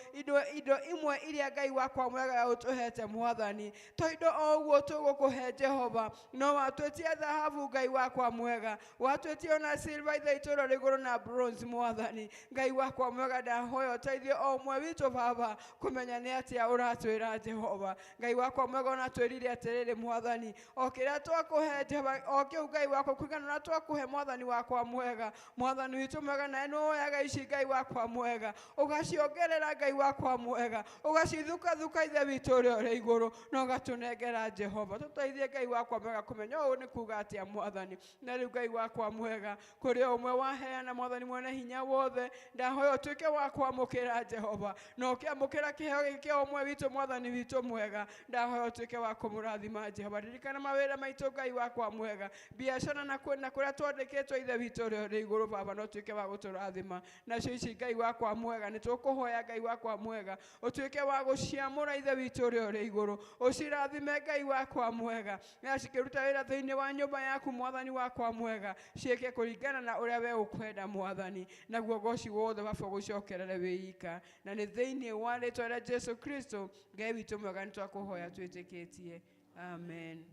indo imwe iria Ngai wakwa mwega ũtũhete mwathani. To indo o ũguo tũgũkũhe Jehova no watwĩtia thahabu Ngai wakwa mwega watwĩtia ona silver ithe witũ ũrĩa ũrĩ igũrũ na bronze mwathani. Ngai wakwa mwega ndahoya ũteithie o ũmwe witũ baba kũmenya nĩ atĩa ũratwĩra Jehova. Ngai wakwa mwega ona twĩrire atĩrĩrĩ mwathani o kĩrĩa twakũhe Jehova o kĩu Ngai wakwa kũringana na twakũhe mwathani wakwa mwega mwathani witũ mwega nawe nĩ woyaga ici Ngai wakwa mwega ũgaciongerera Ngai wakwa mwega ũgacithukathuka ithe witũ ũrĩa ũrĩ igũrũ na ũgatũnengera Jehova. Tũteithie Ngai wakwa mwega kũmenya ũũ nĩ kuga atĩa mwathani. Na rĩu Ngai wakwa mwega kũrĩ o ũmwe waheana mwathani mwene hinya wothe ndahoya ũtuĩke wa kwamũkĩra Jehova na ũkĩamũkĩra kĩheo gĩkĩ kĩa ũmwe witũ mwathani witũ mwega ndahoya ũtuĩke wa kũmũrathima Jehova. Ririkana mawĩra maitũ Ngai wakwa mwega biacara na kũrĩa twandĩkĩtwo ithe witũ ũrĩa ũrĩ igũrũ baba no ũtuĩke wa gũtũrathima. Nacio ici Ngai wakwa mwega nĩ tũkũhoya Ngai wakwa mwega ũtuĩke wa gũciamũra ithe witũ ũrĩa ũrĩ igũrũ ũcirathime Ngai wakwa mwega na cikĩruta wĩra thĩinĩ wa nyũmba yaku mwathani wakwa mwega ciĩke kũringana na ũrĩa we ũkwenda mwathani naguo goci wothe baba ũgũcokerere wĩika na nĩ thĩinĩ wa rĩtwa rĩa Jesu Kristo Ngai witũ mwega nĩ twakũhoya twĩtĩkĩtie. Amen.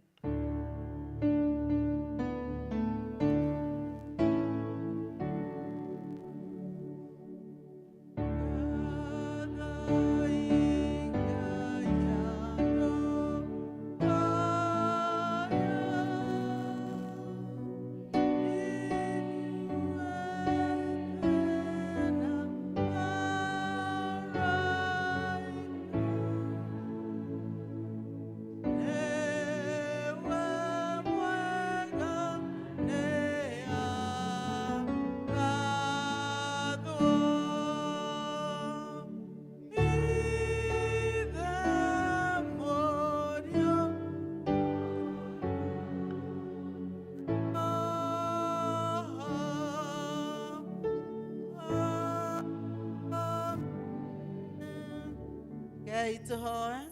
Tuhoe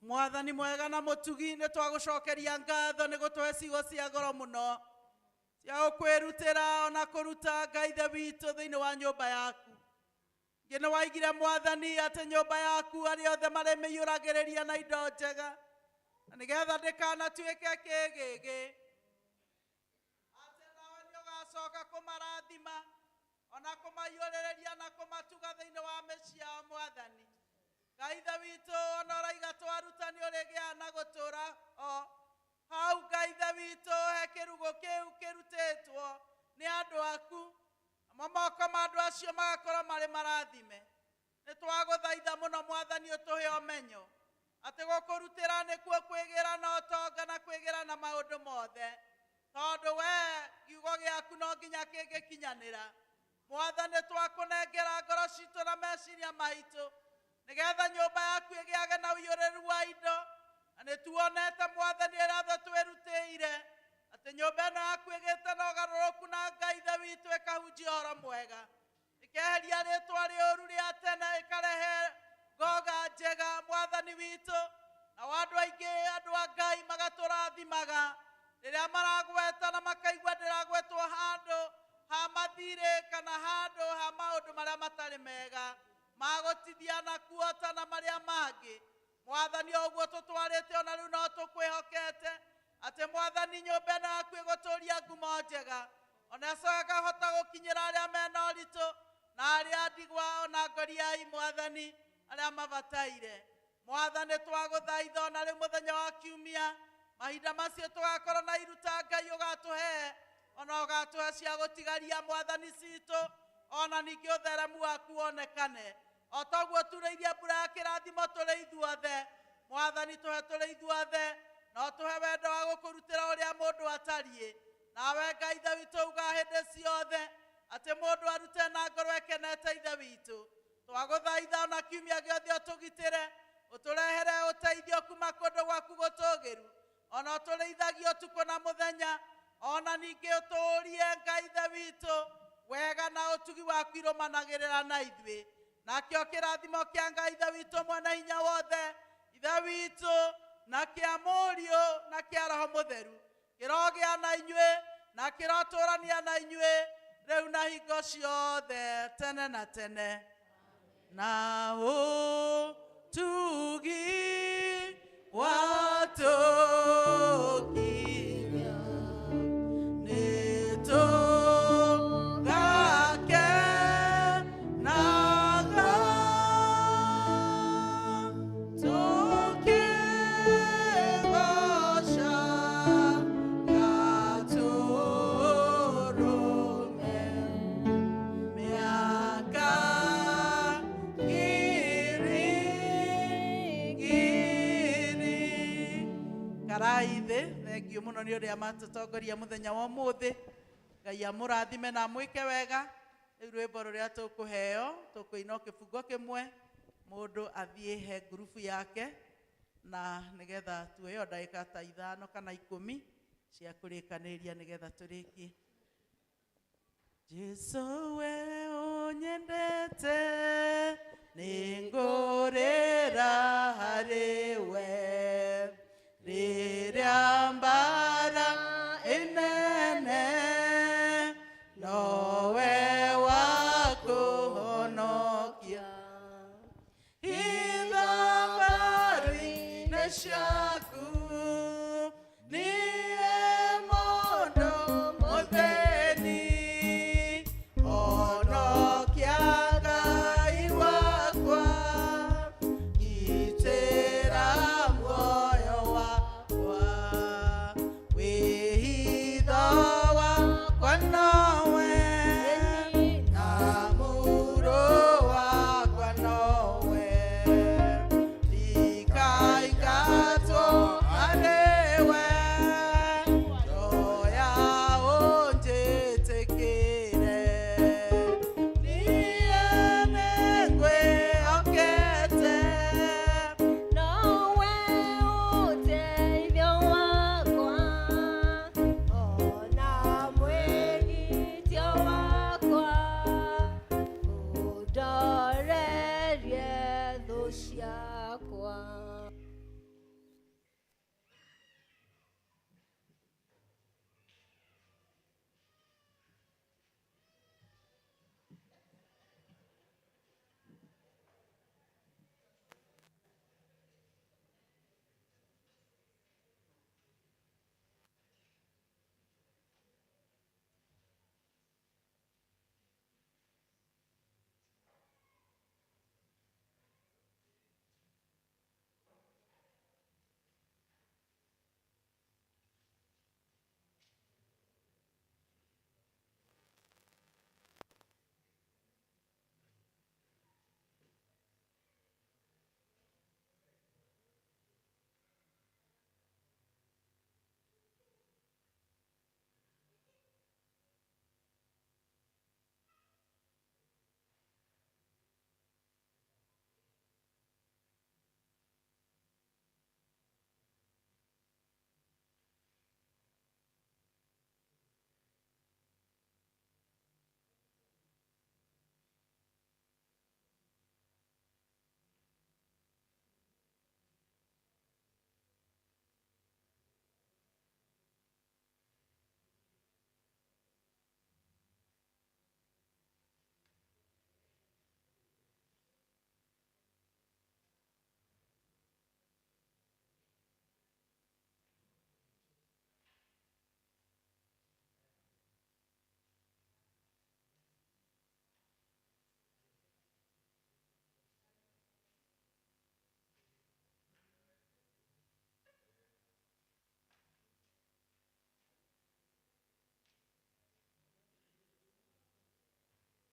mwathani mwega na mũtugi nĩ twagũcokeria ngatho nĩ gũtũhe ciugo cia goro mũno cia gũkwĩrutĩra ona kũruta Ngai ithe witũ thĩinĩ wa nyũmba yaku. Ningĩ nĩ waigire mwathani atĩ nyũmba yaku arĩa othe marĩmĩiyũragĩrĩria na indo njega na nĩgetha ndĩkanatuĩke kĩgĩgĩ atĩ nawe nĩ ũgacoka kũmarathima ona kũmaiyũrĩrĩria na kũmatuga thĩinĩ wa mĩciĩ yao mwathani. Ngai ithe witũ ona ũraiga twarutani ũrĩgĩa na gũtũũra o hau Ngai ithe witũ he kĩrugo kĩu kĩrutĩtwo nĩ andũ aku namo moko ma andũ acio magakorwo marĩ marathime. Nĩ twagũthaitha mũno mwathani ũtũhe ũmenyo atĩ gũkũrutĩra nĩkuo kwĩgĩra na ũtonga na kwĩgĩra na maũndũ mothe tondũ we kiugo gĩaku no nginya kĩngĩkinyanĩra. Mwathani twakũnengera ngoro citũ na meciria maitũ nĩgetha nyũmba yaku ĩgĩage na ũiyũrĩrĩru wa indo na nĩ tuonete mwathani ĩrĩa othe twĩrutĩire atĩ nyũmba ĩno yaku ĩgĩte na ũgarũrũku na Ngai ithe witũ ĩkahunjia ũhoro mwega ĩkeheria rĩtwa rĩũru rĩa tene ĩkarehe ngoga njega mwathani witũ nao andũ aingĩ andũ a Ngai magatũrathimaga rĩrĩa maragweta na makaigua ndĩragwetwo handũ ha mathirĩ kana handũ ha maũndũ marĩa matarĩ mega magũtithia na kuota na marĩa mangĩ. Mwathani o ũguo tũtwarĩte ona rĩu no tũkwĩhokete atĩ mwathani nyũmba ĩno yaku ĩgũtũũria ngumo njega ona ĩcoke ĩkahota gũkinyĩra arĩa mena ũritũ na arĩa ndigwa ona ngoriai mwathani arĩa mabataire. Mwathani twagũthaitha ona rĩu mũthenya wa kiumia mahinda macio tũgakorwo na iruta Ngai ũgatũhe ona ũgatũhe cia gũtigaria mwathani citũ ona ningĩ ũtheremu waku wonekane o toguo turĩirie mbura ya kĩrathimo tũrĩ ithuothe. Mwathani tũhe tũrĩ ithuothe na ũtũhe wendo wa gũkũrutĩra ũrĩa mũndũ atariĩ. Nawe Ngai Ithe witũ uga hĩndĩ ciothe atĩ mũndũ arute na ngoro ĩkenete Ithe witũ. Twagũthaitha ona kiumia gĩothe ũtũgitĩre, ũtũrehere ũteithio kuma kũndũ gwaku gũtũũgĩru, ona ũtũrĩithagie ũtukũ na mũthenya, ona ningĩ ũtũũrie Ngai Ithe witũ wega na ũtugi waku irũmanagĩrĩra na ithuĩ. Nakĩo kĩrathimo kĩa Ngai Ithe witũ mwene hinya wothe, Ithe witũ, na kĩa Mũriũ na kĩa Roho Mũtheru kĩrogĩa na inyuĩ na kĩrotũrania na inyuĩ rĩu na hingo ciothe tene na tene. Na ũtugi watũkinya nĩtũgakenaga tũkĩgooca Gatũrũme mĩaka ngiri ngiri. Karai thĩ, thengiũ mũno nĩ ũrĩa matũtongoria mũthenya wa ũmũthĩ. Ngai amũrathime na amwĩke wega. Rĩu rwĩmbo rũrĩa tũkũheo tũkũina o kĩbungo kĩmwe, mũndũ athiĩ he ngurubu yake na nĩgetha tuoe o ndagĩka ta 5 kana 10 cia kũrĩkanĩria nĩgetha tũrĩkie. Jesu we ũnyendete nĩngũrĩra harĩ we rĩrĩa mbara ĩnene nowe wa kũhonokia. Hitha mbari-inĩ ciaku